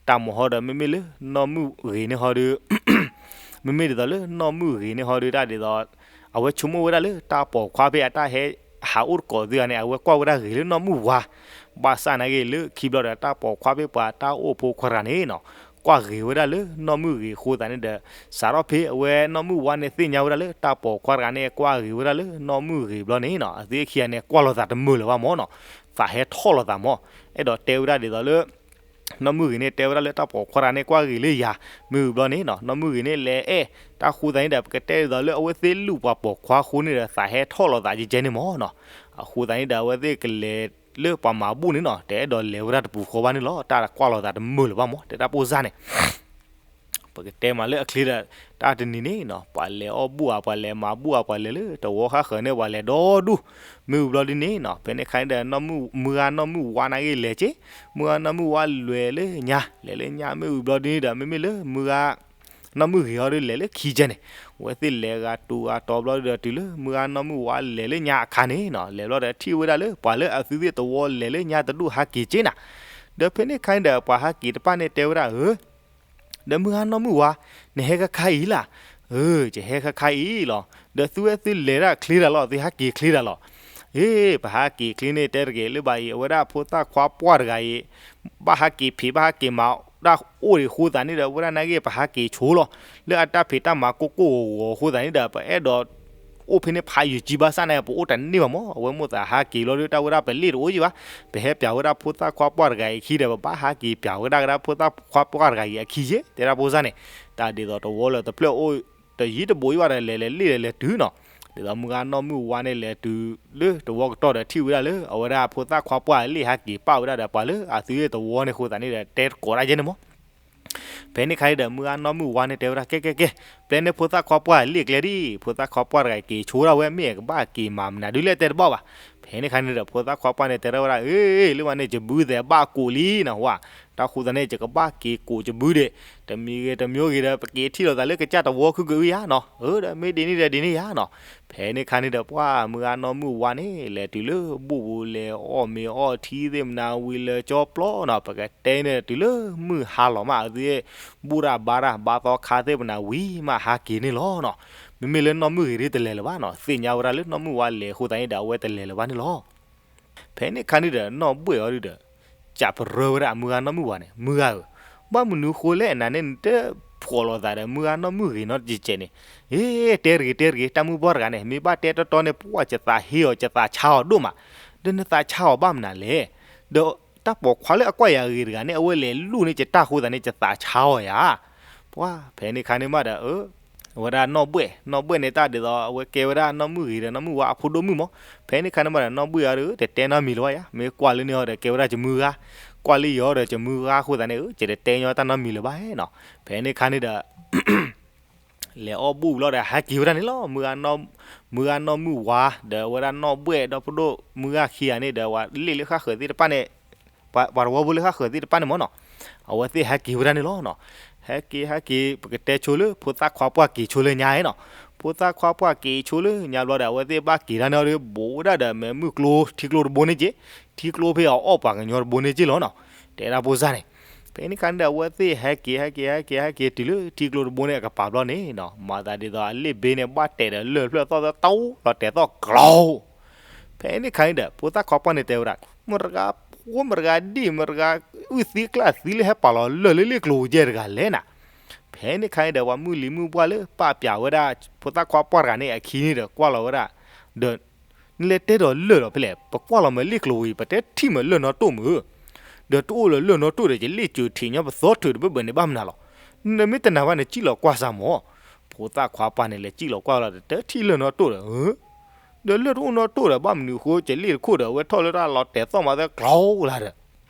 တၢ်မၢ်ဟီဒီး မ့မ့ၢ်လၢနီၢ်မုၢ်ဂ့ၤန့ၣ်ဟီဒီး မ့မ့ၢ်ဒ်သိးလၢနီၢ်မုၢ်ဂ့ၤန့ၣ်ဟီဒီး တၢ်ဒ်သိး အဝဲဆိကမိၣ်ဝဲဒၣ်လၢတၢ်ပိာ်ခွါဖဲအတၢ်ဟဲဟးအိၣ်တကိးသုဂၤန့ၣ် အဝဲကွၢ်ဝဲဒၣ်ဂ့ၤလၢနီၢ်မုၢ်ဝါ, ဘၣ်ဆၣ်နာ်က့လၢခံဘျီဒီး တၢ်ပိာ်ခွါဖဲပှၤတၢ်အိၣ်ဖိခွါတဂၤန့ၣ်နီၤ ကွၢ်ဂ့ၤဝဲဒၣ်လၢနီၢ်မုၢ်ဂ့ၤအဃိသတးန့ၣ်ဒီး စးထီၣ်ဖဲအဝဲနီၢ်မုၢ်ဝါန့ၣ်သ့ၣ်ညါဝဲဒၣ်လၢတၢ်ပိာ်ခွါတဂၤန့ၣ် ကွၢ်ဂ့ၤဝဲဒၣ်လၢနီၢ်မုၢ်ဂ့ၤဘျီန့ၣ်နီၤ အသ့ၣ်ခံဂၤန့ၣ် ကွၢ်လိာ်သးတမုာ်လၢၤဘၣ်မၢ်နီၤ, သးဟဲထီၣ်လိာ်သးမၢ်, အဲၣ်ဒိးတဲဝဲဒၣ်ဒ်သိးလၢ နီၢ်မုၢ်ဂ့ၤန့ၣ် တဲဝဲဒၣ်လၢတၢ်ပိာ်ခွါတဂၤန့ၣ် ကွၢ်ဂ့ၤလၢယၤ, မ့ၢ်ဝံၤဘျီန့ၣ်နီၤ နီၢ်မုၢ်ဂ့ၤန့ၣ်လဲၤအဲၣ်, တၢ်ဃိသတးန့ၣ်ဒီး ပကတဲဒ်သိးလၢအဝဲသ့ၣ်လူၣ်ပှၤပိာ်ခွါအဃိန့ၣ်ဒီး သးဟဲထီၣ်လိာ်သးကဲကဲန့ၣ်မၢ်နီၤ, အဃိသတးန့ၣ်ဒီး အဝဲသ့ၣ်ကလဲၤလၢပှၤမၤဘူၣ်န့ၣ်နီၤ တအဲၣ်ဒိးလဲၤဝဲဒၣ်တပူၤဃီဘၣ်န့ၣ်လီၤ, တၢ်ကွၢ်လိာ်သးတမုာ်လၢၤဘၣ်မၢ် တဲတၢ်ပိၢ်စၢ်န့ၣ် ပကတဲမးလၢအချ့ဒီး တၢ်တနံၤန့ၣ်နီၤ ပှၤလဲၤအီၣ်ဘူၣ်ဧါ ပှၤလဲၤမၤဘူၣ်ဧါ ပှၤလဲၤလၢတဝီဃၣ်ဃၢၤန့ၣ် ပှၤလဲၤဒီဒူၣ်, မ့ၢ်ဝံၤဘျီဒ်န့ၣ်နီၤ ဖဲန့ၣ်ခါန့ၣ်ဒီး မုၢ်ဂၤနီၢ်မုၢ်ဝါနာ်က့လဲၤက့ၤ, မုၢ်ဂၤနီၢ်မုၢ်ဝါလဲၤလၢညါ လဲၤလၢညါ မ့ၢ်ဝံၤဘျီဒ်န့ၣ်ဒီး မ့မ့ၢ်လၢမုၢ်ဂၤ နီၢ်မုၢ်ဂ့ၤဟီဒီးလဲၤလၢခံကဲန့ၣ်, အဝဲသ့ၣ်လဲၤဂၤတူၤဂၤတီၤဘျီဒီးတုၤလၢမုၢ်ဂၤနီၢ်မုၢ်ဝါလဲၤလၢညါအခါန့ၣ်နီၤ လဲၤဘျီဒီးထံၣ်ဝဲဒၣ်လၢပှၤလၢအသုသ့ၣ်တဝီလဲၤလၢညါတဒူၣ်ဟးက့ၤက့ၤနၤ, ဒီးဖဲန့ၣ်ခါန့ၣ်ဒီး ပှၤဟးက့ၤတဖၣ်န့ၣ်တဲဝဲဒၣ်ဧၢ ဒီးမုၢ်ဂၤနီၢ်မုၢ်ဝါ, နဟဲခါခါအံၤလၢ်. အၢ ယဟဲခါခါအံၤလီၤ. ဒီးသုဝဲသုလဲၤဒၣ်ချ့တၢ်လီၤ, သုဟးက့ၤချ့တၢ်လီၤ. အ့ ပဟးက့ၤချ့န့ၣ် တဲတဂ့ၤလၢၤဘၣ်အံၤ အဝဲဒၣ်ဖိသၣ်ခွါပှၢ်တဂၤအံၤ ဘၣ်ဟးက့ၤဖံး ဘၣ်ဟးက့ၤမၤတၢ်အိၣ်ဒံးအဃိသတးန့ၣ်ဒီး အဝဲဒၣ်နာ်က့ ပဟးက့ၤဆိလီၤ. လၢအတၢ်ဖံးတၢ်မၤကိၢ်ကိၢ်ဂီၤဂီၤအဃိသတးန့ၣ်ဒီး ပအဲၣ်ဒိးအိၣ်ဖဲန့ၣ်ဖးယံာ်ကံဘၣ်ဆၣ်န့ၣ် ပအိၣ်တန့ၢ်ဘၣ်မး. အဝဲမိၣ်သးဟးက့ၤလီၤဒီး တၢ်ဝဲဒၣ်ပလ့ၣ်တအိၣ်ယံၤဘၣ်. ပဟဲပၠးဝဲဒၣ်ဖိသၣ်ခွါပှၢ်တဂၤအံၤအခံဒီး ပဘၣ်ဟးက့ၤပၠးဝဲဒၣ်ကဒါဖိသၣ်ခွါပှၢ်တဂၤအံၤအခံယ့ၣ် တဲဒၣ်ဖိစၢ်န့ၣ်. တၢ်ဒ်သိးတဝီလၢတဖျၢၣ်အိၣ်တယံၤတဘူးယံၤဘၣ်ဒီး လဲၤလဲၤလ့ၣ်ဒီးလဲၤတုၤနီၤ. ဒ်သိးမုၢ်ဂၤနီၢ်မုၢ်ဝါန့ၣ် လဲၤတုၤလၢတဝီကတီၢ်ဒီး ထံၣ်ဝဲဒၣ်လၢအဝဲဒၣ်ဖိသၣ်ခွါပှၢ်လ့ၣ်ဟးက့ၤပာ်ဝဲဒၣ်ဒီး ပှၤလၢအသုးတဝီန့ၣ်အဃိသတးန့ၣ်ဒီး တဲတကိးတၢ်ယဲန့ၣ်မး. ဖဲန့ၣ်ခါန့ၣ်ဒီး မုၢ်ဂၤနီၢ်မုၢ်ဝါန့ၣ် တဲဝဲဒၣ် ကဲ ကဲ ကဲ, ပျဲန့ၢ်ဖိသၣ်ခွါပှၢ်လ့ၣ်ကျဲဒံး, ဖိသၣ်ခွါပှၢ်တဂၤက့ၤဆိဒၣ်ဝဲ မ့ၢ်အကဘၣ်က့ၤမၤမနုၤဒုလဲၣ် တဲတဘၣ်ဘၣ်. ဖဲန့ၣ်ခါန့ၣ်ဒီး ဖိသၣ်ခွါပှၢ်န့ၣ် တဲထီၣ်ဝဲဒၣ် အ့ လၢမးန့ၣ် ယဘုသဲးဘၣ်ကိးလံနီၤဝဲ, တၢ်ဃိသတးန့ၣ် ယကဘၣ်က့ၤကိးယဘုဒံး, တမံၤဂ့ၤတမံၤဂ့ၤဒီး ပက့ၤထံၣ်လိာ်သးလၢကစၢ်တဝီခုကဝံယါနီၤ. အၢ ဒီးမ့ၢ်ဒ်န့ၣ်ဒီးဒ်န့ၣ်ယါနီၤ. ဖဲန့ၣ်ခါန့ၣ်ဒီး ပှၢ်မုၢ်ဂၤနီၢ်မုၢ်ဝါန့ၣ် လဲၤတုၤလၢဘူၣ်ပူၤ လဲၤအီၣ်မ့ၤအီထံသ့ၣ်မနၤဝံၤလၢကၠီပျီနီၤ, ပကတဲန့ၣ် တုၤလၢမုၢ်ဟါလီၤမး အဝဲသ့ၣ် ဘူၣ်တၢ်ဘါတၢ် ဘါသီခါသ့ၣ်မနၤဝံၤမး ဟးက့ၤန့ၣ်လီၤနီၤ. မ့မ့ၢ်လၢနီၢ်မုၢ်ဂ့ၤဒ်တလဲၤလၢၤဘၣ်နီၤ, သ့ၣ်ညါဝဲဒၣ်လၢနီၢ်မုၢ်ဝါလဲၤအဃိသတးန့ၣ်ဒီး အဝဲတလဲၤလၢၤဘၣ်န့ၣ်လီၤ. ဖဲန့ၣ်ခါန့ၣ်ဒီး နီၢ်ဘှဲၣ်အီၤဒုဒီး စံးပတြၢၤဝဲဒၣ်အမုၢ်ဂၤနီၢ်မုၢ်ဝါန့ၣ်, မုၢ်ဂၤဧၢ, ဘၣ်မနုၤဃိလဲၣ် နၤန့ၣ်နတဖှီၣ်လိာ်သးဒီးမုၢ်ဂၤနီၢ်မုၢ်ဂ့ၤနီတစဲးစဲးန့ၣ်. အ့ တဲတဂ့ၤ တဲတဂ့ၤ, တၢ်မုၢ်ပှၢ်တဂၤန့ၣ် မ့ၢ်ဘၣ်တဲတီတီန့ၣ် ပှၢ်ယသးဟ့အီၤ ယသးဆါအီၤဒိၣ်မး, ဒီးနသးဆါအီၤဘၣ်မနုၤလဲၣ်. ဒီးတၢ်ပိာ်ခွါလၢအကွၢ်ယၤအဂ့ၤတဂၤန့ၣ် အဝဲလဲၤလူၢ်န့ၢ်ယတၢ်အဃိသတးန့ၣ် ယသးဆါအီၤယၤ. ပှၢ်ဖဲန့ၣ်ခါန့ၣ်မးဒီး အဝဲဒၣ်နီၢ်ဘှဲၣ်, နီၢ်ဘှဲၣ်န့ၣ်တၢ်ဒ်သိး အဝဲကဲဝဲဒၣ်နီၢ်မုၢ်ဂ့ၤဒီးနီၢ်မုၢ်ဝါအဖိဒိၣ်မုၣ်မး. ဖဲန့ၣ်ခါန့ၣ်မးဒီး နီၢ်ဘှဲၣ်အီၤဒီး တတဲနီတမံၤလၢၤဘၣ်ယၤ, မ့ၢ်ကွၢ်လၢန့ၣ်အီၤဒီး ကဲဝဲဒၣ်ယမုၢ်ဂၤ, ကွၢ်လၢယီၤဒီးယမုၢ်ဂၤအဃိသတးန့ၣ် ယတတဲညီတၢ်နီတမံၤလၢၤဘၣ်နီၤ. ဖဲန့ၣ်ခါန့ၣ်ဒီး လဲၤအီၣ်ဘူၣ်ဘျီဒီး ဟဲက့ၤဝဲဒၣ်န့ၣ်လီၤ. မုၢ်ဂၤနီၢ်မုၢ်ဝါ ဒီးအဝဲဒၣ်နီၢ်ဘှဲၣ်ဒီးဖိဒိၣ်မုၢ်ဂၤခံဂၤန့ၣ်ဒီး ပှၤလ့ၣ်လၢဃၣ်ဃၢၤသ့ၣ်တဖၣ်န့ၣ်, ပှၤတဝီဖိလၢဃၣ်ဃၢၤသ့ၣ်တဖၣ်န့ၣ်မးနီၤ, အဝဲသ့ၣ်ဟဲက့ၤဝဲဒၣ်န့ၣ်လီၤနီၤ. ဟဲက့ၤ ဟဲက့ၤ ပကတဲဆိလၢ ဖိသၣ်ခွါပှၢ်က့ၤဆိလၢညါနီၤ. ဖိသၣ်ခွါပှၢ်က့ၤဆိလၢညါဘျီဒီး အဝဲသ့ၣ်ဘၣ်က့ၤတၢ်န့ၣ်အီၤဒီး ဘူးဝဲဒၣ်ဒီးမဲးမုၢ်ကျိ ထံကျိတဘိန့ၣ်က့, ထံကျိဖဲအီၤအီၣ်ပှၤကညီတဘိန့ၣ်က့လီၤနီၤ. တဲဒၣ်ဖိစၢ်န့ၣ်. ဖဲန့ၣ်ခါန့ၣ်ဒီး အဝဲသ့ၣ်ဟဲက့ၤ ဟဲက့ၤ ဟဲက့ၤ ဟဲက့ၤတုၤလၢထံကျိတဘိန့ၣ်အကပၤဘျီန့ၣ်နီၤ, မၤသးဒ်သိးအလ့ၣ်ဘ့န့ၣ် ဘၣ်တဲာ်ဒီးလၢၢ်ဖျၢၣ်သီၣ်သီၣ် တအိၣ်လီၤတဲာ်သီၣ်ကျီ ဖဲန့ၣ်ခါန့ၣ်ဒီး ဖိသၣ်ခွါပှၢ်န့ၣ်တဲဝဲဒၣ်, မတဂၤဖိ မတဂၤဒံၣ် မတဂၤအုၣ်သံကျၢ်သံလၢဟဲပာ်လီၤလၢၢ်လၢလ့ၣ်ကျိၤယဲၢ်တဂၤလဲၣ်နၤ. ဖဲန့ၣ်ခါန့ၣ်ဒီး ပှၤမုၢ်လံၤမုၢ်ပှၢ်လၢပာ်ပၠးဝဲဒၣ် ဖိသၣ်ခွါပှၢ်တဂၤန့ၣ်အခံန့ၣ်ဒီး ကွၢ်လီၤဝဲဒၣ်, ဒီး နလဲၤတဲဒီးလၢၢ်ဒီးဖဲလဲၣ်, ပကွၢ်လီၤမ့ၢ်လ့ၣ်ကျိၤဝံၤ ပတဲထံၣ်မ့ၢ်လၢၢ်နီၢ်တိၢ်မုၢ်, ဒီးတအိၣ်လၢလၢၢ်နီၢ်တိၢ်ဒီး ယလ့ၣ်စၢၤထံးညီပသီထုးတဘၢၣ်ဘၢၣ်န့ၣ်ဘၣ်မနုၤလီၤ. နမ့ၢ်တနာ်ဘၣ်န့ၣ် စံၣ်လီၤကွၢ်စၢ်မး. ဖိသၣ်ခွါပှၢ်န့ၣ် လဲၤစံၣ်လီၤကွၢ်လီၤဒီး တထံၣ်လၢၢ်နီၢ်တိၢ်ဒီး ဒီးလၢၢ်တအိၣ်နီၢ်တိၢ်ဒီး ဘၣ်မနုၤအဃိ ကလ့ၣ်တခိၣ်ဒီး အဝဲထီၣ်လၢတၢ်လီၤတဲာ်သီၣ်မးသဲကျီလၢ်ဒီး,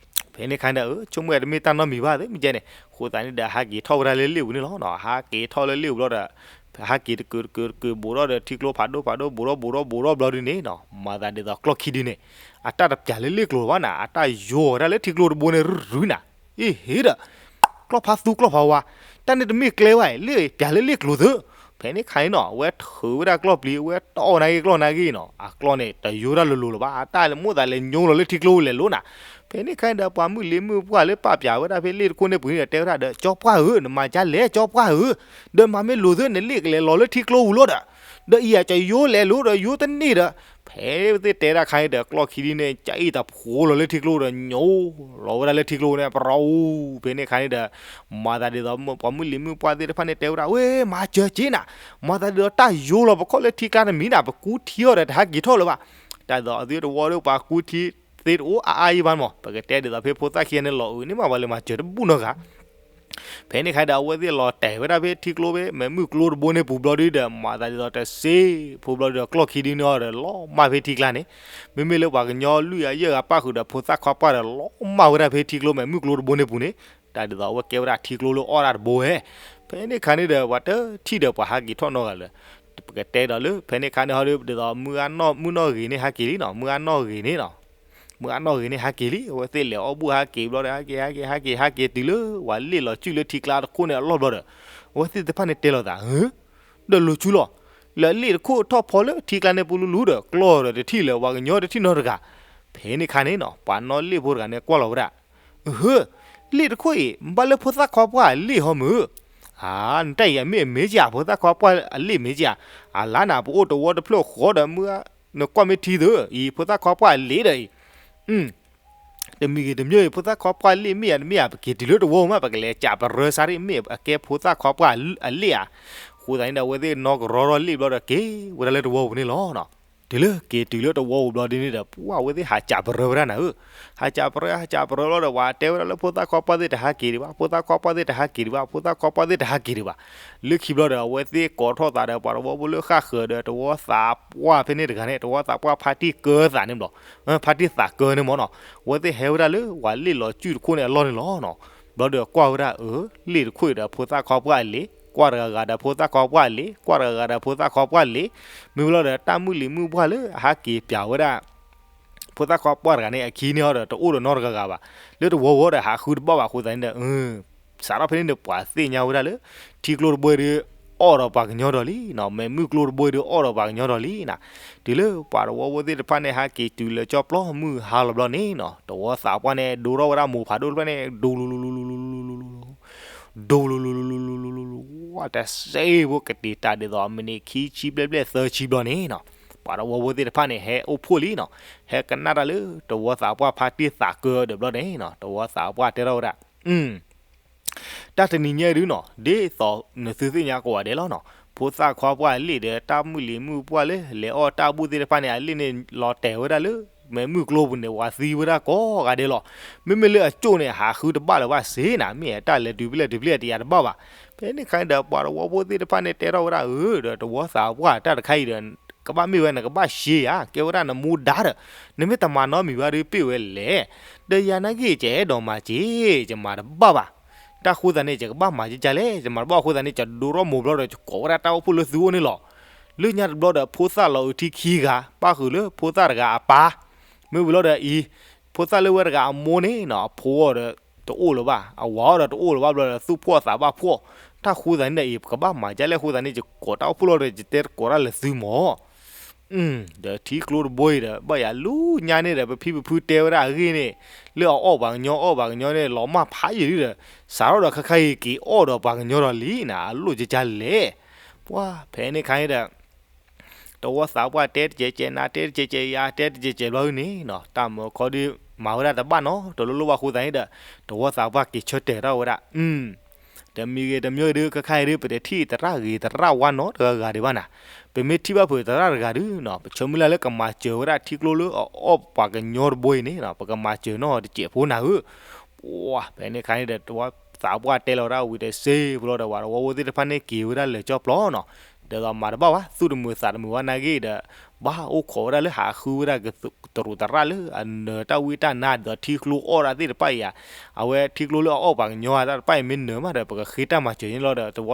ဖဲန့ၣ်ခါန့ၣ်ဒီး ဆိကမိၣ်တမ့ၢ်တၢ်နီတမံၤဘၣ်သ့ၣ်မ့ၢ်ကဲန့ၣ် အဃိသတးန့ၣ်ဒီး ဟးက့ၤထီၣ်ဝဲဒၣ်လၢလ့ၣ်ပူၤန့ၣ်လီၤ. ဟးက့ၤထီၣ်လၢလ့ၣ်ပူၤဘျီဒီး ဟးက့ၤတကုာ်တကုာ်တကုာ် ဘူးထီၣ်ဒီးထံကျိဖးဒိၣ်ဖးဒိၣ် ဘူးထီၣ်ဘူးထီၣ်ဘူးထီၣ်ဘျီဒုန့ၣ်နီၤ, မၤသးဒ်သိးကျီၢ်ခံဒုန့ၣ် အတၢ်တပျးလၢလ့ၣ်ကျိၤဘၣ်နၤ, အတၢ်ယိာ်ဝဲဒၣ်လၢထံကျိတဘိန့ၣ် ရုရုနၤ, အ့ဟ့ဒီး ကျီၢ်ဖးသူကျီၢ်ဖးဝါ, တၢ်န့ၣ်တမ့ၢ်ကျဲဘၣ်အံၤ လၢပျးလၢလ့ၣ်ကျိၤသု, ဖဲန့ၣ်ခါအံၤနီၤ အဝဲထုးဝဲဒၣ်ကျီၢ်ပျံၤ အဝဲတီၢ်နာ်ဂ့ၤကျီၢ်နာ်ဂ့ၤနီၤ, အကျီၢ်န့ၣ် တယိာ်တၢ်လိၤလိၤလၢၤဘၣ်, အတၢ်မိၣ်သးလဲၤညိလီၤလၢထံကျိလဲၤလိၤနၤ. ဖဲန့ၣ်ခါအံၤဒီး ပှၤမုၢ်လံၤမုၢ်ပှၢ်လၢပာ်ပၠးဝဲဒၣ်ဖဲလ့ၣ်တခိၣ်န့ၣ်ပူၤန့ၣ်ဒီး တဲဝဲဒၣ်ဒီး ကၠီပှၢ်ဧၢ, နမၤဒ်လဲၣ် ကၠီပှၢ်ဧၢ, ဒီးမၤမ့ၢ်လိၤသု နလ့ၣ်ကလဲၤလီၤလၢထံကျိပူၤလီၤဒီး, ဒီးအံၤယိာ်လဲၤလိၤဒီးယိာ်တန့ၢ်ဒီး, ဖဲသ့ၣ်တဲဒၣ်ခါအံၤဒီး ကျီၢ်ခံဒုန့ၣ် ကအံၣ်တဖိးလီၤလၢထံကျိဒီး ညိလီၤဝဲဒၣ်လၢထံကျိန့ၣ် ပရီ, ဖဲန့ၣ်ခါအံၤဒီး မၤသးဒ်သိး ပှၤမုၢ်လံၤမုၢ်ပှၢ်သ့ၣ်တဖၣ်န့ၣ်တဲဝဲဒၣ် ဝဲ မၤစၢၤက့နၤ, မၤသးဒ်သိးတၢ်ယိာ်လီၤပခီၣ်လၢထံကျါတမံၤနၤ, ပကူထံအီၤဒီးတဟးက့ၤထီၣ်လၢၤဘၣ်, တၢ်ဒ်သိးအသုတဝီဒီး ပှၤကူထံသ့တအိၣ်အါအါအံၤဘၣ်မး, ပကတဲဒ်သိးဖဲဖိသၣ်ခံဂၤန့ၣ်လီၤအုးန့ၣ်မး ပှၤလဲၤမၤစၢၤတဘူၣ်နီတဂၤ ဖဲန့ၣ်ခါဒီး အဝဲသ့ၣ်လီၤတဲာ်ဝဲဒၣ်ဖဲထံကျိဖဲ မဲးမုၢ်ကျိတဘိန့ၣ်ပူၤဘျီဒုဒီး မၤသးဒ်သိးတစ့ ဖိဘျီဒုဒီး ကျီၢ်ခံဒုန့ၣ်အီၤဒီး လီၤမၢ်ဖဲထံကျါန့ၣ်, မ့မ့ၢ်လၢပှၤကညီလွံၢ်ဂၤယဲၢ်ဂၤပၣ်ဃုာ်ဒီး ဖိသၣ်ခွါပှၢ်ဒီး လီၤမၢ်ဝဲဒၣ်ဖဲထံကျိမဲးမုၢ်ကျိတဘိန့ၣ်ပူၤန့ၣ်, တၢ်ဒ်သိးအဝဲကဲဝဲဒၣ်ထံကျိလၢအီၣ်တၢ်တဘိဧဲ, ဖဲန့ၣ်ခါန့ၣ်ဒီး ပှၤတထံၣ်ဒီးပှၤဟးက့ၤထီၣ်နီတဂၤလၢၤ, ပကတဲဒီးလၢ ဖဲန့ၣ်ခါန့ၣ်ဟီဒီး ဒ်သိးမုၢ်ဂၤနီၢ်မုၢ်နီၢ်ဂ့ၤန့ၣ်ဟးက့ၤလံနီၤ, မုၢ်ဂၤနီၢ်ဂ့ၤန့ၣ်နီၤ မုၢ်ဂၤနီၢ်ဂ့ၤန့ၣ်ဟးက့ၤလံ, အဝဲသ့ၣ်လဲၤအီၣ်ဘူၣ်ဟးက့ၤဘျီဒီး ဟးက့ၤ ဟဲက့ၤ ဟဲက့ၤ ဟဲက့ၤတုၤလၢ ပှၤလ့ၣ်လီၤစုၣ်လၢထံကျါတခိၣ်န့ၣ်အလီၢ်ဘျီဒီး, အဝဲသ့ၣ်တဖၣ်န့ၣ်တဲလိာ်သး, ဒီးလိၤဆူလီၤ, လၢလ့ၣ်တခိၣ်ထီၣ်ဖီလၢထံကျါန့ၣ်ပူၤလူလူဒီး ကျီၢ်ဒီးတထံၣ်လၢၤ ပှၤကညီတထံၣ်နီတဂၤ, ဖဲန့ၣ်ခါန့ၣ်နီၤ ပှၤနီၣ်လ့ၣ်ဖိတဂၤန့ၣ်ကွၢ်လီၤဝဲဒၣ်, ဟၢ လ့ၣ်တခိၣ်အံၤ ဘၣ်လၢဖိသၣ်ခွါပှၢ်အလ့ၣ်ဟီမုၢ်, အၢ နတၢ်အံၤအမ့ၢ်အမ့ၢ်ကဧါ ဖိသၣ်ခွါပှၢ်အလ့ၣ်မ့ၢ်ကဧါ, အလါနၤ ပအိၣ်တဝီတဖျၢၣ်ဃီဒီးမုၢ်, နကွၢ်မ့ၢ်ထံသၢအံၤ ဖိသၣ်ခွါပှၢ်အလ့ၣ်ဒီးအံၤ တမံၤဂ့ၤတမံၤဂ့ၤ ဖိသၣ်ခွါပှၢ်လ့ၣ်မ့ၢ်ဧါတမ့ၢ်ဧါ ပက့ၤတုၤလၢတဝီမး ပကလဲၤကးပရၢစးရ့ၣ် မ့ၢ်အကဲဖိသၣ်ခွါပှၢ်အလ့ၣ်ဧါ. အဃိသတးန့ၣ်ဒီး အဝဲသ့ၣ်နီၢ်ကရီထီၣ်လ့ၣ်ဘျီဒီး က့ၤဝဲဒၣ်လၢတဝီပူၤန့ၣ်လီၤ. တုၤလၢက့ၤတုၤလၢတဝီပူၤဘျီဒ်န့ၣ်ဒီး ပှၢ်အဝဲသ့ၣ်ဟးကးပရၢဝဲဒၣ်နၤဧၢ, ဟးကးပရၢ ဟးကးပရၢဘျီဒီး ပှၤတဲဝဲဒၣ်လၢဖိသၣ်ခွါပှၢ်သ့ၣ်တဟးက့ၤဒံးဘၣ်, ဖိသၣ်ခွါပှၢ်သ့ၣ်တဟးက့ၤဒံးဘၣ်, ဖိသၣ်ခွါပှၢ်သ့ၣ်တဟးက့ၤဒံးဘၣ်. လၢခံဘျီဒီး အဝဲသ့ၣ်ကိးထီၣ်သးဒီး ပှၤတဝီဖိလၢဃၣ်ဃၢၤဒီး တဝီသးပှၢ်ဖဲန့ၣ်တဂၤန့ၣ် တဝီသးပှၢ်ဖါတံၢ်ကၢသးန့ၣ်ဘျီ, ဖါတံၢ်သးကၢန့ၣ်မ့ၢ်နီၤ, အဝဲသ့ၣ်ဟဲဝဲဒၣ်လၢပှၤလ့ၣ်လီၤစုတခိၣ်န့ၣ်အလီၢ်န့ၣ်လီၤနီၤ. ဘျီဒီးကွၢ်ဝဲဒၣ် အၢ လ့ၣ်တခိၣ်အံၤဒီးဖိသၣ်ခွါပှၢ်အလ့ၣ်, ကွၢ်တဂၤဂၤဒီးဖိသၣ်ခွါပှၢ်အလ့ၣ်, ကွၢ်တဂၤဂၤဒီးဖိသၣ်ခွါပှၢ်အလ့ၣ်, မ့ၢ်ဘျီဒီးတၢ်မုၢ်လံၤမုၢ်ပှၢ်လၢအဟးက့ၤပၠးဝဲဒၣ် ဖိသၣ်ခွါပှၢ်တဂၤန့ၣ် အခံန့ၣ်ဟီဒီး တအိၣ်ဒီးနီတဂၤဂၤဘၣ်. လၢတဝီဝီဒီးဟးဃုတဘၣ်ဘၣ်အဃိသတးန့ၣ်ဒီး စးထီၣ်ဖဲန့ၣ်ဒီး ပှၤသ့ၣ်ညါဝဲဒၣ်လၢ ထံကျိတဘိအံၤဒီး အီၣ်ဒီးပှၤကညီဒီးလံနီၤ, မဲးမုၢ်ကျိတဘိအံၤဒီး အီၣ်ဒီးပှၤကညီဒီးလံနီၤ. တုၤလၢပှၤတဝီဖိသ့ၣ်တဖၣ်န့ၣ် ဟးက့ၤတုၤလၢကၠီပျီမုၢ်ဟါလီၤဘျီန့ၣ်နီၤ, တဝီသးပှၢ်န့ၣ် ဒိထီၣ်ဝဲဒၣ်မိၢ်ဖးဒိၣ်တဖျၢၣ်န့ၣ် ဒိလူလူလူလူလူလူလူလူ ဒိလူလူလူလူလူလူလူလူ ဝဲတစဲးဖိကတ့ၤတၢ်ဒ်သိး မံးနံးခံဆံဘျဲၣ်ဘျဲၣ်သၢဆံဘျီန့ၣ်နီၤ, ပှၤတဝီဖိသ့ၣ်တဖၣ်န့ၣ် ဟဲအိၣ်ဖှိၣ်လံနီၤ, ဟဲကနၣ်တၢ်လၢတဝီသးပှၢ်ဖါတံၢ်သးကၢဒီးဘျီန့ၣ်နီၤ, တဝီသးပှၢ်တဲထီၣ်ဝဲဒၣ် တၢ်တနံၤညါဒုနီၤ ဒ်သိးနသုသ့ၣ်ညါကိးဂၤဒဲးလီၤနီၤ, ဖိသၣ်ခွါပှၢ်အလ့ၣ်ဒီးတၢ်မုၢ်လံၤမုၢ်ပှၢ်လၢလဲၤအီၣ်တၢ်ဘူၣ်သ့ၣ်တဖၣ်န့ၣ် အလ့ၣ်န့ၣ်လီၤတဲာ်ဝဲဒၣ်လၢ မဲးမုၢ်ကျိပူၤန့ၣ် ပှၤသံဝဲဒၣ်ကိးဂၤဒဲးလီၤ. မ့မ့ၢ်လၢအကၠိၣ်န့ၣ် ဟးဃုတဘၣ်လၢၤဘၣ်စ့ၢ်နီၤ, မ့ၢ်တၢ်လဲၤတုၤဖဲလဲၣ်တုၤဖဲလဲၣ်တယၤတဘၣ်ဘၣ်. ဖဲန့ၣ်ခါန့ၣ်ဒီး ပှၤတဝီဖိသ့ၣ်တဖၣ်န့ၣ်တဲထီၣ်ဝဲဒၣ် အၢ ဒီးတဝီသးပှၢ်တၢ်တခါအံၤဒီး ကဘၣ်မ့ၢ်ဝဲနကဘၣ်ရှဲယၤ ကဲဝဲဒၣ်နမူဒါဒီး နမ့ၢ်တမၤနီတမံၤဘၣ်ဒီးပ့ၢ်ဝဲလဲၣ်, ဒီးယၤနာ်က့ ကအဲၣ်ဒိးမၤစ့ၢ် ယမၤတဘၣ်ဘၣ်. တၢ်ဃိသတးန့ၣ် ယကဘၣ်မၤကကလဲၣ်, ယမၤတဘၣ်အဃိသတးန့ၣ် ယဒိထီၣ်မိၢ်ဘျီဒီး ယကိးဝဲဒၣ်တၢ်အိၣ်ဖှိၣ်လၢသုအိၣ်န့ၣ်လီၤ. လၢညါတဘျီဒီး ဖိသၣ်လီၤအုးထံခံဂၤ ပၣ်ဃုာ်လၢဖိသၣ်တဂၤအပၢ်, မ့ၢ်ဝံၤလီၤဒီးအံၤ ဖိသၣ်လၢဝဲတဂၤအမိၢ်န့ၣ်နီၤ အဖိအီၤဒီးတအိၣ်လၢၤဘၣ်, အဝၤအီၤဒီးတအိၣ်လၢၤဘၣ်ဘျီဒီး သူၣ်ဖှီၣ်သးဘၣ်ဖှီၣ်. တၢ်ဃိသတးန့ၣ်ဒီးအံၤ ပကဘၣ်မၤဒ်လဲၣ်အဃိသတးန့ၣ် ယကိးတၢ်အိၣ်ဖှိၣ်လီၤဒီး ယတဲကိးတၢ်လၢသုမၢ် ဒီးထံကျိတဘိအံၤဒီး ဘၣ်ယၤလူညါန့ၣ်ဒီး ပဖံပဖုတဲဝဲဒၣ်အဂ့ၢ်န့ၣ် လၢအအီၣ်ပှၤကညီအီၣ်ပှၤကညီန့ၣ် လီၤမၢ်ဖးယံာ်လံဒီး စးထီၣ်ဒီးခါခါအံၤက့ၤအီၣ်ဒီးပှၤကညီဒီးလံနီၤ အလိၣ်ကကလဲၣ်. ပှၤဖဲန့ၣ်ခါန့ၣ်ဒီး တဝီသးပှၢ်တဲတကဲးကဲး နါတဲတကဲးကဲးယၤတဲတကဲးကဲးဘျီဒ်န့ၣ်နီၤ တၢ်မၢခီဒုးမၤဝဲဒၣ်တဘၣ်နီတလိၣ်လိၣ်ဘၣ်အဃိသတးန့ၣ်ဒီး တဝီသးပှၢ်က့ၤဆၢတဲာ်ထီၣ်ဝဲဒၣ် တမံၤဂ့ၤတမံၤဂ့ၤဒုး ခါခါအံၤဒုး ပတထံၣ်သရၣ်ဂ့ၤသရၣ်ဝါနီတဂၤဂၤဒံးဘၣ်နၤ, ပမ့ၢ်ထံၣ်ဘၣ်ဖုးသရၣ်တဂၤဒုးနီၤ ပဆၢမုၢ်လၢ်လၢကမၤစၢၤဝဲဒၣ်ထံကျိလၢအအီၣ်ပှၤကညီတဘိအံၤန့ၣ်နီၤ ပကမၤစၢၤနီၢ်တစဲးဖိနၤဧၢ. ပှၤဖဲန့ၣ်ခါန့ၣ်ဒီး တဝီသးပှၢ်တဲလီၤဝဲဒၣ်ဝံၤတစ့ၢ်ဖိလီၤဒီး ပှၤတဝီဖိသ့ၣ်တဖၣ်န့ၣ်က့ၤဝဲဒၣ်လၢာ်ကၠီပျီနီၤ, ဒီးမၤတဘၣ်ဘၣ် သူၣ်တမုာ်သးတမုာ်ဘၣ်နာ်က့ဒီး ဘၣ်အိၣ်ခိးဝဲဒၣ်လၢဟးဃုဝဲဒၣ်တရူးသရၣ်လၢအနၢၤတၢ်ဝံတၢ်နါဒ်သိးထံကျိအီၣ်ဒၣ်သ့ၣ်တဖၣ်အံၤဧါ, အဝဲထံကျိလၢအအီၣ်ပှၤကညီတၢ်တဖၣ်အံၤမ့ၢ်နၢၤမးဒီး ပကဃ့တၢ်မၤစၢၤန့ၣ်လီၤဒီး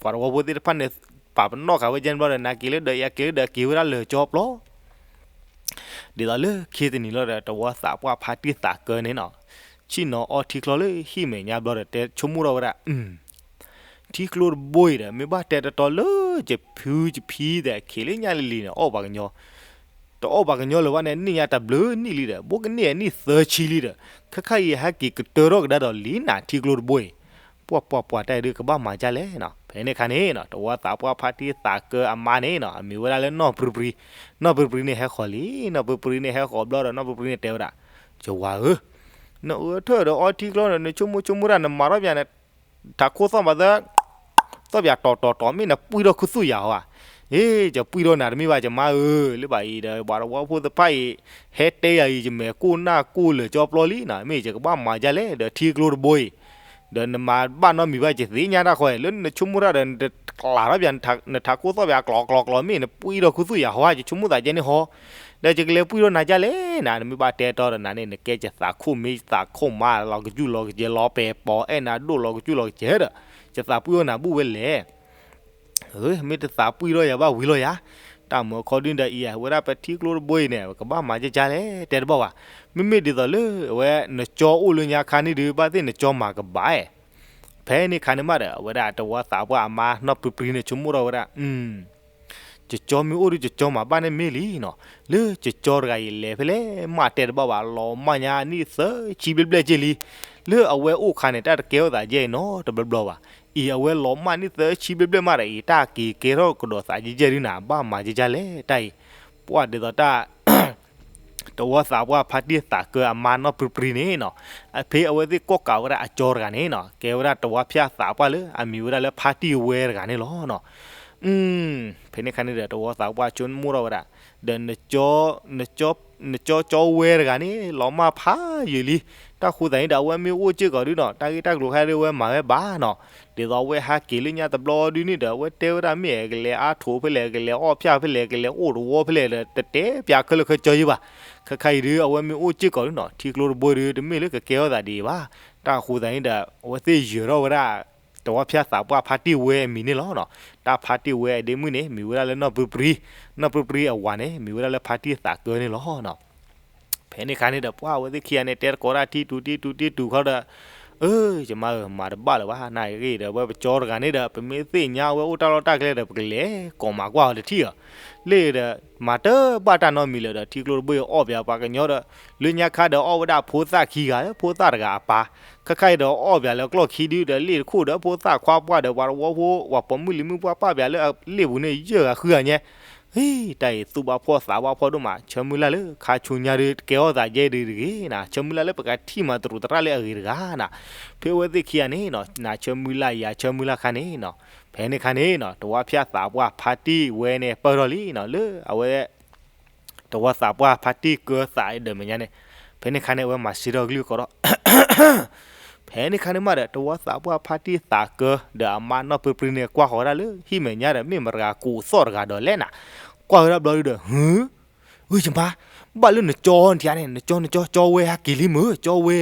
ပှၤတဝီဖိသ့ၣ်တဖၣ်န့ၣ် ပာ်ပနီၣ်ဃာ်ဝဲကဲန့ၣ်ဘျီဒီး နၤက့ၤလၢဒီးယၤက့ၤလၢဒီးက့ၤဝဲဒၣ်လၢာ်ကၠီပျီ ဒ်သိးလၢခံတနံၤလီၤဒီး တဝီသးပှၢ်ဖါတံၢ်သးကၢန့ၣ်နီၤ, ဆ့ၣ်နီၤအီထံကျိလၢဟံၣ်မဲာ်ညါဘျီဒီး တဲဆိကမိၣ်ထီၣ်ဝဲဒၣ် ထံကျိတဘိအံၤဒီး မ့ၢ်ဘၣ်တဲတတီလၢယဖုယဖံဒီး ခံးလၢညါလံၤလံၤန့ၣ် အီၣ်ပှၤကညီ, တအီၣ်ပှၤကညီလၢၤဘၣ်န့ၣ် န့ၢ်ညါတဘျုးနံၣ်လံဒီး ဘိကန့ၢ်အနံၣ်သၢဆံလံဒီး ခါခါအံၤဟဲက့ၤကတၢၢ်ထီၣ်ကဒါဒီးလံနၤထံကျိတဘိအံၤ, ပှၢ်ပှၢ်ပှၢ်တၢ်အံၤဒုးကဘၣ်မၤဒ်လဲၣ်နီၤ, ဖဲန့ၣ်ခါန့ၣ်နီၤ တဝီသးပှၢ်ဖါတံၢ်သးကၢအမါန့ၣ်နီၤ အမံၤဝဲဒၣ်လၢနီၢ်ပြံပြံ, နီၢ်ပြံပြံန့ၣ်ဟဲဃီၤလံ, နီၢ်ပြံပြံန့ၣ်ဟဲဃီၤဘျီဒီး နီၢ်ပြံပြံန့ၣ်တဲဝဲဒၣ်, ယဝၤဧၢ, နအၢထၢၣ်ဒီးအီထံကျိန့ၣ် နဆိကမိၣ်ဆိကမိၣ်တၢ် နမၤထီၣ်ပယၤန့ၣ် ထးခိၣ်သီၣ်မးသၢ သီၣ်ပယၤတီၤတီၤတီၤ မ့ၢ်နပှံၢ်ထီၣ်ခူသူၣ်ယၤဟီဧါ, အ့ ယပှံၢ်ထီၣ်နၤတမ့ၢ်ဘၣ် ယမါဧၢ, လၢဘၣ်အံၤဒီး ပှၤတဝီဖိသ့ၣ်တဖၣ်အံၤ ဟဲတဲယၤအံၤ ယမဲာ်ကိၢ်နၢ်ကိၢ်လၢာ်ကၠီပျီလံနီၤ, မ့ၢ်ယကဘၣ်မၤဒ်လဲၣ်ဒီးထံကျိတဘိအံၤ, ဒီးနမၤဘၣ်နီတမံၤဘၣ် ယသ့ၣ်ညါတၢ်ဃီ လၢနဆိကမိၣ်တၢ်ဒီး နထးခိၣ်သီၣ်ပယၤကျီကျီကျီ မ့ၢ်နပှံၢ်ထီၣ်ခူသူၣ်ယၤဟီဧါ ယဆိကမိၣ်သးကဲန့ၣ်ဟီ ဒီးယကလဲၤပှံၢ်ထီၣ်နၤဒ်လဲၣ်နၤ, နမ့ၢ်ဘၣ်တဲတီဒီးနၤန့ၣ် နကဲယသးခိၣ်မ့ၢ်ယသးခိၣ်မါ လီၤကစူၣ်လီၤကစဲး လီၤပဲာ်ပိာ်အဲၣ်နၤဒိၣ်လီၤကစူၣ်လီၤကစဲးဒီး ယသးပှံၢ်ထီၣ်နၤဘူၣ်ဝဲလဲၣ်. မ့ၢ်တသးပှံၢ်ထီၣ်ယၤဘၣ်ဝံၤလီၤယၤ, တၢ်မၢခီဒုဒီးအံၤ ဝဲဒၣ်ပထံကျိတဘိအံၤန့ၣ် ပကဘၣ်မၤကကလဲၣ် တဲတဘၣ်ဘၣ်, မ့မ့ၢ်ဒ်သိးလၢ အဝဲနကၠီအိၣ်လၢညါခါန့ၣ်ဒုး ဘၣ်သ့ၣ်နကၠီမၤကဘၣ်အဲၣ် ဖဲန့ၣ်ခါန့ၣ်မးဒီး အဝဲဒၣ်တဝီသးပှၢ်အမါနီၢ်ပြံပြံန့ၣ် ဆိကမိၣ်ထီၣ်ဝဲဒၣ်, ကၠီမ့ၢ်အိၣ်ဒီး ကၠီမၤဘၣ်န့ၣ်မ့ၢ်လံနီၤ. လၢကၠီတဂၤအံၤလဲၤဖဲလဲၣ် မးတဲတဘၣ်ဘၣ် လီၤမၢ်ညါနံၣ်သၢဆံဘျဲၣ်ဘျဲၣ်က့လံ. လၢအဝဲအိၣ်ခါန့ၣ် တၢ်တကဲထီၣ်သးယဲအံၤနီတဘျီဘျီဘၣ်. အံၤအဝဲလီၤမၢ်နံၣ်သၢဆံဘျဲၣ်ဘျဲၣ်မးဒီးအံၤ တၢ်က့ၤကဲထီၣ်ကဒီးသးယဲယဲဒုးနၤ ဘၣ်မၤယဲယဲလဲၣ်တၢ်အံၤ. ပှၢ်ဒ်သိးတၢ် တဝီသးပှၢ်ဖါတံၢ်သးကၢအမါနီၢ်ပြံပြံန့ၣ်နီၤ, အဖဲအဝဲသ့ၣ်ကိးကးဝဲဒၣ်အကၠီတဂၤန့ၣ်နီၤ ကဲဝဲဒၣ်တဝီဖၠၣ်သးပှၢ်လၢအမံၤဝဲဒၣ်လၢဖါတံၢ်ဝဲတဂၤန့ၣ်လီၤ. ဖဲန့ၣ်ခါန့ၣ်ဒီး တဝီသးပှၢ်ဆိကမိၣ်ထီၣ်ဝဲဒၣ်, ဒီး နကၠီကၠီဝဲတဂၤန့ၣ် လီၤမၢ်ဖးယံာ်လံ. တၢ်ဃိသတးန့ၣ်ဒီး အဝဲမ့ၢ်အိၣ်စ့ၢ်ကီးဒုးနီၤ တၢ်ဂ့ၢ်တၢ်ကျိၤခါဒုးဝဲမၤဝဲဘၣ်နီၤ. ဒ်သိးအဝဲဟးက့ၤလၢညါတဘျီဒုးန့ၣ်ဒီး အဝဲတဲဝဲဒၣ်မ့ၢ်ကလဲၤအါထိးဖဲလဲၣ် ကလဲၤအီၣ်ဖၠၣ်ဖဲလဲၣ် ကလဲၤအိၣ်တဝီဖဲလဲၣ်ဒီး တတဲပၠးခဲလၢာ်ခဲဆ့ဘၣ်. ခဲခါအံၤဒုး အဝဲမ့ၢ်အိၣ်စ့ၢ်ကီးဒုးနီၤ ထံကျိတဘိဒုး တမ့ၢ်လၢကကဲထီၣ်သးဒံးဘၣ်. တၢ်ဃိသတးန့ၣ်ဒီး အဝဲသ့ၣ်ယၢၤထီၣ်ဝဲဒၣ် တဝီဖၠၣ်သးပှၢ်ဖါတံၢ်ဝဲအမံၤန့ၣ်လီၤ. တၢ်ဖါတံၢ်ဝဲအဒ့မုၣ်န့ၣ် မံၤဝဲဒၣ်လၢနီၢ်ပြံပြံ, နီၢ်ပြံပြံအဝၤန့ၣ် မံၤဝဲဒၣ်လၢဖါတံၢ်သးကၢန့ၣ်လီၤ. ဖဲန့ၣ်ခါန့ၣ်ဒီး ပှၢ်အဝဲသ့ၣ်ခံဂၤန့ၣ် တဲတကိးတၢ်ထံတူၤထံတူၤထံတူၤခီဒီး, အၢ ယမါဧၢ မၤတဘၣ်လၢၤဘၣ်. နဂ့ၢ်ဒီး ဝဲပကၠီတဂၤန့ၣ်ဒီး ပမ့ၢ်သ့ၣ်ညါဝဲအိၣ်တၢ်လီၢ်တၢ်ကျဲဒီး ပကလဲၤကိးမၤကွၢ်အီၤတထံၣ်ဧါ. လၢဒီး မၤတဘၣ်တၢ်နီတမံၤလၢၤဒီး ထံကျိတဘိအံၤအီၣ်ပၠးပှၤကညီဒီး လၢညါခါဒီးအီၣ်ဝဲဒၣ်ဖိသၣ်ခံဂၤ ဖိသၣ်တဂၤအပၢ်, ခဲခါအံၤဒီးအီၣ်ပၠးလၢကျီၢ်ခံဒုဒီး လ့ၣ်တခိၣ်ဒီးဖိသၣ်ခွါပှၢ်ဒီးပှၤတဝီဖိ ပှၤပိာ်မုၣ်လံၤမုၣ်ပှၢ်ပၢ်ပၠးလၢအလ့ၣ်ပူၤန့ၣ် ယဲၢ်ဂၤဃုဂၤညါ. ဟ့ၣ် တၢ်အံၤသူၣ်ဘၣ်ဖှီၣ်သးဘၣ်ဖှီၣ်ဒိၣ်မး ဆၢမုၢ်လၢ်လၢခါဆူညါဒုး တကဲထီၣ်သးယဲဒုးတဂ့ၤနၤ ဆၢမုၢ်လၢ်လၢပကထံၣ်မၤတရူးသရၣ်လၢအဂ့ၤတဂၤနၤ. ဖဲအဝဲသ့ၣ်ခံဂၤန့ၣ်နီၤ နၤဆၢမုၢ်လၢ်ယၤဆၢမုၢ်လၢ်ခါန့ၣ်နီၤ, ဖဲန့ၣ်ခါန့ၣ်နီၤ တဝီဖၠၣ်သးပှၢ်ဖါတံၢ်ဝဲန့ၣ် ပၢၢ်ထီၣ်လံနီၤ လၢအဝဲ တဝီသးပှၢ်ဖါတံၢ်ကၢသးဒီးမဲာ်ညါန့ၣ်, ဖဲန့ၣ်ခါန့ၣ် အဝဲမၤစ့ထီၣ်ကလုၢ်ကီးဒီး ဖဲန့ၣ်ခါန့ၣ်မးဒီး တဝီသးပှၢ်ဖါတံၢ်သးကၢ ဒီးအမါနီၢ်ပြံပြံန့ၣ် ကွၢ်ဃီၤဝဲဒၣ်လၢဟံၣ်မဲာ်ညါဒီး မ့ၢ်မတၤကိးသီၣ်တဂၤဒီးလဲၣ်နၤ, ကွၢ်ဝဲဒၣ်ဘျီဒုဒီး ဟုၣ် ဧၢ ယမါ, ဘၣ်လၢနကၠီနထံၣ်ဧါန့ၣ် နကၠီ နကၠီ ကၠီဝဲဟဲက့ၤလံမုၢ် ကၠီဝဲ.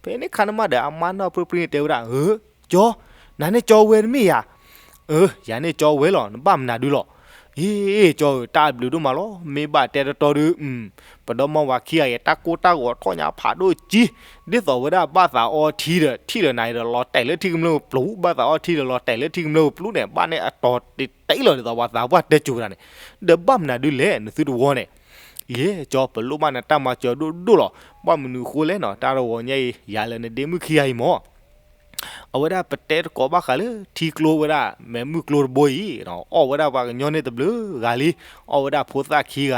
ဖဲန့ၣ်ခါန့ၣ်မးဒီး အမါနီၢ်ပြံပြံန့ၣ်တဲဝဲဒၣ် ဧၢ ကၠီ, နၤန့ၣ်ကၠီဝဲတမ့ၢ်ဧါ. အၢ ယၤန့ၣ်ကၠီဝဲလီၤ နဘၣ်မနုၤဒုလီၤ. အ့ ကၠီဧၢ တၢ်ဘျုးဒိၣ်မးလီၤ မ့ၢ်ဘၣ်တဲတတီဒု ပဒီမါဝၤခံဂၤအံၤ တၢ်ကိၢ်တၢ်ဂီၤထီၣ်ညါဖးဒိၣ်ကံ, ဒ်သိးဝဲဒၣ်ဘၣ်သးအီထံဒီး ထံၣ်လၢနၤအံၤဒီး လီၤတဲာ်လၢထံကမျၢၢ်ပျူၤ ဘၣ်သးအီထံဒီး လီၤတဲာ်လၢထံကမျၢၢ်ပျူၤန့ၣ် ဘၣ်န့ၣ်အတီၤတတဲလီၤ ဒ်သိးပှၤသးပှၢ်တဲစိၤဝဲဒၣ်န့ၣ်, ဒီးဘၣ်မနုၤဒုလဲၣ် နသုတဝီန့ၣ်. ယဲ ကၠီ ပလိၣ်ဘၣ်နတၢ်မၤစၢၤဒိၣ်ဒိၣ်လီၤ. ဘၣ်မနုၤဃိလဲၣ်နီၤ တၢ်တဝီညါအံၤ ယၤလၢနဒ့မုၣ်ခံဂၤအံၤမၢ် အဝဲဒၣ်ပတဲတကိးဘၣ်ဃးလၢထံကျိဝဲဒၣ် မဲာ်မုၢ်ကျိတဘိအံၤ, အီၣ်ဝဲဒၣ်ပှၤကညီန့ၣ်တဘျုးဂၤလံ, အီၣ်ဝဲဒၣ်ဖိသၣ်ခံဂၤ,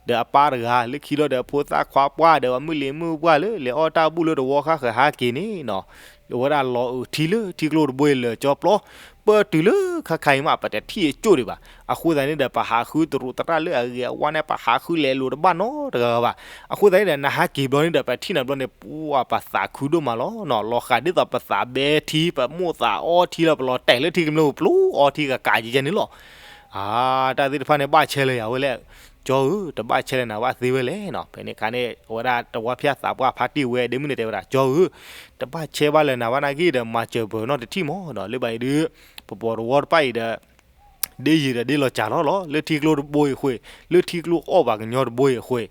ဒီးအပၢ်တဂၤ, လၢခံလီၤဒီးဖိသၣ်ခွါပှၢ်ဒီးပှၤမုၣ်လံၤမုၣ်ပှၢ်လၢ လဲၤအီၣ်တၢ်ဘူၣ်လၢတဝီဃၣ်ဃၢၤဟးက့ၤန့ၣ်နီၤ, အဝဲဒၣ်လီၤအုးထံလၢထံကျိတဘိအံၤလၢာ်ကၠီပျီ, ပၢၢ်တုၤလၢခါခါအံၤမး ပတထံၣ်အကၠိၣ်ဒံးဘၣ်. အဃိသတးန့ၣ်ဒီး ပဟးဃုတရူးသရၣ်လၢအဂ့ၤအဝါန့ၣ် ပဟးဃုလဲၤလိာ်တဘၣ်နီတဂၤဂၤဘၣ်. အဃိသတးန့ၣ်ဒီး နဟးက့ၤဘျီန့ၣ်ဒီး ပထံၣ်နၤဘျီန့ၣ် ပှၢ်ပသးခုဒိၣ်မးလီၤနီၤ. လီၤဃာ်ဒ်သိးပသးဘဲထံ ပမိၣ်သးအီထံလီၤ ပလီၤတဲာ်လၢထံကမျၢၢ်ပျူၤအီထံကကးယဲယဲန့ၣ်လီၤ. အါ တၢ်သ့ၣ်တဖၣ်န့ၣ် ဘၣ်ဆဲးလၢယၤဝဲလဲၣ်, ကၠီဧၢ, တဘၣ်ဆဲးလၢနၤဘၣ်သ့ဝဲလဲၣ်နီၤ. ဖဲန့ၣ်ခါန့ၣ် အဝဲဒၣ်တဝီဖၠၣ်သးပှၢ်ဖါတံၢ်ဝဲဒ့မုၣ်န့ၣ်တဲဝဲဒၣ် ကၠီဧၢ, တဘၣ်ဆဲးဘၣ်လၢနၤဘၣ်နာ်က့ဒီး မၤစၢၤပၢၤနီတထံၣ်မၢ်ဒီး လၢဘၣ်အံၤဒုး ပပှၤတဝီတဖၣ်အံၤဒီး ဒ်ယံာ်ဒီးဒ်လီၤစှၤလီၤလီၤ လၢထံကျိတဘိအံၤအဃိ, လၢထံကျိအီၣ်ပှၤကညီတဘိအံၤအဃိ,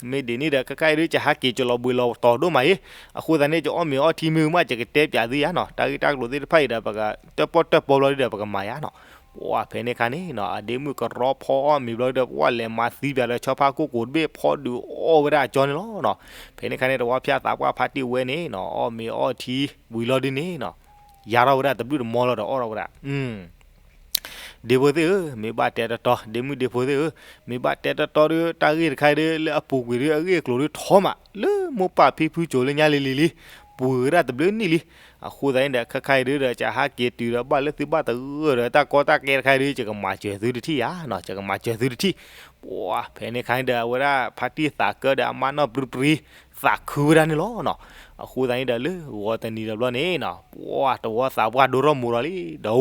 မ့ၢ်ဒ်န့ၣ်ဒီး ခဲခါအံၤဒုး ယဟးက့ၤကလီၤဘှံးလီၤတီၤဒိၣ်မးအံၤ, အဃိသတးန့ၣ် ယအီၣ်မ့ၤအီထံမ့ၢ်မး ယကတဲပၠးသုယၤနီၤ, တၢ်ဂ့ၢ်တၢ်ကျိၤသ့ၣ်တဖၣ်အံၤဒီး ပကတၢၣ်ပီၣ်တၢၣ်ပီဘျီဒီး ပကမၤယၤနီၤ. ပှၢ်ဖဲန့ၣ်ခါန့ၣ်နီၤ အဒ့မုၣ်ကရီဖီအီၣ်မ့ၤဘျီဒီး ပှၢ်လဲၤမၤသံပၠးလၢဆီဖါကိၢ်ကိၤတဘ့ၣ် ဖီဒုးအီၣ်ဝဲဒၣ်ကၠီန့ၣ်လီၤနီၤ. ဖဲန့ၣ်ခါန့ၣ် တဝီဖၠၣ်သးပှၢ်ဖါတံၢ်ဝဲန့ၣ်နီၤ အီၣ်မ့ၤအီထံဝံၤလီၤဒုးန့ၣ်နီၤ ယါထီၣ်ဝဲဒၣ်တဘျုးတမီလီၤဒီးအီၣ်ထီၣ်ဝဲဒၣ် ဒ့ဖိသ့ၣ်ဧၢ, မ့ၢ်ဘၣ်တဲတတီ, ဒ့မုၣ်ဒ့ဖိသ့ၣ်ဧၢ, မ့ၢ်ဘၣ်တဲတတီဒီး တၢ်ဂ့ၢ်တခါအံၤဒီး လၢအပူၤကွံာ်ဒီး အဂ့ၢ်အကျိၤဒီးထီမး လၢမိၢ်ပၢ်ဖံဖုစိၤလၢညါလံၤလံၤလံ, ပှဲၤဝဲဒၣ်တဘျုးနံၣ်လံ. အဃိသတးန့ၣ်ဒီး ခဲခါအံၤဒီး ယဟးက့ၤတုၤဒီး ဘၣ်လၢသုဘၣ်သဂၢၢ်ဒီး တၢ်ကီတၢ်ခဲတခါအံၤဒီး ယကမၤစၢၤသုတထံၣ်ယၤနီၤ, ယကမၤစၢၤသုတထံၣ်. ပှၢ်ဖဲန့ၣ်ခါန့ၣ်ဒီး အဝဲဒၣ်ဖါတံၢ်သးကၢဒီး အမါနီၢ်ပြံပြံ သးခုဝဲဒၣ်န့ၣ်လီၤနီၤ. အဃိသတးန့ၣ်ဒီး လၢဂီၤတနံၤဒီးဘျီန့ၣ်နီၤ ပှၢ်တဝီသးပှၢ်ဒိထီၣ်မူၤဒီးလံ, ဒိ ဒိန့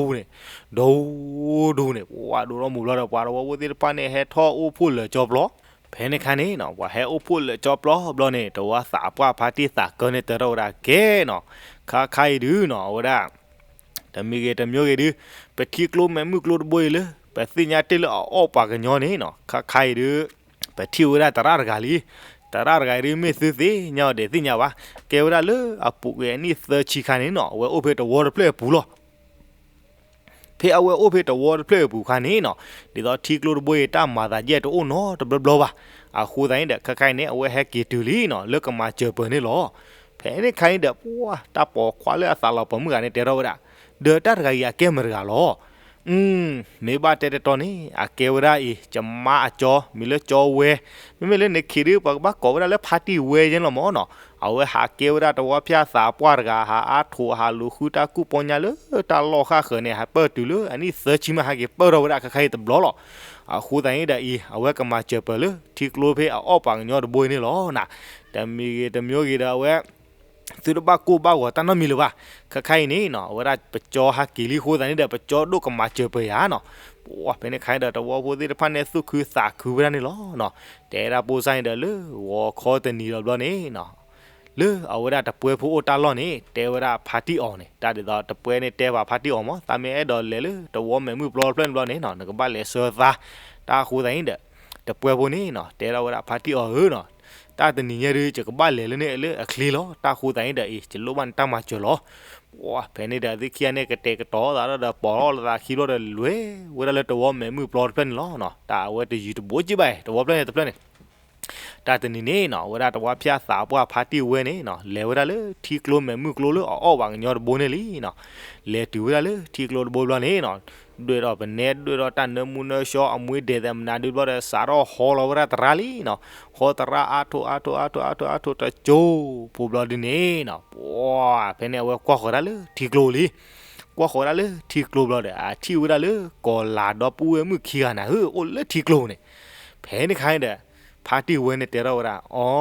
ၣ်, ဒိ ဒိန့ၣ် ပှၢ်ဒိထီၣ်မူၤဘျီဒီး ပှၤတဝီဖိသ့ၣ်တဖၣ်န့ၣ် ဟဲထီၣ်အိၣ်ဖှိၣ်လၢာ်ကၠီပျီ. ဖဲန့ၣ်ခါန့ၣ်နီၤ ပှၤဟဲအိၣ်ဖှိၣ်လၢာ်ကၠီပျီဘျီန့ၣ် တဝီသးပှၢ်ဖါတံၢ်သးကၢန့ၣ် တဲထီၣ်ဝဲဒၣ်ကဲနီၤ, ခါခါအံၤဒုးနီၤ အဝဲဒၣ် တမံၤဂ့ၤတမံၤဂ့ၤဒုး ပထံကျိမဲာ်မုၢ်ကျိတဘိအံၤလၢ ပသ့ၣ်ညါတ့ၢ်လၢအအီၣ်ပှၤကညီန့ၣ်နီၤ ခါခါအံၤဒုး ပထံၣ်ဝဲဒၣ်သရၣ်တဂၤလံ. သရၣ်တဂၤအံၤဒုး မ့ၢ်သုသ့ၣ်ညါအီၤဒီးသ့ၣ်ညါဘၣ်, ကဲဝဲဒၣ်လၢအပူၤကွံာ်အနံၣ်သၢဆံခါန့ၣ်နီၤ အဝဲအိၣ်ဖဲတဝီတဖျၢၣ်အပူၤလီၤ. ဖဲအဝဲအိၣ်ဖဲတဝီတဖျၢၣ်အပူၤအခါန့ၣ်နီၤ, ဒ်သိးထံကျိတဘိအံၤ တၢ်မၤသးယဲၢ်တအိၣ်နီတဘျီဘျီဘၣ်. အဃိသတးန့ၣ်ဒီး ခဲခါအံၤန့ၣ် အဝဲဟဲက့ၤတုၤလံနီၤ လၢကမၤစၢၤပၢၤန့ၣ်လီၤ. ဖဲန့ၣ်ခါအံၤဒီး ပှၢ် တၢ်ပိာ်ခွါလၢအသးလီၤပိာ်မုၣ်ဂၤန့ၣ် တဲထီၣ်ဝဲဒၣ်, ဒီးတၢ်တဂၤအံၤ အကဲမတၤတဂၤလီၤ. အၢ မ့ၢ်ဘၣ်တဲတတီန့ၣ် အကဲဝဲဒၣ်အံၤ ကမါအကၠီ မံၤလၢကၠီဝဲ, မ့မ့ၢ်လၢနခ့ဒုး ပှၤကဘၣ်ကိးဝဲဒၣ်လၢဖါတံၢ်ဝဲယဲၢ်လီၤမၢ်နီၤ. အဝဲဟးကဲဝဲဒၣ်တဝီဖၠၣ်သးပှၢ်တဂၤ ဟးအါထိး ဟးလူၤဃုတၢ်ကူၣ်ပီညါလၢတၢ်လီၢ်ဃၣ်ဃၢၤန့ၣ် ဟးပၢၢ်တုၤလၢအနံၣ်သၢဆံမး ဟဲက့ၤပၢၢ်ထီၣ်ဝဲဒၣ်ခဲခါအံၤတဘျီလီၤ. အဃိသတးန့ၣ်ဒီးအံၤ အဝဲကမၤစၢၤပၢၤလၢထံကျိဖဲအအီၣ်ပှၤကညီတဘိအံၤန့ၣ်လီၤ. တမံၤဂ့ၤတမံၤဂ့ၤဒီးအဝဲ သုတဘၣ်ကိၢ်ဘၣ်ဂီၤတၢ်နီတမံၤလၢၤဘၣ်. ခဲခါအံၤန့ၣ်နီၤ အဝဲဒၣ်ပကၠီဟးက့ၤလံအဃိသတးန့ၣ်ဒီး ပကၠီဒိၣ်ကမၤစၢၤပၢၤယၤနီၤ. ပှၢ် ဖဲန့ၣ်ခါအံၤဒီး တဝီဖိသ့ၣ်တဖၣ်န့ၣ် သူၣ်ခုသးခုဝဲဒၣ်န့ၣ်လီၤ. တဲဒၣ်ပိၢ်စၢ်န့ၣ်ဒီး လၢဂီၤခီတနံၤဒီးဘျီန့ၣ်နီၤ လၢအဝဲဒၣ်တပှဲဖိအိၣ်တၢ်လီၢ်န့ၣ် တဲဝဲဒၣ်ဖါတံၢ်အီၤန့ၣ် တၢ်ဒ်သိးတပှဲန့ၣ်တဲဘၣ်ဖါတံၢ်အီၤမၢ် သးမ့ၢ်အဲၣ်ဒိးလဲၤလၢတဝီမဲာ်မုၢ်ပျီတဖျၢၣ်န့ၣ်ဘျီန့ၣ်နီၤ နကဘၣ်လဲၤဆှၢသး. တၢ်အဃိသတးန့ၣ်ဒီး တပှဲဖိန့ၣ်နီၤ တဲထီၣ်ဝဲဒၣ်ဖါတံၢ်အီၤဧၢနီၤ, တၢ်တနံၤညါဒုး ယကဘၣ်လဲၤလၢန့ၣ်လၢအချ့လီၤ. တၢ်အဃိသတးန့ၣ်ဒီးအံၤ ယလိၣ်ဘၣ်နတၢ်မၤစၢၤလီၤ. ပှၢ် ဖဲန့ၣ်ဒီး အဝဲသ့ၣ်ခံဂၤန့ၣ် ကတဲာ်ကတီၤသးဒီး ပိာ်ထီၣ်လိာ်သးခံဘျီဒီး လဲၤဝဲဒၣ်လၢတဝီမဲာ်မုၢ်ပျီတဖျၢၣ်န့ၣ်လီၤ. တၢ်အဝဲတယုၢ်တဘိက့ဘၣ် တဝီဖျၢၣ်န့ၣ်တဖျၢၣ်န့ၣ် တၢ်တနံၤန့ၣ်နီၤ အဝဲဒၣ်တဝီဖၠၣ်သးပှၢ်ဖါတံၢ်ဝဲန့ၣ်နီၤ လဲၤဝဲဒၣ်လၢထံကျိမဲာ်မုၢ်ကျိလၢအအီၣ်ပှၤကညီတဘိန့ၣ်လံနီၤ. လဲၤတုၤဝဲဒၣ်လၢထံကျိတဘိဘျီန့ၣ်နီၤ ဒွဲၣ်ထီၣ်ပနဲ ဒွဲၣ်ထီၣ်တၢ်နၢမူနၢဆှီ အမွ့ဒဲးသဲးမနုၤဒုးဘျီဒီး စးထီၣ်ဟီလီၤဝဲဒၣ်သရၣ်လံနီၤ. ဟီသရၣ်အါထိးအါထိးအါထိးအါထိးအါထိးတကၠိ ဖိဘျီဒုန့ၣ်နီၤ ပှၢ် ဖဲန့ၣ်အဝဲကွၢ်ဃီၤဒၣ်လၢထံကျိလံ. ကွၢ်ဃီၤဒၣ်လၢထံကျိဘျီဒီး အထံၣ်ဝဲဒၣ်လၢကီၤလၤဒီပုၢ်ဝဲၢ်မုၣ်ခံဂၤနၤဧၢ အိၣ်လၢထံကျိန့ၣ်. ဖဲန့ၣ်ခါန့ၣ်ဒီး ဖါတံၢ်ဝဲန့ၣ်တဲထီၣ်ဝဲဒၣ် အီ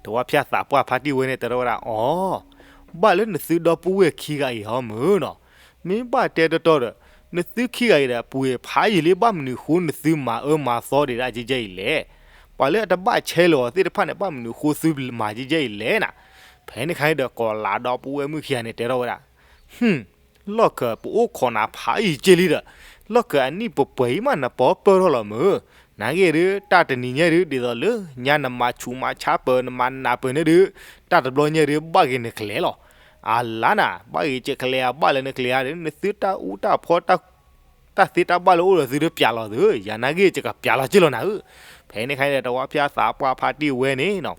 တဝီဖၠၣ်သးပှၢ်ဖါတံၢ်ဝဲန့ၣ်တဲထီၣ်ဝဲဒၣ် အီ ဘၣ်လၢနသုဒီပုၢ်ဝဲၢ်ခံဂၤအံၤဟီမုၢ်နီၤ, မ့ၢ်ဘၣ်တဲတတီဒီး နသုခံဂၤအံၤဒီး ပှ့ၤဖးယံာ်လံ ဘၣ်မနုၤဃိနသုမၤအၢမၤသီဒံးဒၣ်ကဲကဲအံၤလဲၣ်. ပှၤလၢအတဘၣ်ဆဲးလၢၤအီၤသ့ၣ်တဖၣ်န့ၣ် ဘၣ်မနုၤဃိသုမၤကဲကဲအံၤလဲၣ်နၤ. ဖဲန့ၣ်ခါန့ၣ်ဒီး ကီၤလၤဒီပုၢ်ဝဲၢ်မုၣ်ခံဂၤန့ၣ်တဲထီၣ်ဝဲဒၣ် ဟူ လီၢ်ခၢၣ်ပအိၣ်ခိးနၤဖးယံာ်ကဲလံဒီး လီၢ်ခၢၣ်အနံၣ်ပှဲၤပှဲၤအံၤမး နပီပၢၢ်ထီၣ်လီၤမုၢ်. နာ်က့ဒုး တၢ်တနံၤညါဒုး ဒ်သိးလၢညါနမၤဆူးမၤဆါပၢၤ နမၤနးပၢၤန့ၣ်ဒုး တၢ်တဘျီညါဒုး ဘၣ်ဂ့ၤနကလဲၤလီၤ. အလါနၤ ဘၣ်ဂ့ၤကလဲၤဧါ ဘၣ်လၢနကလဲၤဧါဒီး နသုတၢ်အူတၢ်ဖီ တၢ်သ့တၢ်ဘၣ်လၢအိၣ်ဒီးသုဒုးပျးလီၤသုဧၢ, ယၤနာ်က့ယကပျးလီၤက့လီၤနၤဧၢ. ဖဲန့ၣ်ခါန့ၣ်ဒီး တဝီဖၠၣ်သးပှၢ်ဖါတံၢ်ဝဲန့ၣ်နီၤ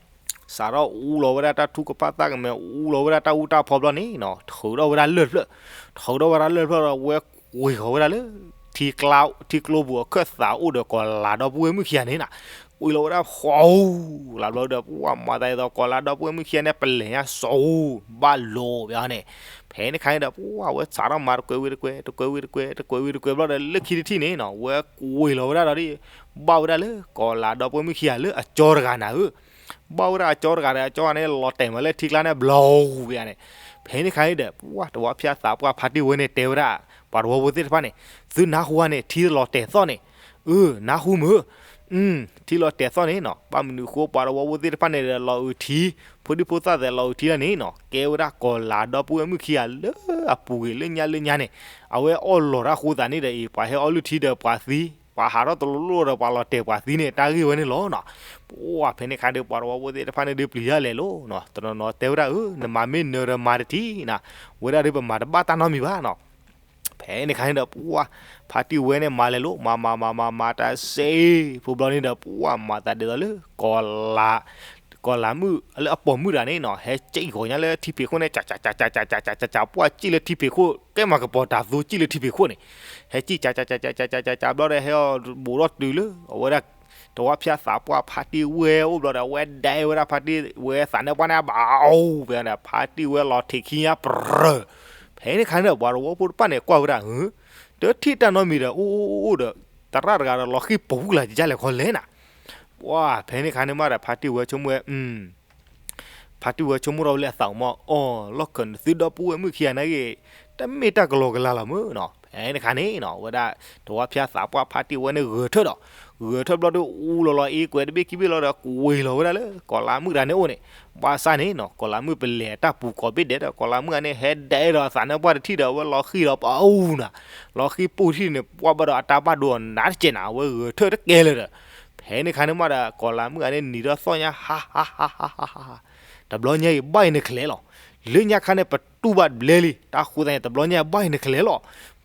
စးထီၣ်အူလီၤဝဲဒၣ်တၢ်ထူကဖၣ်သၣ်ကမဲာ် အူလီၤဝဲဒၣ်တၢ်အူတၢ်ဖီဘျီန့ၣ်နီၤ ထုးထီၣ်ဝဲဒၣ်လၢၢ်တဖျၢၣ်, ထုးထီၣ်ဝဲဒၣ်လၢၢ်တဖျၢၣ်ဒီး ဝဲကွံာ်ဃီၤဝဲဒၣ်လၢ ထံကျိပူၤ အခၢၣ်သးအိၣ်ဒီးကီၤလၤဒီပုၢ်ဝဲၢ်မုၣ်ခံဂၤန့ၣ်နီၤ ကွံာ်လီၤဝဲဒၣ်ဃီၤအူလီၤဘျီဒီး ပှၢ်မၤသးဒ်သိး ကီၤလၤဒီပုၢ်ဝဲၢ်မုၣ်ခံဂၤန့ၣ် ပလဲၤညါစီၤအူ ဘၣ်လိာ်ဘၣ်န့ၣ်. ဖဲန့ၣ်ခါန့ၣ်ဒီး ပှၢ်ဝဲစးထီၣ်မၤတကွဲးဝံၤတကွဲး တကွဲးဝံၤတကွဲး တကွဲးဝံၤတကွဲးဘျီဒီး လၢခံတထံၣ်န့ၣ်နီၤ ဝဲကွံာ်လီၤဝဲဒၣ်ဒီး ဘၣ်ဝဲဒၣ်လၢကီၤလၤဒီပုၢ်ဝဲၢ်မုၣ်ခံဂၤလၢအကၠီတဂၤနၤဧၢ. ဘၣ်ဝဲဒၣ်အကၠီတဂၤဒီး အကၠီန့ၣ် လီၤတဲာ်မးလၢထံကျါန့ၣ် ဘျီဝဲန့ၣ်. ဖဲန့ၣ်ခါန့ၣ်ဒီး ပှၢ်တဝီဖၠၣ်သးပှၢ်ဖါတံၢ်ဝဲန့ၣ်တဲဝဲဒၣ် ပှၤတဝီဖိသ့ၣ်တဖၣ်န့ၣ် သုနၢ်ဟူဧါန့ၣ် ထံလီၤတဲာ်သီၣ်န့ၣ်. အၢ နၢ်ဟူမုၢ်. ထံလီၤတဲာ်သီၣ်န့ၣ်နီၤ ဘၣ်မနုၤဃိပှၤတဝီဖိသ့ၣ်တဖၣ်န့ၣ်ဒီး လီၤအုးထံ, ဖိဒံဖိသၣ်သဲးလီၤအုးထံလၢန့ၣ်နီၤ ကဲဝဲဒၣ်ကီၤလၤဒီပုၢ်ဝဲၢ်မုၣ်ခံဂၤလၢအပူၤကွံာ်လၢညါလၢညါန့ၣ် အဝဲအီၣ်လီၤတၢ်ဃိသးန့ၣ်ဒီးအံၤ ပှၤဟဲအီၣ်လုၢ်ထံဒီးပှၤသံ, ပှၤဟးထီၣ်တလိၣ်လိၣ်ဒီးပှၤလီၤတဲာ်ပှၤသံန့ၣ် တၢ်ဂ့ၢ်ဝဲန့ၣ်လီၤနီၤ. ပှၢ်ဖဲန့ၣ်ခါဒီး ပှၤတဝီဖိသ့ၣ်တဖၣ်န့ၣ်ဒုးပျံၤတၢ်လဲၤလီၤနီၤ တနီၤနီၤတဲဝဲဒၣ် အၢ နမၤမ့ၢ်နၢၤဒီးမၤတထံၣ်နၤ, ဝဲဒၣ်ဒုးပမၤတဘၣ်တၢ်နီတမံၤဘၣ်နီၤ. ဖဲန့ၣ်ခါန့ၣ်ဒီး ပှၢ်ဖါတံၢ်ဝဲန့ၣ်မၤလဲၤလီၤ မၤမၤမၤမၤမၤတၢ်စ့ ဖိဘျီန့ၣ်ဒီး ပှၢ်မၤသးဒ်သိးလၢ ကီၤလၤမုၣ်လၢအပိာ်မုၣ်တဂၤန့ၣ်နီၤ ဟဲစံၣ်ဃီၤညါလၢထံဖံးခိၣ်န့ၣ် ကၠးကၠးကၠးကၠးကၠးကၠးကၠး ပှၢ်စံၣ်လၢထံဖံးခိၣ် ကဲမၤကပီၤတၤသူစံၣ်လၢထံဖံးခိၣ်န့ၣ် ဟဲစံၣ်ကၠးကၠးကၠးကၠးကၠးကၠးဘျီဒီး ဟဲအီၤဘူးထီၣ်တုၤလၢ အဝဲဒၣ် တဝီဖၠၣ်သးပှၢ်ဖါတံၢ်ဝဲအိၣ်ဘျီဒီး အဝဲဒၣ်ဝဲဒၣ်ဖါတံၢ်ဝဲသးနါပှၢ်န့ၣ် ဘၣ်အိၣ်ဖဲန့ၣ် ဖါတံၢ်ဝဲလီၤထံးခံညါပြၢၤ. ဖဲန့ၣ်ခါန့ၣ်ဒီး ပှၤတဝီဖိတဖၣ်န့ၣ်ကွၢ်ဝဲဒၣ် တထံၣ်တၢ်နီတမံၤဒီး အိၣ်အိၣ်အိၣ်အိၣ်ဒီး သရၣ်တဂၤဒီး လီၤဃံၢ်ပူၤလၢ်ကလဲၣ်နၤ. ပှၢ်ဖဲန့ၣ်ခါန့ၣ်မးဒီး ဖါတံၢ်ဝဲဆိကမိၣ်ဝဲ ဖါတံၢ်ဝဲဆိကမိၣ်ထီၣ်ဝဲလၢအသးမး အီၤ လီၢ်ခၢၣ်နသုဒီပုၢ်ဝဲၢ်မုၣ်ခံဂၤနာ်က့ တမ့ၢ်တၢ်ကလီကလီလီၤမးနီၤ. ဖဲန့ၣ်ခါန့ၣ်နီၤ ဝဲဒၣ် တဝီဖၠၣ်သးပှၢ်ဖါတံၢ်ဝဲန့ၣ်ဂဲၤထၢၣ်ဒီး ဂဲၤထၢၣ်ဘျီဒီး အူလီၤလီၤအ့ကွဲးတဘ့ၣ်ခံဘ့ၣ်လီၤဒီး ကွံာ်လီၤဝဲဒၣ်လၢ ကီၤလၤမုၣ်တဂၤန့ၣ်အိၣ်န့ၣ်. ဘၣ်ဆၣ်န့ၣ်နီၤ ကီၤလၤမုၣ်ပလဲၤအတၢ်ပူၤကိးဘ့ၣ်ဒဲးဒီး ကီၤလၤမုၣ်ဂၤန့ၣ် ဟဲဒဲးဒီးအသးနါပှၢ်တထံၣ်ဒီး အဝဲလီၤဃံၢ်လီၤပူၤနၤ. လီၤဃံၢ်ပူၤတထံၣ်န့ၣ် ပှၢ်ဘၣ်ဒီးအတၢ်ဘၣ်ဒိအနးတကဲးနၤ အဝဲဂဲၤထၢၣ်တကဲလၢၤဒီး ဖဲန့ၣ်ခါန့ၣ်မးဒီး ကီၤလၤမုၣ်ဂၤန့ၣ် နံၤထီၣ်သီၣ်ညါ ဟါဟါဟါဟါဟါဟါ တဘျီညါအံၤဘၣ်အံၤနကလဲၤလီၤ. လၢညါခါန့ၣ် ပတူၢ်ဘၣ်တဘျဲလံ တၢ်ဃိသတးန့ၣ် တဘျီညါဘၣ်အံၤနကလဲၤလီၤ.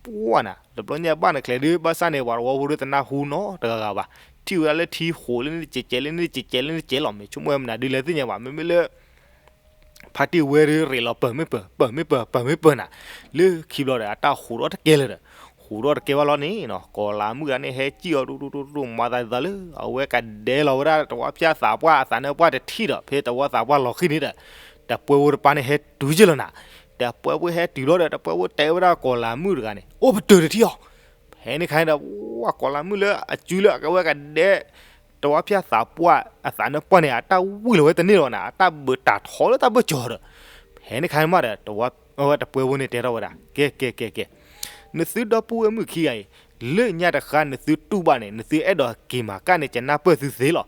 ပှၢ်နၤ တဘျီညါဘၣ်နချဲးဒုး ဘၣ်ဆၣ်န့ၣ် ပှၤတဝီဖိဒုးတနၢ်ဟူနီတဂၤဂၤဘၣ်. ထံၣ်ဝဲဒၣ်လၢထံဃိးလၢန့ၣ်တစဲးကဲး လၢန့ၣ်တစဲးကဲး လၢန့ၣ်တစဲးလီၤ. မ့ၢ်ဆိကမိၣ်ဝဲမနုၤဒုးလဲၤသ့ၣ်ညါဘၣ်. မ့မ့ၢ်လၢ ဖါတံၢ်ဝဲဒုးရ့းလီၤပၢၢ်မ့ၢ်ပၢၢ် ပၢၢ်မ့ၢ်ပၢၢ် ပၢၢ်မ့ၢ်ပၢၢ်နၤ, လၢခံဘျီဒီး အတၢ်ဟူးထီၣ်တကဲလၢၤဒီး, ဟူးထီၣ်တကဲဘၣ်လီၤန့ၣ်နီၤ, ကီၤလၤမုၣ်တဂၤန့ၣ် ဟဲစံၣ်အီၤဒူဒူဒူဒူ မၤသးဒ်သိးလၢ အဝဲကဒဲလီၤဝဲဒၣ် တဝီဖၠၣ်သးပှၢ်အသးနၢပှၢ်တထံၣ်ဒီး ဖဲတဝီသးပှၢ်လီၤဃံန့ၣ်ဒီး တပှဲၤဖိတပၢ်န့ၣ် ဟဲတုၤက့ၤလီၤနၤ. တပှဲၤဖိဟဲတုၤလီၤဒီး တပှဲၤဖိတဲဝဲဒၣ် ကီၤလၤမုၣ်တဂၤန့ၣ် အိၣ်ပတုာ်တထံၣ်အီၤ. ဖဲန့ၣ်ခါန့ၣ်ဒီး ဝဲကီၤလၤမုၣ်လၢအစုလၢအဝဲကဒဲ တဝီဖၠၣ်သးပှၢ်အသးနၢပှၢ်န့ၣ် အတၢ်ဝံၣ်လီၤဝဲတန့ၢ်လီၤနၤ, အတၢ်ဘၢတၢ်ထီလၢတၢ်ဘၢၣ်စၢၤဒီး, ဖဲန့ၣ်ခါန့ၣ်မးဒီး တဝီ အဝဲတပှဲၤဖိန့ၣ်တဲထီၣ်ဝဲဒၣ် ကဲ ကဲ ကဲ ကဲ, နသုဒီပုၢ်ဝဲၢ်မုၣ်ခံဂၤအံၤ လၢညါတဃါနသုတူၢ်ဘၣ်န့ၣ် နသုအဲၣ်ဒိးက့ၤမၤကၣ်န့ၣ် ကနၢ်ပၢၢ်သုသ့လီၤ.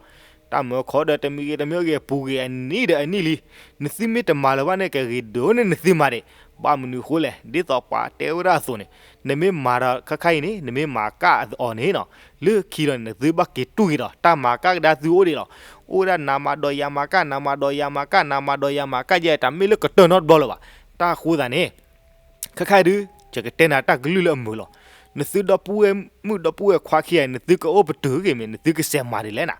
တၢ်မၢခီဒီး တမံၤဂ့ၤတမံၤဂ့ၤ ပူၤဂ့ၤအနံၣ်ဒီးအနံၣ်လံ, နသုမ့ၢ်တမၤလၢၤဘၣ်န့ၣ် ကဂ့ၤဒိၣ်န့ၢ်နသုမးဒံး. ဘၣ်မနုၤဃိလဲၣ်, ဒ်သိးပှၤတဲဝဲဒၣ်အသိးန့ၣ်, နမ့ၢ်မၤဒီးခါခါအံၤန့ၣ် နမ့ၢ်မၤကၣ်အီၤန့ၣ်နီၤ, လၢခံလီၤန့ၣ် နသုဘၣ်က့ၤတူၢ်က့ၤဒီး တၢ်မၤကၣ်ကဒါသုအိၣ်ဒံးလီၤ. အိၣ်ဝဲဒၣ်နၤမၤဒီးယၤမၤကၣ် နၤမၤဒီးယၤမၤကၣ် နၤမၤဒီးယၤမၤကၣ်ယဲ တၢ်မ့ၢ်လၢကတၢၢ်နီတဘျီလၢၤဘၣ်. တၢ်အဃိသတးန့ၣ် ခဲခါဒုး ယကတဲနၤတၢ်ကလုၢ်လၢအမုာ်လီၤ. နသုဒီပုၢ်ဝဲၢ်မုၣ်ဒီပုၢ်ဝဲၢ်ခွါခံဂၤအံၤ နသုကအိၣ်ပတုာ်ဂ့ၤမ့ၢ် နသုကစဲးမၤဒ်လဲၣ်နၤ.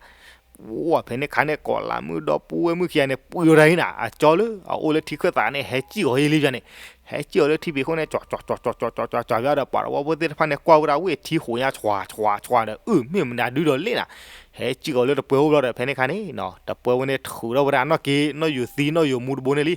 ဝဲဖဲန့ၣ်ခါန့ၣ် ကီၤလၤမုၣ်ဒီပုၢ်ဝဲၢ်မုၣ်ခံဂၤန့ၣ် ပှံၤဝဲဒၣ်အံၤနၤ, အကၠီလၢအအိၣ်လၢထံခၢၣ်သးန့ၣ် ဟဲစံၣ်အီၤယဲလံပျၢၤန့ၣ်, ဟဲစံၣ်အီၤလၢထံဖံးခိၣ်န့ၣ် ကၠီကၠီကၠီကၠီကၠီကၠီကၠီကၠီကၠီဒီး ပှၤတဝီဖိသ့ၣ်တဖၣ်န့ၣ် ကွၢ်ဝဲဒၣ်ဝ့ၢ်ထံဃိးညါ ဆွၤဆွၤဆွၤဒီး အုၣ်မ့ၢ်မနုၤဒုဒီးလ့ၣ်နၤ, ဟဲစံၣ်အီၤလၢတပှဲၤဖိဘျီဒီး ဖဲန့ၣ်ခါန့ၣ် တပှဲၤဖိန့ၣ် ထုးထီၣ်ဝဲဒၣ်အနီၢ်က့နီၢ်ယိၤသံနီၢ်ယိၤမူတဘိန့ၣ်လံ.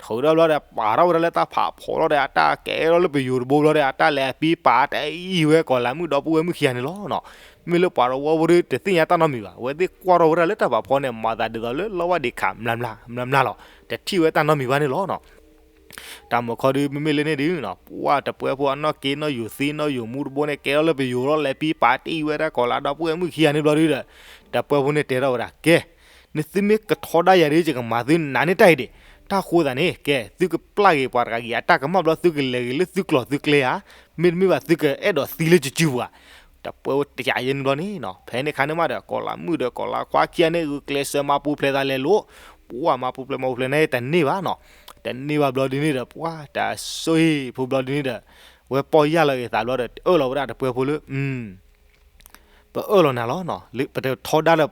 ထုးထီၣ်ဘျီဒီး ပာ်ထီၣ်ဝဲဒၣ်လၢတၢ်ဖးဖီလီၤဒီး အတၢ်ကဲထီၣ်လၢပယိၤတဘိဘျီဒီး အတၢ်လဲၤအပံပာ်တအံၤဝဲ ကီၤလၤမုၣ်ဒီပုၢ်ဝဲၢ်မုၣ်ခံဂၤန့ၣ်လီၤနီၤ. မ့ၢ်လၢပှၤတဝီဖိဒုးတသ့ၣ်ညါတၢ်နီတမံၤဘၣ်, အဝဲသ့ၣ်ကွၢ်ထီၣ်ဝဲဒၣ်လၢတၢ်ဖးဖီန့ၣ် မၤသးဒ်သိးလၢလီဝါဒံးခး မျၢ်မျၢ်မျၢ်မျၢ်လီၤ, တထံၣ်ဝဲတၢ်နီတမံၤဘၣ်န့ၣ်လီၤနီၤ. တၢ်မၢခီဒုး မ့မ့ၢ်လၢန့ၣ်ဒုးနီၤ, ပှၤတပှဲၤဖိအနီၢ်က့နီၢ်ယိၤသံနီၢ်ယိၤမူတဘိန့ၣ် ကဲထီၣ်လၢပယိၤလီၤ လဲၤပံပာ်တအံၤဝဲဒၣ် ကီၤလၤဒီပုၢ်ဝဲၢ်မုၣ်ခံဂၤန့ၣ်ဘျီဒုးဒီး တပှဲၤဖိန့ၣ်တဲထီၣ်ဝဲဒၣ် ကဲ နသုမ့ၢ်ကထီဒါယၤဒုး ယကမၤသုနးန့ၢ်တၢ်အံၤဒံး. တၢ်ဃိသတးန့ၣ် ကဲ သုကပျၢ်က့ၤပှၤတဂၤအံၤအတၢ်ကမၣ်ဘျီ သုကလဲၤဂ့ၤလၢသုကျိၤသုကျဲဧါ, မ့တမ့ၢ်ဘၣ်သုကအဲၣ်ဒိးသံလၢယစုပူၤဧါ. တပှဲၤဖိတယၤယဲန့ၣ်ဘျီန့ၣ်နီၤ, ဖဲန့ၣ်ခါန့ၣ်မးဒီး ကီၤလၤမုၣ်ဒီးကီၤလၤခွါခံဂၤန့ၣ် ဂုာ်ကျဲးစၢးမၤပူၤဖျဲးသးလဲၤလိၤ, ပှၤမၤပူၤဖျဲးမၤပူၤဖျဲးန့ၣ်တန့ၢ်ဘၣ်နီၤ, တန့ၢ်ဘၣ်ဘျီဒုးန့ၣ်ဒီး ပှၤတၢ်ဆိၣ်ဂ့ၤဖိဘျီဒုးန့ၣ်ဒီး ဝဲပီၢ်ယၢ်လီၤက့ၤသးဘျီဒီး အၢၣ်လီၤဝဲဒၣ်တပှဲၤဖိလၢ ပအၢၣ်လီၤနၤလီၤနီၤ, ပတထီဒါလၢ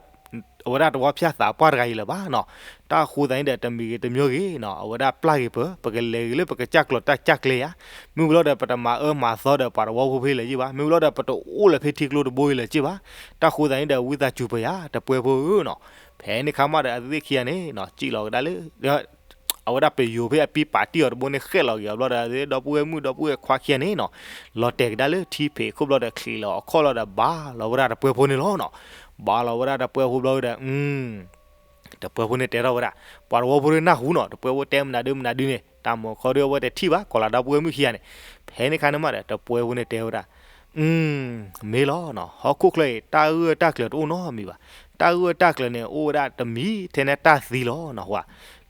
အဝဲဒၣ်တဝီဖၠၣ်သးပှၢ်တဂၤအံၤလၢၤဘၣ်နီၤ. တၢ်ဃိသတးန့ၣ်ဒီး တမံၤဂ့ၤတမံၤဂ့ၤနီၤ, အဝဲဒၣ်ပျၢ်ဂ့ၤပၢၤ ပကလဲၤဂ့ၤလၢပကစၢ်ကျိၤတၢ်စၢ်ကျဲဧါ, မ့ၢ်ဝံၤလီၤဒီး ပတမၤအၢမၤသီဒီးပှၤတဝီဖိဖဲလဲၣ်က့ၤဘၣ်, မ့ၢ်ဝံၤလီၤဒီး ပတအိၣ်လၢဖဲထံကျိတဘိအံၤလၢၤက့ၤဘၣ်. တၢ်ဃိသတးန့ၣ်ဒီး ဝံသးစူၤပၢၤယၤ တပှဲၤဖိဧၢနီၤ. ဖဲန့ၣ်ခါမးဒီး အဝဲသ့ၣ်ခံဂၤန့ၣ်နီၤ စံၣ်လီၤကဒါလၢ အဝဲဒၣ်ပယိၤဖဲအပံပာ်တံၢ်အီၤတဘိန့ၣ် ဃဲၣ်လီၤက့ၤအီၤဘျီဒီး ဒီပုၢ်ဝဲၢ်မုၣ်ဒီပုၢ်ဝဲၢ်ခွါခံဂၤန့ၣ်နီၤ လီၤတဲာ်ကဒါလၢထံဖံးခိၣ်ဘျီဒီး ချံးလီၤအခီၣ်လီၤဒီး ဘၣ်လီၤဝဲဒၣ်တပှဲၤဖိန့ၣ်လီၤနီၤ. ဘၣ်လီၤဝဲဒၣ်တပှဲၤဖိဘျီဒီး တပှဲၤဖိန့ၣ်တဲထီၣ်ဝဲဒၣ် ပှၤတဝီဖိဒုးနၢ်ဟူနီၤ, တပှဲၤဖိတဲမနုၤဒုးမနုၤဒုးန့ၣ် တၢ်မၢခီဒုးအဝဲတထံၣ်ဘၣ် ကီၤလၤဒီပုၢ်ဝဲၢ်မုၣ်ခံဂၤန့ၣ်. ဖဲန့ၣ်ခါန့ၣ်မးဒီး တပှဲၤဖိန့ၣ်တဲဝဲဒၣ် မ့ၢ်လီၤနီၤ, ဟီၣ်ခိၣ်ချၢအံၤ တၢ်ဂုာ်တၢ်ကျၢၤတအိၣ်နီတမံၤဘၣ်. တၢ်ဂုာ်တၢ်ကျၢၤန့ၣ် အိၣ်ဝဲဒၣ်တမံၤထဲန့ၣ်တၢ်သံလီၤနီၤ. ဝဲ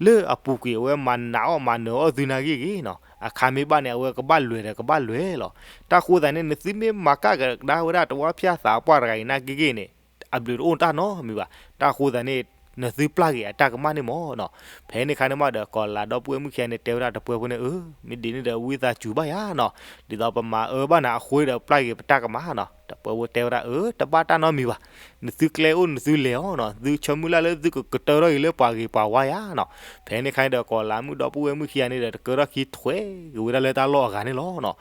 လၢအပူၤကွံာ်အဝဲမၤနးအီၣ်မၤနၢၤအီၣ်သုနာ်ဂ့ၢ်ဂ့ၢ်နီၤ, အခါမ့ၢ်ဘၣ်န့ၣ် အဝဲကဘၣ်လဲၤဒီးကဘၣ်လဲၤလီၤ. တၢ်ဃိသတးန့ၣ် နသုမ့ၢ်မၤကၣ်ကဒါဝဲဒၣ်တဝီဖၠၣ်သးပှၢ်တဂၤအံၤနာ်ဂ့ၢ်ဂ့ၢ်န့ၣ် အဘျုးတအိၣ်တၢ်နီတမံၤဘၣ်. တၢ်ဃိသတးန့ၣ် နသုပျၢ်က့ၤအတၢ်ကမၣ်န့ၣ်မ့ၢ်နီၤ. ဖဲန့ၣ်ခါန့ၣ်မးဒီး ကီၤလၤဒီပုၢ်ဝဲၢ်မုၣ်ခံဂၤန့ၣ် တဲဝဲဒၣ်တပှဲၤဖိန့ၣ် အၢ မ့ၢ်ဒ်န့ၣ်ဒီး ဝံသးစူၤဘၣ်ယၤနီၤ, ဒ်သိးပမၤအၢဘၣ်နၤအဃိဒီး ပျၢ်က့ၤပတၢ်ကမၣ်နီၤ. တပှဲၤဖိတဲဝဲဒၣ် အၢ တဘၣ်တၢ်နီတမံၤဘၣ်, နသုကျဲအိၣ်နသုလဲၤအီၤနီၤ, သုဆၢမုၢ်လၢ်လၢသုကကတၢၢ်ထီၣ်က့ၤလၢပှၤဂ့ၤပှၤဝါယၤနီၤ. ဖဲန့ၣ်ခါန့ၣ်ဒီး ကီၤလၤမုၣ်ဒီပုၢ်ဝဲၢ်မုၣ်ခံဂၤန့ၣ်ဒီး တကၢထီၣ်ခံထွဲက့ၤဝဲဒၣ်လၢတၢ်လီၢ်အဂၤန့ၣ်လီၤနီၤ.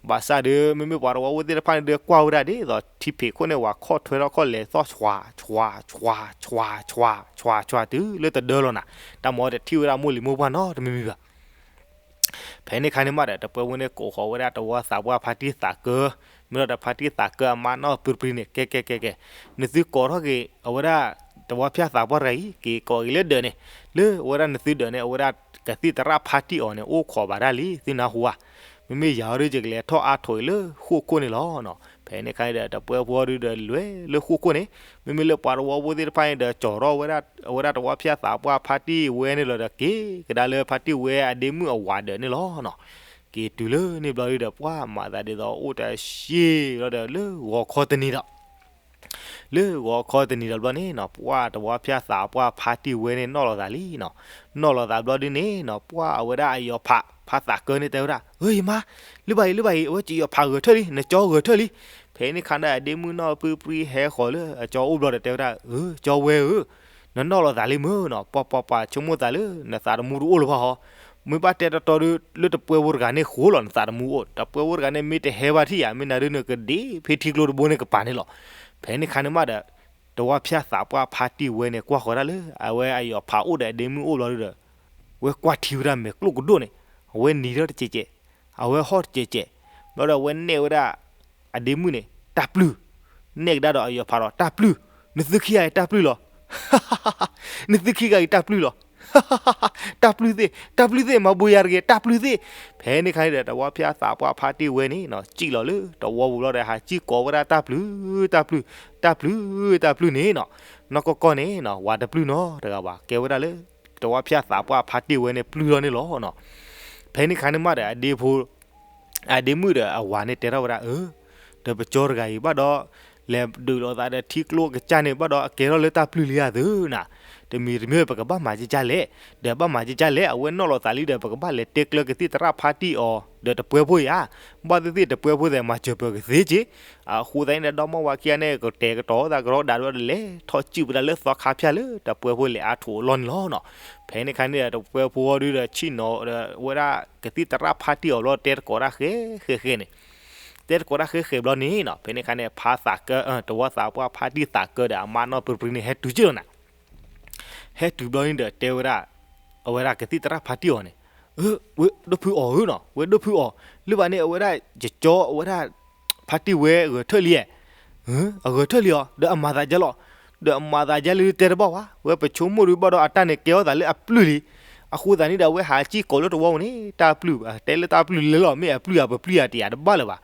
ဘၣ်ဆၣ်ဒီး မ့မ့ၢ်ပှၤတဝီဖိသ့ၣ်တဖၣ်န့ၣ်ဒီး ကွၢ်ဝဲဒၣ်ဒ်သိး ထံဖံးခိၣ်န့ၣ် ဝၤခီၣ်ထွဲထီၣ်ခီၣ်လဲၤသီၣ် ဆွၤ ဆွၤ ဆွၤ ဆွၤ ဆွၤ ဆွၤ တုၤလၢတဒၢလီၤနၤ, တၢ်မၤတထံၣ်ဝဲဒၣ်မိၢ်လံၤမိၢ်ပှၢ်နီတမံၤမံၤဘၣ်. ဖဲန့ၣ်ခါန့ၣ်မးဒီး တပှဲၤဖိန့ၣ် ကိးဃီၤဝဲဒၣ်တဝီသးပှၢ်ဖါတံၢ်သးကၢ, မ့ၢ်ဒီးတၢ်ဖါတံၢ်သးကၢအမါနီၢ်ပြံပြံန့ၣ် ကဲကဲကဲကဲ, နသုကိးထီၣ်က့ၤအဝဲဒၣ် တဝီဖၠၣ်သးပှၢ်တဂၤအံၤ က့ၤကိးက့ၤလၢဒၢးန့ၣ်, လၢအဝဲဒၣ်နသုဒၢးန့ၣ် အဝဲဒၣ်ကသံၣ်သရၣ်ဖါတံၢ်အီၤန့ၣ် အိၣ်ခိးဘၣ်ဒၣ်လံ သုနၢ်ဟူဧါ. မ့မ့ၢ်ယၤအီၤဒီး ယကလဲၤထီၣ်အါထိးအံၤလၢဃိၣ်ခိၣ်န့ၣ်လီၤနီၤ. ဖဲန့ၣ်ခါန့ၣ်ဒီး တပှဲၤဖိဒုးဒီးလဲၤလၢဃိၣ်ခိၣ်န့ၣ်, မ့မ့ၢ်လၢပှၤတဝီဖိသ့ၣ်တဖၣ်န့ၣ်ဒီး ကၠီၤထီၣ်ဝဲဒၣ် အဝဲဒၣ်တဝီဖၠၣ်သးပှၢ်ဖါတံၢ်ဝဲန့ၣ်လီၤဒီး က့ၤကဒါလၢဖါတံၢ်ဝဲအဒ့မုၣ်အဝၤဒၢးန့ၣ်လီၤနီၤ. က့ၤတုၤလၢန့ၣ်ဘျီဒုးဒီး ပှၤမၤသးဒ်သိးအိၣ်တၢ်ဆံးလီၤဒီး လၢဂီၤခီတနံၤဒီး လၢဂီၤခီတနံၤဒီးဘျီန့ၣ်နီၤ ပှၢ်တဝီဖၠၣ်သးပှၢ်ဖါတံၢ်ဝဲန့ၣ်နီၣ်လီၤသးလံနီၤ. နီၣ်လီၤသးဘျီဒုန့ၣ်နီၤ ပှၢ်အဝဲဒၣ်အယီၤဖး ဖးသးကၢန့ၣ်တဲဝဲဒၣ် ဧၢ ယမါ, လၢဘၣ်အံၤ လၢဘၣ်အံၤ အဝဲကယီၤဖးဂဲၤထၢၣ်လံ နကၠီဂဲၤထၢၣ်လံ. ဖဲန့ၣ်ခါန့ၣ် အဒ့မုၣ်နီၢ်ပူၤပြံဟဲဃီၤလၢအကၠီအိၣ်ဘျီဒီးတဲဝဲဒၣ် ဧၢ ကၠီဝဲဧၢ, နနီၣ်လီၤသးလံမ့ၢ်နီၤ ပှၤပှၤပှၤဆိကမိၣ်သးလၢ နသးတမူတအိၣ်လၢၤဘၣ်ဟီ. မ့ၢ်ဘၣ်တဲတီတီဒု လၢတပှဲဖိတဂၤန့ၣ်ဃိလီၤ နသးတမူအိၣ် တပှဲဖိတဂၤန့ၣ် မ့ၢ်တဟဲဘၣ်ထံၣ်ယၤ မ့ၢ်နၤဒုန့ၣ်ကဒ့ဖဲထံကျိတဘိန့ၣ်ကပၤန့ၣ်လီၤ. ဖဲန့ၣ်ခါန့ၣ်မးဒီး တဝီဖၠၣ်သးပှၢ်ဖါတံၢ်ဝဲန့ၣ် ကွၢ်ဃီၤဒၣ်လၢ အဝဲအယီၤဖးအိၣ်ဒီးအဒ့မုၣ်အိၣ်ဘျီဒုဒီး ဝဲကွၢ်ထံဝဲဒၣ်မဲာ်ကျိၣ်ကဒိၣ်န့ၣ် အဝဲနံၤထီၣ်တစဲးစဲး, အဝဲဟီၣ်တစဲးစဲး, ဘျီဒီးအဝဲနဲၣ်ဝဲဒၣ် အဒ့မုၣ်န့ၣ် တၢ်ပျုၢ်, နဲၣ်ကဒါဒီးအယီၤဖးဒီး တၢ်ပျုၢ်, နသုခံဂၤအံၤတၢ်ပျုၢ်လီၤ. နသုခံဂၤအံၤတၢ်ပျုၢ်လီၤ. တၢ်ပျုၢ်သ့ၣ်, တၢ်ပျုၢ်သ့ၣ် မၤဘိယၤတဂ့ၤ တၢ်ပျုၢ်သ့ၣ်. ဖဲန့ၣ်ခါန့ၣ်ဒီး တဝီဖၠၣ်သးပှၢ်ဖါတံၢ်ဝဲန့ၣ်နီၤ စံၣ်လီၤလၢတဝီပူၤဘျီဒီး ဟးစံၣ်ကိးဝဲဒၣ်တၢ်ပျုၢ်, တၢ်ပျုၢ်, တၢ်ပျုၢ်, တၢ်ပျုၢ်န့ၣ်နီၤ, နီၢ်ကီၢ်ကီၢ်န့ၣ်နီၤ ဝၤတပျုၢ်နီတဂၤဘၣ် ကဲဝဲဒၣ်လၢ တဝီဖၠၣ်သးပှၢ်ဖါတံၢ်ဝဲန့ၣ်ပျုၢ်လီၤန့ၣ်လီၤနီၤ. ဖဲန့ၣ်ခါန့ၣ်မးဒီး အဒ့ဖိ အဒ့မုၣ်ဒီးအဝၤန့ၣ်တဲထီၣ်ဝဲဒၣ် အၢ, ဒီးပကၠီတဂၤအံၤဘၣ်ဒီး လဲၤဒုးလိာ်သးဒီးထံကျိကစၢ်န့ၣ် ဘၣ်ဒီးအကဲထီၣ်လၢတၢ်ပျုၢ်လံဧါသ့ၣ်နၤ, တမံၤတမံၤပကဘၣ်မၤကကလဲၣ်, ဒီးဘၣ်မၤကကလဲၣ် အဝဲနီၣ်လီၤသးလံဒီး ပကဘၣ်လဲၤတဲကျၢၤကသံၣ်သရၣ်ဖါတံၢ်အီၤ ဒီးတပှဲဖိဧါ, ဘၣ်သ့ၣ်သ့ၣ်တပှဲဖိသ့ၣ်မၤစၢၤပၢၤကသ့က့ၤ, အဃိသတးန့ၣ်ဒီး ဒီမါဝၤခံဂၤန့ၣ် ကတဲာ်ကတီၤသးကရီဒးဒီး လဲၤထီၣ်စံၣ်ဝဲဒၣ်လၢသီခါဖၠၣ်လၢတပှဲဖိလဲၤအါထီၣ်အလီၢ်န့ၣ်လီၤနီၤ. ဖဲန့ၣ်ခါန့ၣ်ဒီး တပှဲဖိအီၤဒုဒီး ဆ့ၣ်နီၤဒီးဝဲဒၣ်ကသံၣ်သရၣ်ဖါတံၢ်အီၤဘျီ တဲသကိးတၢ်ဃဲဃဲဃဲန့ၣ်, တဲသကိးတၢ်ဃဲဃဲဘျီန့ၣ်နီၤ ဖဲန့ၣ်ခါန့ၣ် ဖါသးကၢ တဝီသးပှၢ်ဖါတံၢ်သးကၢဒီးအမါနီၢ်ပူၤပြံန့ၣ် ဟဲတုၤက့ၤလီၤနၤ. ဟဲတုၤဘျီန့ၣ်ဒီး တဲဝဲဒၣ် အဝဲဒၣ်ကသံၣ်သရၣ်ဖါတံၢ်အီၤန့ၣ်, ဝဲဒိၣ်ဖုအီၤဧၢနီၤ ဝဲဒိၣ်ဖုအီၤ, လၢဘၣ်န့ၣ် အဝဲဒၣ်ယကၠီ အဝဲဒၣ် ဖါတံၢ်ဝဲအဂဲၤထၢၣ်လံဧါ, အဂဲၤထၢၣ်လံအီၤ ဒီးအမၤသးဒ်လဲၣ်, ဒီးအမၤသးဒ်လဲၣ်တဲတဘၣ်ဝဲ, ဝဲပဆိကမိၣ်ဒုးဘၣ်ဒီးအတၢ်န့ၣ်ကဲထီၣ်သးလၢအပျုၢ်လံ. အဃိသတးန့ၣ်ဒီး အဝဲဟးစံၣ်ကိးလၢတဝီပူၤန့ၣ် တၢ်ပျုၢ်ဘၣ် တဲလၢတၢ်ပျုၢ်လဲၣ်လီၤ မ့ၢ်အပျုၢ်ဧါပပျုၢ်ဧါတယၤတဘၣ်လၢၤဘၣ်.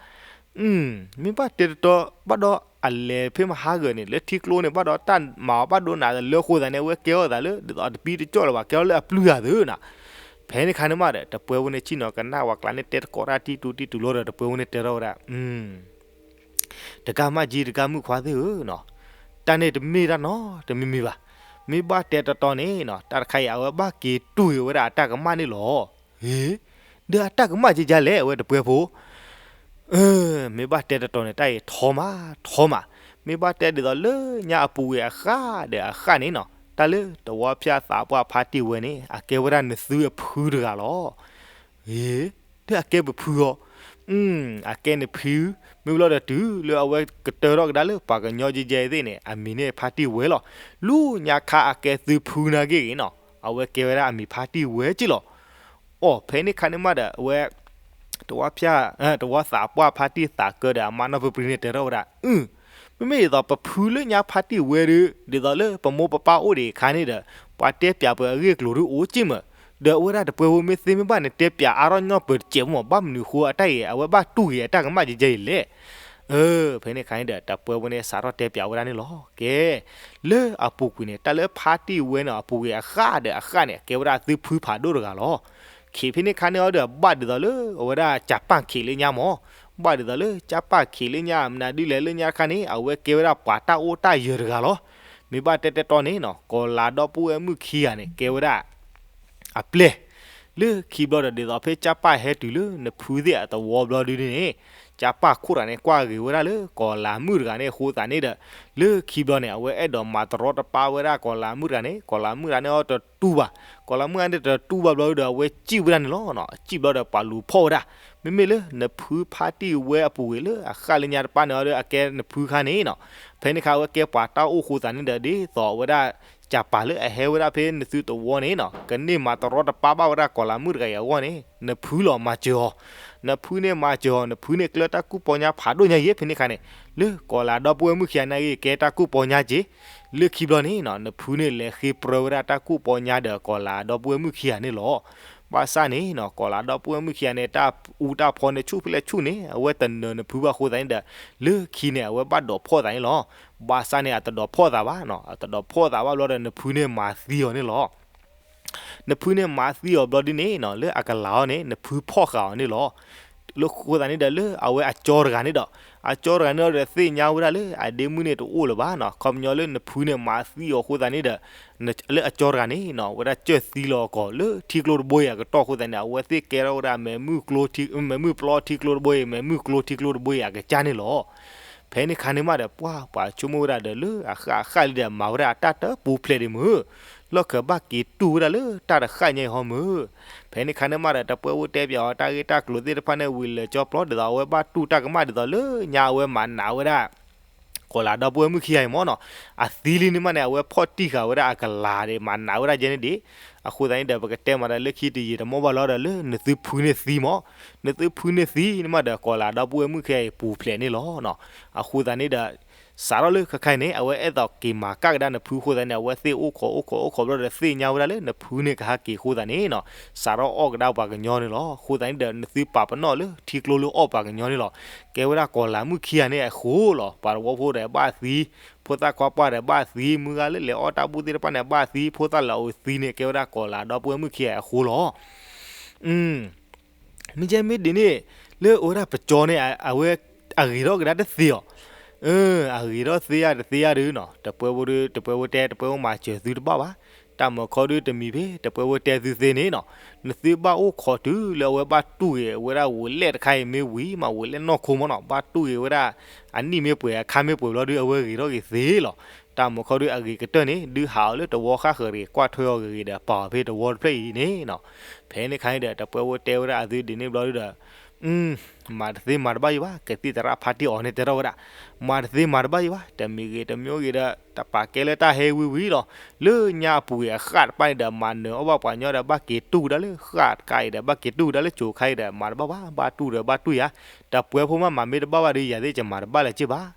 မ့ၢ်ဘၣ်တဲတတီ ဘၣ်ဒီးအလဲၤဖဲမဟါဂၤန့ၣ် လၢထံကျိန့ၣ် ဘၣ်ဒီးတၢ်မၤအီၤဘၣ်ဒိနးလၢအဃိသတးန့ၣ် အဝဲကဲထီၣ်သးလၢ ဒ်သိးတပံတကၠီၣ်လၢၤဘၣ် ကဲထီၣ်လၢအပျုၢ်ဧါသ့ၣ်နၤ. ဖဲန့ၣ်ခါန့ၣ်မးဒီး တပှဲဖိန့ၣ် ဆ့ၣ်နီၤကနၣ်ဝဲကျါန့ၣ် တဲသကိးတၢ်တံၢ်တူတံၢ်တူလီၤဒီး တပှဲဖိန့ၣ်တဲထီၣ်ဝဲဒၣ် တကးမၣ်က့ တကးမုၣ်ခွါသ့ၣ်ဧၢနီၤ, တၢ်န့ၣ်တမ့ၢ်တၢ်နီတမံၤမံၤဘၣ်. မ့ၢ်ဘၣ်တဲတတီန့ၣ်နီၤ တၢ်တခါအံၤ အဝဲဘၣ်က့ၤတူၢ်က့ၤဝဲဒၣ်အတၢ်ကမၣ်န့ၣ်လီၤ. ဟ့, ဒီးအတၢ်ကမၣ်ကကလဲၣ် အဝဲတပှဲဖိ မ့ၢ်ဘၣ်တဲတတီန့ၣ် တၢ်အံၤထီမး ထီမး. မ့ၢ်ဘၣ်တဲဒ်သိးလၢညါအပူၤကွံာ်အဃၣ်ဒီးအဃၣ်န့ၣ်နီၤ တၢ်လၢတဝီဖၠၣ်သးပှၢ်ဖါတံၢ်ဝဲန့ၣ် အကဲဝဲဒၣ်နသုအဖုတဂၤလီၤ. ဟ့, ဒီးအကဲပဖုအီၤ, အကဲနဖု, မ့ၢ်ဘျီဒီးတုၤလၢအဝဲကတၢထီၣ်ကဒါလၢပှၤကညီယဲယဲသ့ၣ်န့ၣ် အမံၤန့ၣ်ဖါတံၢ်ဝဲလီၤ. လၢညါခါအကဲသုဖုနာ်က့ဂ့ၤနီၤ အဝဲကဲဝဲဒၣ်အမံၤဖါတံၢ်ဝဲက့လီၤ. အိၣ် ဖဲန့ၣ်ခါန့ၣ်မးဒီး အဝဲ တဝီဖၠၣ် တဝီသးပှၢ်ဖါတံၢ်သးကၢဒီးအမါနီၢ်ပူၤပြံန့ၣ် တဲထီၣ်ဝဲဒၣ် အု, မ့မ့ၢ်ဒ်သိးပဖုလၢညါဖါတံၢ်ဝဲဒီး ဒ်သိးလၢပမိၢ်ပပၢ်အိၣ်ဒံးအခါန့ၣ်ဒီး ပှၤတဲပျးပှၤအဂ့ၢ်အကျိၤဒုအိၣ်က့မး, ဒီးအဝဲဒၣ်တပှဲဖိမ့ၢ်သ့မ့ၢ်ဘၣ်န့ၣ် တဲပျးအါထီၣ်ညီပၢၤတစဲးမး ဘၣ်မနုၤဃိအတၢ်အံၤ အဝဲဘၣ်တူၢ်က့ၤအတၢ်ကမၣ်ကကဲအံၤလဲၣ်. အၢ ဖဲန့ၣ်ခါန့ၣ်ဒီး တပှဲဖိန့ၣ်စးထီၣ်တဲပျးဝဲဒၣ်န့ၣ်လီၤ. ကဲ လၢအပူၤကွံာ်န့ၣ် တၢ်လၢဖါတံၢ်ဝဲန့ၣ် အပူၤကွံာ်အဃၣ်ဒီးအဃၣ်န့ၣ် ကဲဝဲဒၣ်သုဖုဖးဒိၣ်တဂၤလီၤ. ခံးဖဲန့ၣ်ခါန့ၣ်အီၤဒီး ဘၣ်ဒ်သိးလၢအဝဲဒၣ်ကၠၤပၣ်ခံးလၢညါမး, ဘၣ်ဒ်သိးလၢကၠၤပၣ်ခံးလၢညါ မနုၤဒ်လဲၣ်လၢညါတခါန့ၣ် အဝဲကဲဝဲဒၣ်ပှၤတၢ်အိၣ်တၢ်ယၢၤတဂၤလီၤ. မ့ၢ်ဘၣ်တဲတဲတီန့ၣ်နီၤ ကီၤလၤဒီပုၢ်ဝဲၢ်မုၣ်ခံဂၤန့ၣ် ကဲဝဲဒၣ် အပျဲၢ် လၢခံဘျီဒီး ဒ်သိးဖဲကၠၤပၣ်ဟဲတုၤလၢနဖုသ့ၣ်အသဝီဘျီဒုန့ၣ် ကၠၤပၣ်ခိၣ်တဂၤန့ၣ် ကွၢ်ဂ့ၤဝဲဒၣ်လၢကီၤလၤမုၣ်တဂၤန့ၣ်အဃိသတးန့ၣ်ဒီး လၢခံဘျီန့ၣ် အဝဲအဲၣ်ဒိးမၤတရီတပါဝဲဒၣ်ကီၤလၤမုၣ်တဂၤန့ၣ် ကီၤလၤမုၣ်တဂၤန့ၣ်အီၤတတူၢ်ဘၣ်, ကီၤလၤမုၣ်တဂၤန့ၣ်တတူၢ်ဘၣ်ဘျီဒီး အဝဲစံၣ်ဝဲဒၣ်န့ၣ်လီၤ. စံၣ်ဘျီဒီးပှၤလူၤဖီၣ်ဝဲဒၣ်, မ့မ့ၢ်လၢနဖုဖါတံၢ်ဝဲအပူၤကွံာ်လၢအဃၣ်လၢညါတပၣ်န့ၣ်အီၤဒီး အကဲနဖုခါန့ၣ်နီၤ, ဖဲန့ၣ်ခါအဝဲကဲပှၤတၢ်အိၣ်ဃိသတးန့ၣ်ဒီး ဒ်သိးအဝဲဒၣ် ကၠၤပၣ်လၢအဟဲဝဲဒၣ်ဖဲနသုသဝီန့ၣ်နီၤ ကန့ၢ်မၤတရီတပါဘၣ်ဝဲဒၣ်ကီၤလၤမုၣ်တဂၤအံၤအဂီၢ်န့ၣ် နဖုလီၤမၤစၢၤအီၤ, နဖုန့ၣ်မၤစၢၤအီၤ နဖုန့ၣ်ကျၢတၢ်ကူၣ်ပီညါဖးဒိၣ်ညါယဲၢ်ဖဲန့ၣ်ခါန့ၣ် လၢကီၤလၤဒီပုၢ်ဝဲၢ်မုၣ်ခံဂၤန့ၣ်ဂ့ၤ ကဲတၢ်ကူၣ်ပီညါက့ၤ, လၢခံဘျီန့ၣ်နီၤ နဖုန့ၣ်လဲၤဃ့ပြၢဝဲဒၣ်တၢ်ကူၣ်ပီညါဒီးကီၤလၤဒီပုၢ်ဝဲၢ်မုၣ်ခံဂၤန့ၣ်လီၤ. ဘၣ်ဆၣ်န့ၣ်နီၤ ကီၤလၤဒီပုၢ်ဝဲၢ်မုၣ်ခံဂၤန့ၣ် တၢ်အူတၢ်ဖီန့ၣ်ဆူၣ်ဖဲလဲၣ်ဆူၣ်န့ၣ် အဝဲတနၢၤနဖုဘၣ်အဃိသတးန့ၣ်ဒီး လၢခံန့ၣ် အဝဲဘၣ်ဒိးဖီၣ်သးန့ၣ်လီၤ. ဘၣ်ဆၣ်န့ၣ် အတဒိးဖီၣ်သးဘၣ်နီၤ အတဒိးဖီၣ်သးဘၣ်ဘျီဒီး နဖုန့ၣ်မၤသံအီၤန့ၣ်လီၤ. နဖုန့ၣ်မၤသံအီၤဘျီဒ်န့ၣ်နီၤ လၢအကလၤအီၤန့ၣ် နဖုဖီၣ်ဃာ်အီၤန့ၣ်လီၤ. လၢဃိသတးန့ၣ်ဒီး လၢအဝဲအကၠီတဂၤန့ၣ်ဒီး အကၠီတဂၤန့ၣ်ဒီးသ့ၣ်ညါဝဲဒၣ်လၢအဒ့မုၣ်န့ၣ်တအိၣ်လၢၤဘၣ်နီၤ, ခီပညီလၢနဖုန့ၣ်မၤသံအီၤအဃိသတးန့ၣ်ဒီး လၢအကၠီတဂၤန့ၣ်နီၤ ဝဲဒၣ်ကၢၢ်သံလီၤအကီၢ်လၢထံကျိတဘိအံၤအကတီၢ်အဃိသတးန့ၣ် အဝဲသ့ၣ်ကဲထီၣ်ဝဲဒၣ်မဲးမုၢ်ကျိ မဲးမုၢ်ပျီထံကျိတဘိအံၤ မဲးမုၢ်ကျိထံကျိတဘိအံၤအကစၢ်န့ၣ်လီၤ. ဖဲန့ၣ်ခါန့ၣ်မးဒီး ပှၢ်ပှၤဆိကမိၣ်ဝဲဒၣ်ဒီးလၢအဃၣ်အဃၣ်လံဒီး မၤဝဲဒၣ်အတၢ်တပူၤဖျဲးဒံးမုၢ်, လီၢ်ခၢၣ်ဘၣ်က့ၤတူၢ်ဝဲဒၣ်လၢတၢ်တဃၣ်ညါအံၤဟီမုၢ်. ဖဲန့ၣ်ခါန့ၣ်မးဒီး တပှဲဖိတဲပၠးအီၤတၢ်ဂ့ၢ်တၢ်ကျိၤသ့ၣ်တဖၣ်န့ၣ် ဝံၤလၢာ်ကၠီပျီဒ်သိး အဝဲဘၣ်တူၢ်တၢ်ကမၣ်ဒ်သိးလၢညါအဝဲမၤနးဝဲဒၣ် ကီၤလၤဒီပုၢ်ဝဲၢ်မုၣ်ခံဂၤအံၤမးနီၤ, အသံလံန့ၣ်မးန့ၣ် အဝဲဖီၣ်တံၢ်ဃာ်ဝဲဒၣ်အကလၤဒီး မၤနးဝဲဒၣ်ယဲန့ၣ်ဒံး. အဃိသတးန့ၣ်ဒီး ပကတဲမးဒီးလၢခံတယံာ်တမီၢ်ဘၣ်လီၤဒီး လၢနသုဖုန့ၣ်သံမး, နသုဖုန့ၣ်သံန့ၣ်မးဒီး ကီၤလၤဒီပုၢ်ဝဲၢ်မုၣ်ခံဂၤအံၤပူၤဖျဲးန့ၣ်လီၤနီၤ. အဃိသတးန့ၣ်ဒီး စးထီၣ်လၢခဲခါအံၤန့ၣ် အဝဲအဲၣ်ဒိးက့ၤမၤကၣ်ကဒါနဖုအဃိသတးန့ၣ် အဝဲသ့ၣ်အိၣ်ခိးအိၣ်ခိးအိၣ်ခိးဘျီဒီး သ့ၣ်ညါဝဲဒၣ်လၢနဖုန့ၣ်ကဟးက့ၤအဃိသတးန့ၣ်နီၤ, စးထီၣ်အီၣ်ကဒါပှၤကညီန့ၣ်လီၤ. အဃိသတးန့ၣ်ဒီး နသုပာ်ပနီၣ်လၢထံကျိလၢအီၣ်ပှၤကညီန့ၣ်လီၤ. ကဲဝဲဒၣ်ကီၤလၤမုၣ်ခံဂၤန့ၣ်အဃိလီၤ. ပှၤသဝီဖိဒီးဘၣ်သံ, ဖိသၣ်ခွါပှၢ်ဒီးဘၣ်သံ, မုၢ်ဂၤလၢလဲၤအီၣ်တၢ်ဘူၣ်သ့ၣ်တဖၣ်န့ၣ်ဘၣ်သံ, ဖိသၣ်လၢအအိၣ်သံန့ၣ် ကဲဝဲဒၣ်ကီၤလၤဒီပုၢ်ဝဲၢ်မုၣ်ခံဂၤအဃိလီၤ. မ့ၢ်ကဲမ့ၢ်ဒ်န့ၣ် လၢအဝဲဒၣ်ပကၠီန့ၣ် အဝဲအဂ့ၤထီၣ်ကဒါတသ့အီၤ, အဂ့ၤထီၣ်သ့ယၤတသ့ယၤဒုနီၤ, တပှဲဖိဒု တပှဲဖိတဲ တပှဲဖိမၤစၢၤသုတဘၣ်ဘၣ်. တၢ်မၤခီဒုတမံၤဖဲ တပှဲဖိတဲသုသ့န့ၣ်နီၤ, နသုဘၣ်အိၣ်ခိးတုၤလၢအဝဲဘၣ်တူၢ်ဂ့ၤဝဲဒၣ်ဝဲလဲၣ်တခါအံၤမ့ၢ်ဝံၤမး ဝဲလဲၣ်နီၢ်ခိမးနီၤ, ဘၣ်တူၢ်ဂ့ၤဝဲဒၣ် အနံၣ်မ့ၢ်ပှဲၤအခါမ့ၢ်ပှဲၤဘျီဒု အဝဲဂ့ၤထီၣ်ဂ့ၤသ့လီၤ. တၢ်မၤခီဒုအဂ့ၤကတၢၢ်န့ၣ် ဒုးဟးအီၤလၢတဝီဃၣ်ဃၢၤတဂ့ၤ ကွၢ်ထွဲအီၤဂ့ၤဂ့ၤဒီး ပာ်အီၤဖဲတဝီတဖျၢၣ်အံၤန့ၣ်နီၤ. ဖဲန့ၣ်ခါန့ၣ်ဒီး တပှဲဖိတဲဝဲဒၣ်အသုဒ်န့ၣ်ဘျီဒုဒီး မၤတသ့မၤတဘၣ်ယံၤဘၣ်, ကသံၣ်သရၣ်ဖါတံၢ်အီၤန့ၣ်တဲထီၣ်ဝဲဒၣ်, မၤတသ့မၤတဘၣ်ယံၤဘၣ်, တမံၤဂ့ၤတမံၤဂ့ၤဒီး တပာ်ကဲလၢတၢ်ဟဲဝံၤဝံၤလီၤ. လၢညါအပူၤဂ့ၤအဃၣ်တဖၣ်န့ၣ်ဒီး မၤနၢၤအီၣ်ဘၣ်ပှၤညီဒီး ဘၣ်က့ၤတူၢ်ကဒါလၢဃၣ်တခါအံၤဒီး ဘၣ်က့ၤတူၢ်ကဒါလၢကိၤခါအံၤဒီး မၤတဘၣ်ဘၣ်, ဘၣ်တူၢ်ဒီးဘၣ်တူၢ်ယၤ, တပှဲဖိမးမၤမ့ၢ်တဘၣ်ဘၣ်ဒီး ယၤသ့ၣ်ကမၤတဘၣ်လၢၤက့ဘၣ်.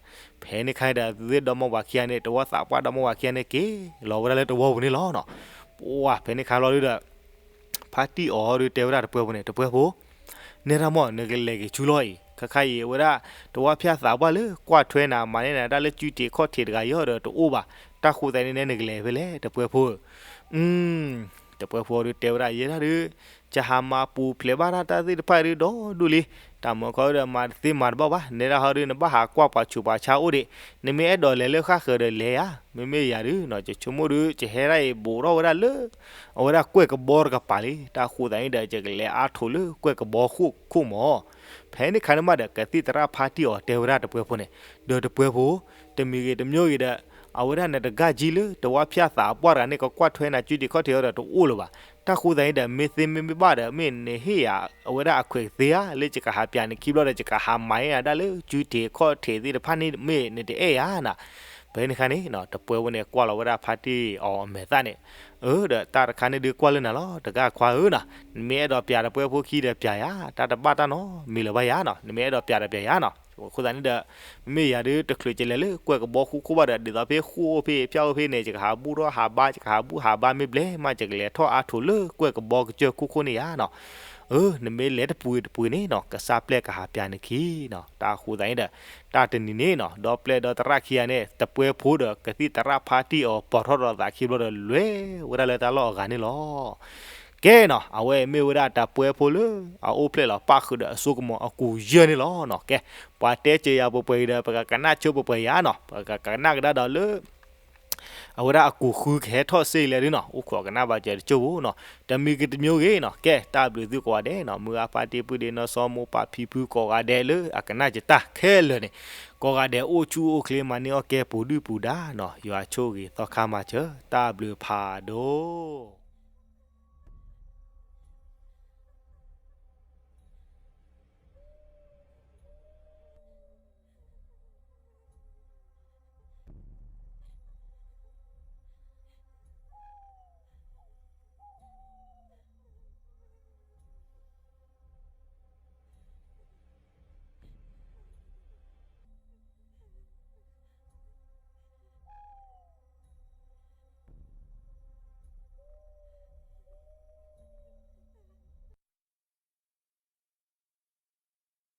ဖဲန့ၣ်ခါန့ၣ်ဒီး အသုသ့ၣ်ဒီမါဝၤခံဂၤန့ၣ် တဝီသးပှၢ်ဒီမါဝၤခံဂၤန့ၣ် က့ၤလီၤဝဲဒၣ်လၢတဝီပူၤန့ၣ်လီၤနီၤ. ပှၢ်ဖဲန့ၣ်ခါလီၤဒုဒီး ဖါတံၢ်အီၤဒုတဲဝဲဒၣ်တပှဲဖိန့ၣ် တပှဲဖိ, နဲဒၣ်မ့ၢ် နကလဲၤက့ၤဆူလီၢ်အံၤ, ခဲခါအံၤဝဲဒၣ် တဝီဖၠၣ်သးပှၢ်လၢကွၢ်ထွဲနၤ မၤန့ၢ်နၤတၢ်လၢကုထံးခီၣ်ထံးတဂၤအံၤဒီးတအိၣ်ဘၣ်, တၢ်ဃိသတးန့ၣ်နဲနကလဲၤဖဲလဲၣ် တပှဲဖိဧၢ. တပှဲဖိဒုတဲဝဲဒၣ် ယဲဒၣ်ဒု ယဟးမၤပူၤဖျဲးဘၣ်တၢ်သ့ၣ်တဖၣ်ဒုဒီဒူၣ်လံ, တၢ်မၤခီဒုဒီး မၤတသ့မၤတဘၣ်ဘၣ်, နဲဒၣ်ဟီဒု နဘၣ်ဟးကွၢ်ပှၤဆူးပှၤဆါအိၣ်ဒံး, နမ့ၢ်အဲၣ်ဒိးလဲၤလၢဃၣ်ဃၢၤဒီးလဲၤယၤ, မ့မ့ၢ်ယၤဒုနီၤ ယဆိကမိၣ်ဒု ယဟဲဒၣ်အံၤဘူးထီၣ်ဝဲဒၣ်လၢ အဝဲဒၣ်ကွဲၢ်ကဘီတကပၤလံ, တၢ်ဃိသတးန့ၣ်ဒီး ယကလဲၤအါထီၣ်လၢကွဲၢ်ကဘီခိၣ်ခိၣ်မး. ဖဲန့ၣ်ခါန့ၣ်မးဒီး ကသံၣ်သရၣ်ဖါတံၢ်အီၤတဲဝဲဒၣ်တပှဲဖိန့ၣ်, ဒီးတပှဲဖိ, တမံၤဂ့ၤတမံၤဂ့ၤဒီး အဝဲဒၣ်နတဂၤကံလၢတဝီဖၠၣ်သးပှၢ်တဂၤန့ၣ် ကကွၢ်ထွဲနၤကုထံးခီၣ်ထံးအံၤဒီးတအိၣ်လၢၤဘၣ်, တၢ်ဃိသတးန့ၣ်ဒီး မ့ၢ်သ့မ့ၢ်ဘၣ်ဒီး မ့ၢ်နဟ့ၣ်ယၤ အဝဲဒၣ်အခွဲးသ့ဧါ, လၢယကဟးပၠးနခံဘျီဒီး ယကဟးမၤန့ၢ်နၤဒၣ်လၢကုထံးခီၣ်ထံးသ့ၣ်တဖၣ်န့ၣ် မ့ၢ်နတအဲၣ်ယၤနၤ. ဖဲန့ၣ်ခါန့ၣ် တပှဲဖိန့ၣ်ကွၢ်လီၤဝဲဒၣ်ဖါတံၢ်အီၤအမဲာ်သၣ်န့ၣ်, အၢ ဒီးတၢ်တခါန့ၣ်ဒုးကွၢ်လၢနၤလီၤ တဂၤခွါဧၢနီၤ, နမ့ၢ်အဲၣ်ဒိးပၠးတပှဲဖိခံဒီးပၠးယၤ, တၢ်တဘၣ်တၢ်နီတမံၤလၢၤဘၣ်ယၤနီၤ, နမ့ၢ်အဲၣ်ဒိးပၠးဒီးပၠးယၤနီၤ. အဃိသတးန့ၣ်ဒီး မ့မ့ၢ်ယၤဒုး တချုးကလဲၤလၢကွဲၢ်ကဘီခိၣ်ခိၣ်ဘၣ်ဒီး ဒ်သိးဖဲဃိၣ်အိၣ်ဖဲဖၠၣ်အိၣ်ဖဲန့ၣ် ယကဟးဘူးထီၣ်ဟးဘါ ယကဟးဘူးဟးဘါမ့ၢ်ဘျဲၣ်မး ယကလဲၤထီၣ်အါထီၣ်လၢကွဲၢ်ကဘီကစၢၢ်ခိၣ်ခိၣ်န့ၣ်ယၤနီၤ. အၢ နမ့ၢ်လဲၤတပူၤတပူၤန့ၣ်နီၤ ကစၢ်ပျဲၢ်ကဟးပၠးနခံနီၤ. တၢ်ဃိသတးန့ၣ်ဒီး တၢ်တနံၤန့ၣ်နီၤ ဒီပျဲၢ်ဒီသရၣ်ခံဂၤန့ၣ် တပှဲဖိဒီးကသံၣ်သရၣ်ဖါတံၢ်အီၤ ပိာ်ထီၣ်ဒီးသးခံဘျီဒီး လဲၤဝဲဒၣ်လၢတၢ်လီၢ်အဂၤန့ၣ်လီၤ. ကဲနီၤ အဝဲမ့ၢ်ဝဲဒၣ်တၢ်ပှဲဖိလၢ အအိၣ်ဖျဲၣ်လီၤပၣ်ဃုာ်ဒီးအစိကမီၤအကူာ်ယဲၢ်န့ၣ်လီၤနီၤ. ကဲ ပှၤတဲစၢၤယၤပှဲၤပှဲၤအံၤဒီး ပကကနၣ်ဆိပှဲၤပှဲၤယၤနီၤ ပကကနၣ်ကဒါဒီးလၢ အဝဲဒၣ်အကူာ်ဃုကဟဲထီၣ်စ့လဲၣ်ဒုနီၤ အိၣ်ခိးကနၣ်ဘၣ်စၢၤတကၠိၢ်ဖိနီၤ. တမံၤဂ့ၤတမံၤဂ့ၤနီၤ ကဲ တၢ်ဘျုးသုကိးဂၤဒဲးနီၤ မုၢ်ဂၤဖါတံၢ်ပုၢ်ဒ့နီၢ်စီမိၢ်ပၢ်ဖံဖုကိးဂၤဒဲးလၢအကနၣ်စၢၤတၢ် ခဲလၢာ်န့ၣ် ကိးဂၤဒဲးအိၣ်ဆူၣ်အိၣ်ချ့မၤန့ၢ်အီၣ်ကဲပူၤဒုၣ်ပူၤဒါနီၤ ယွၤဆိၣ်ဂ့ၤသီခါမၤစၢၤ တၢ်ဘျုးဖးဒိၣ်.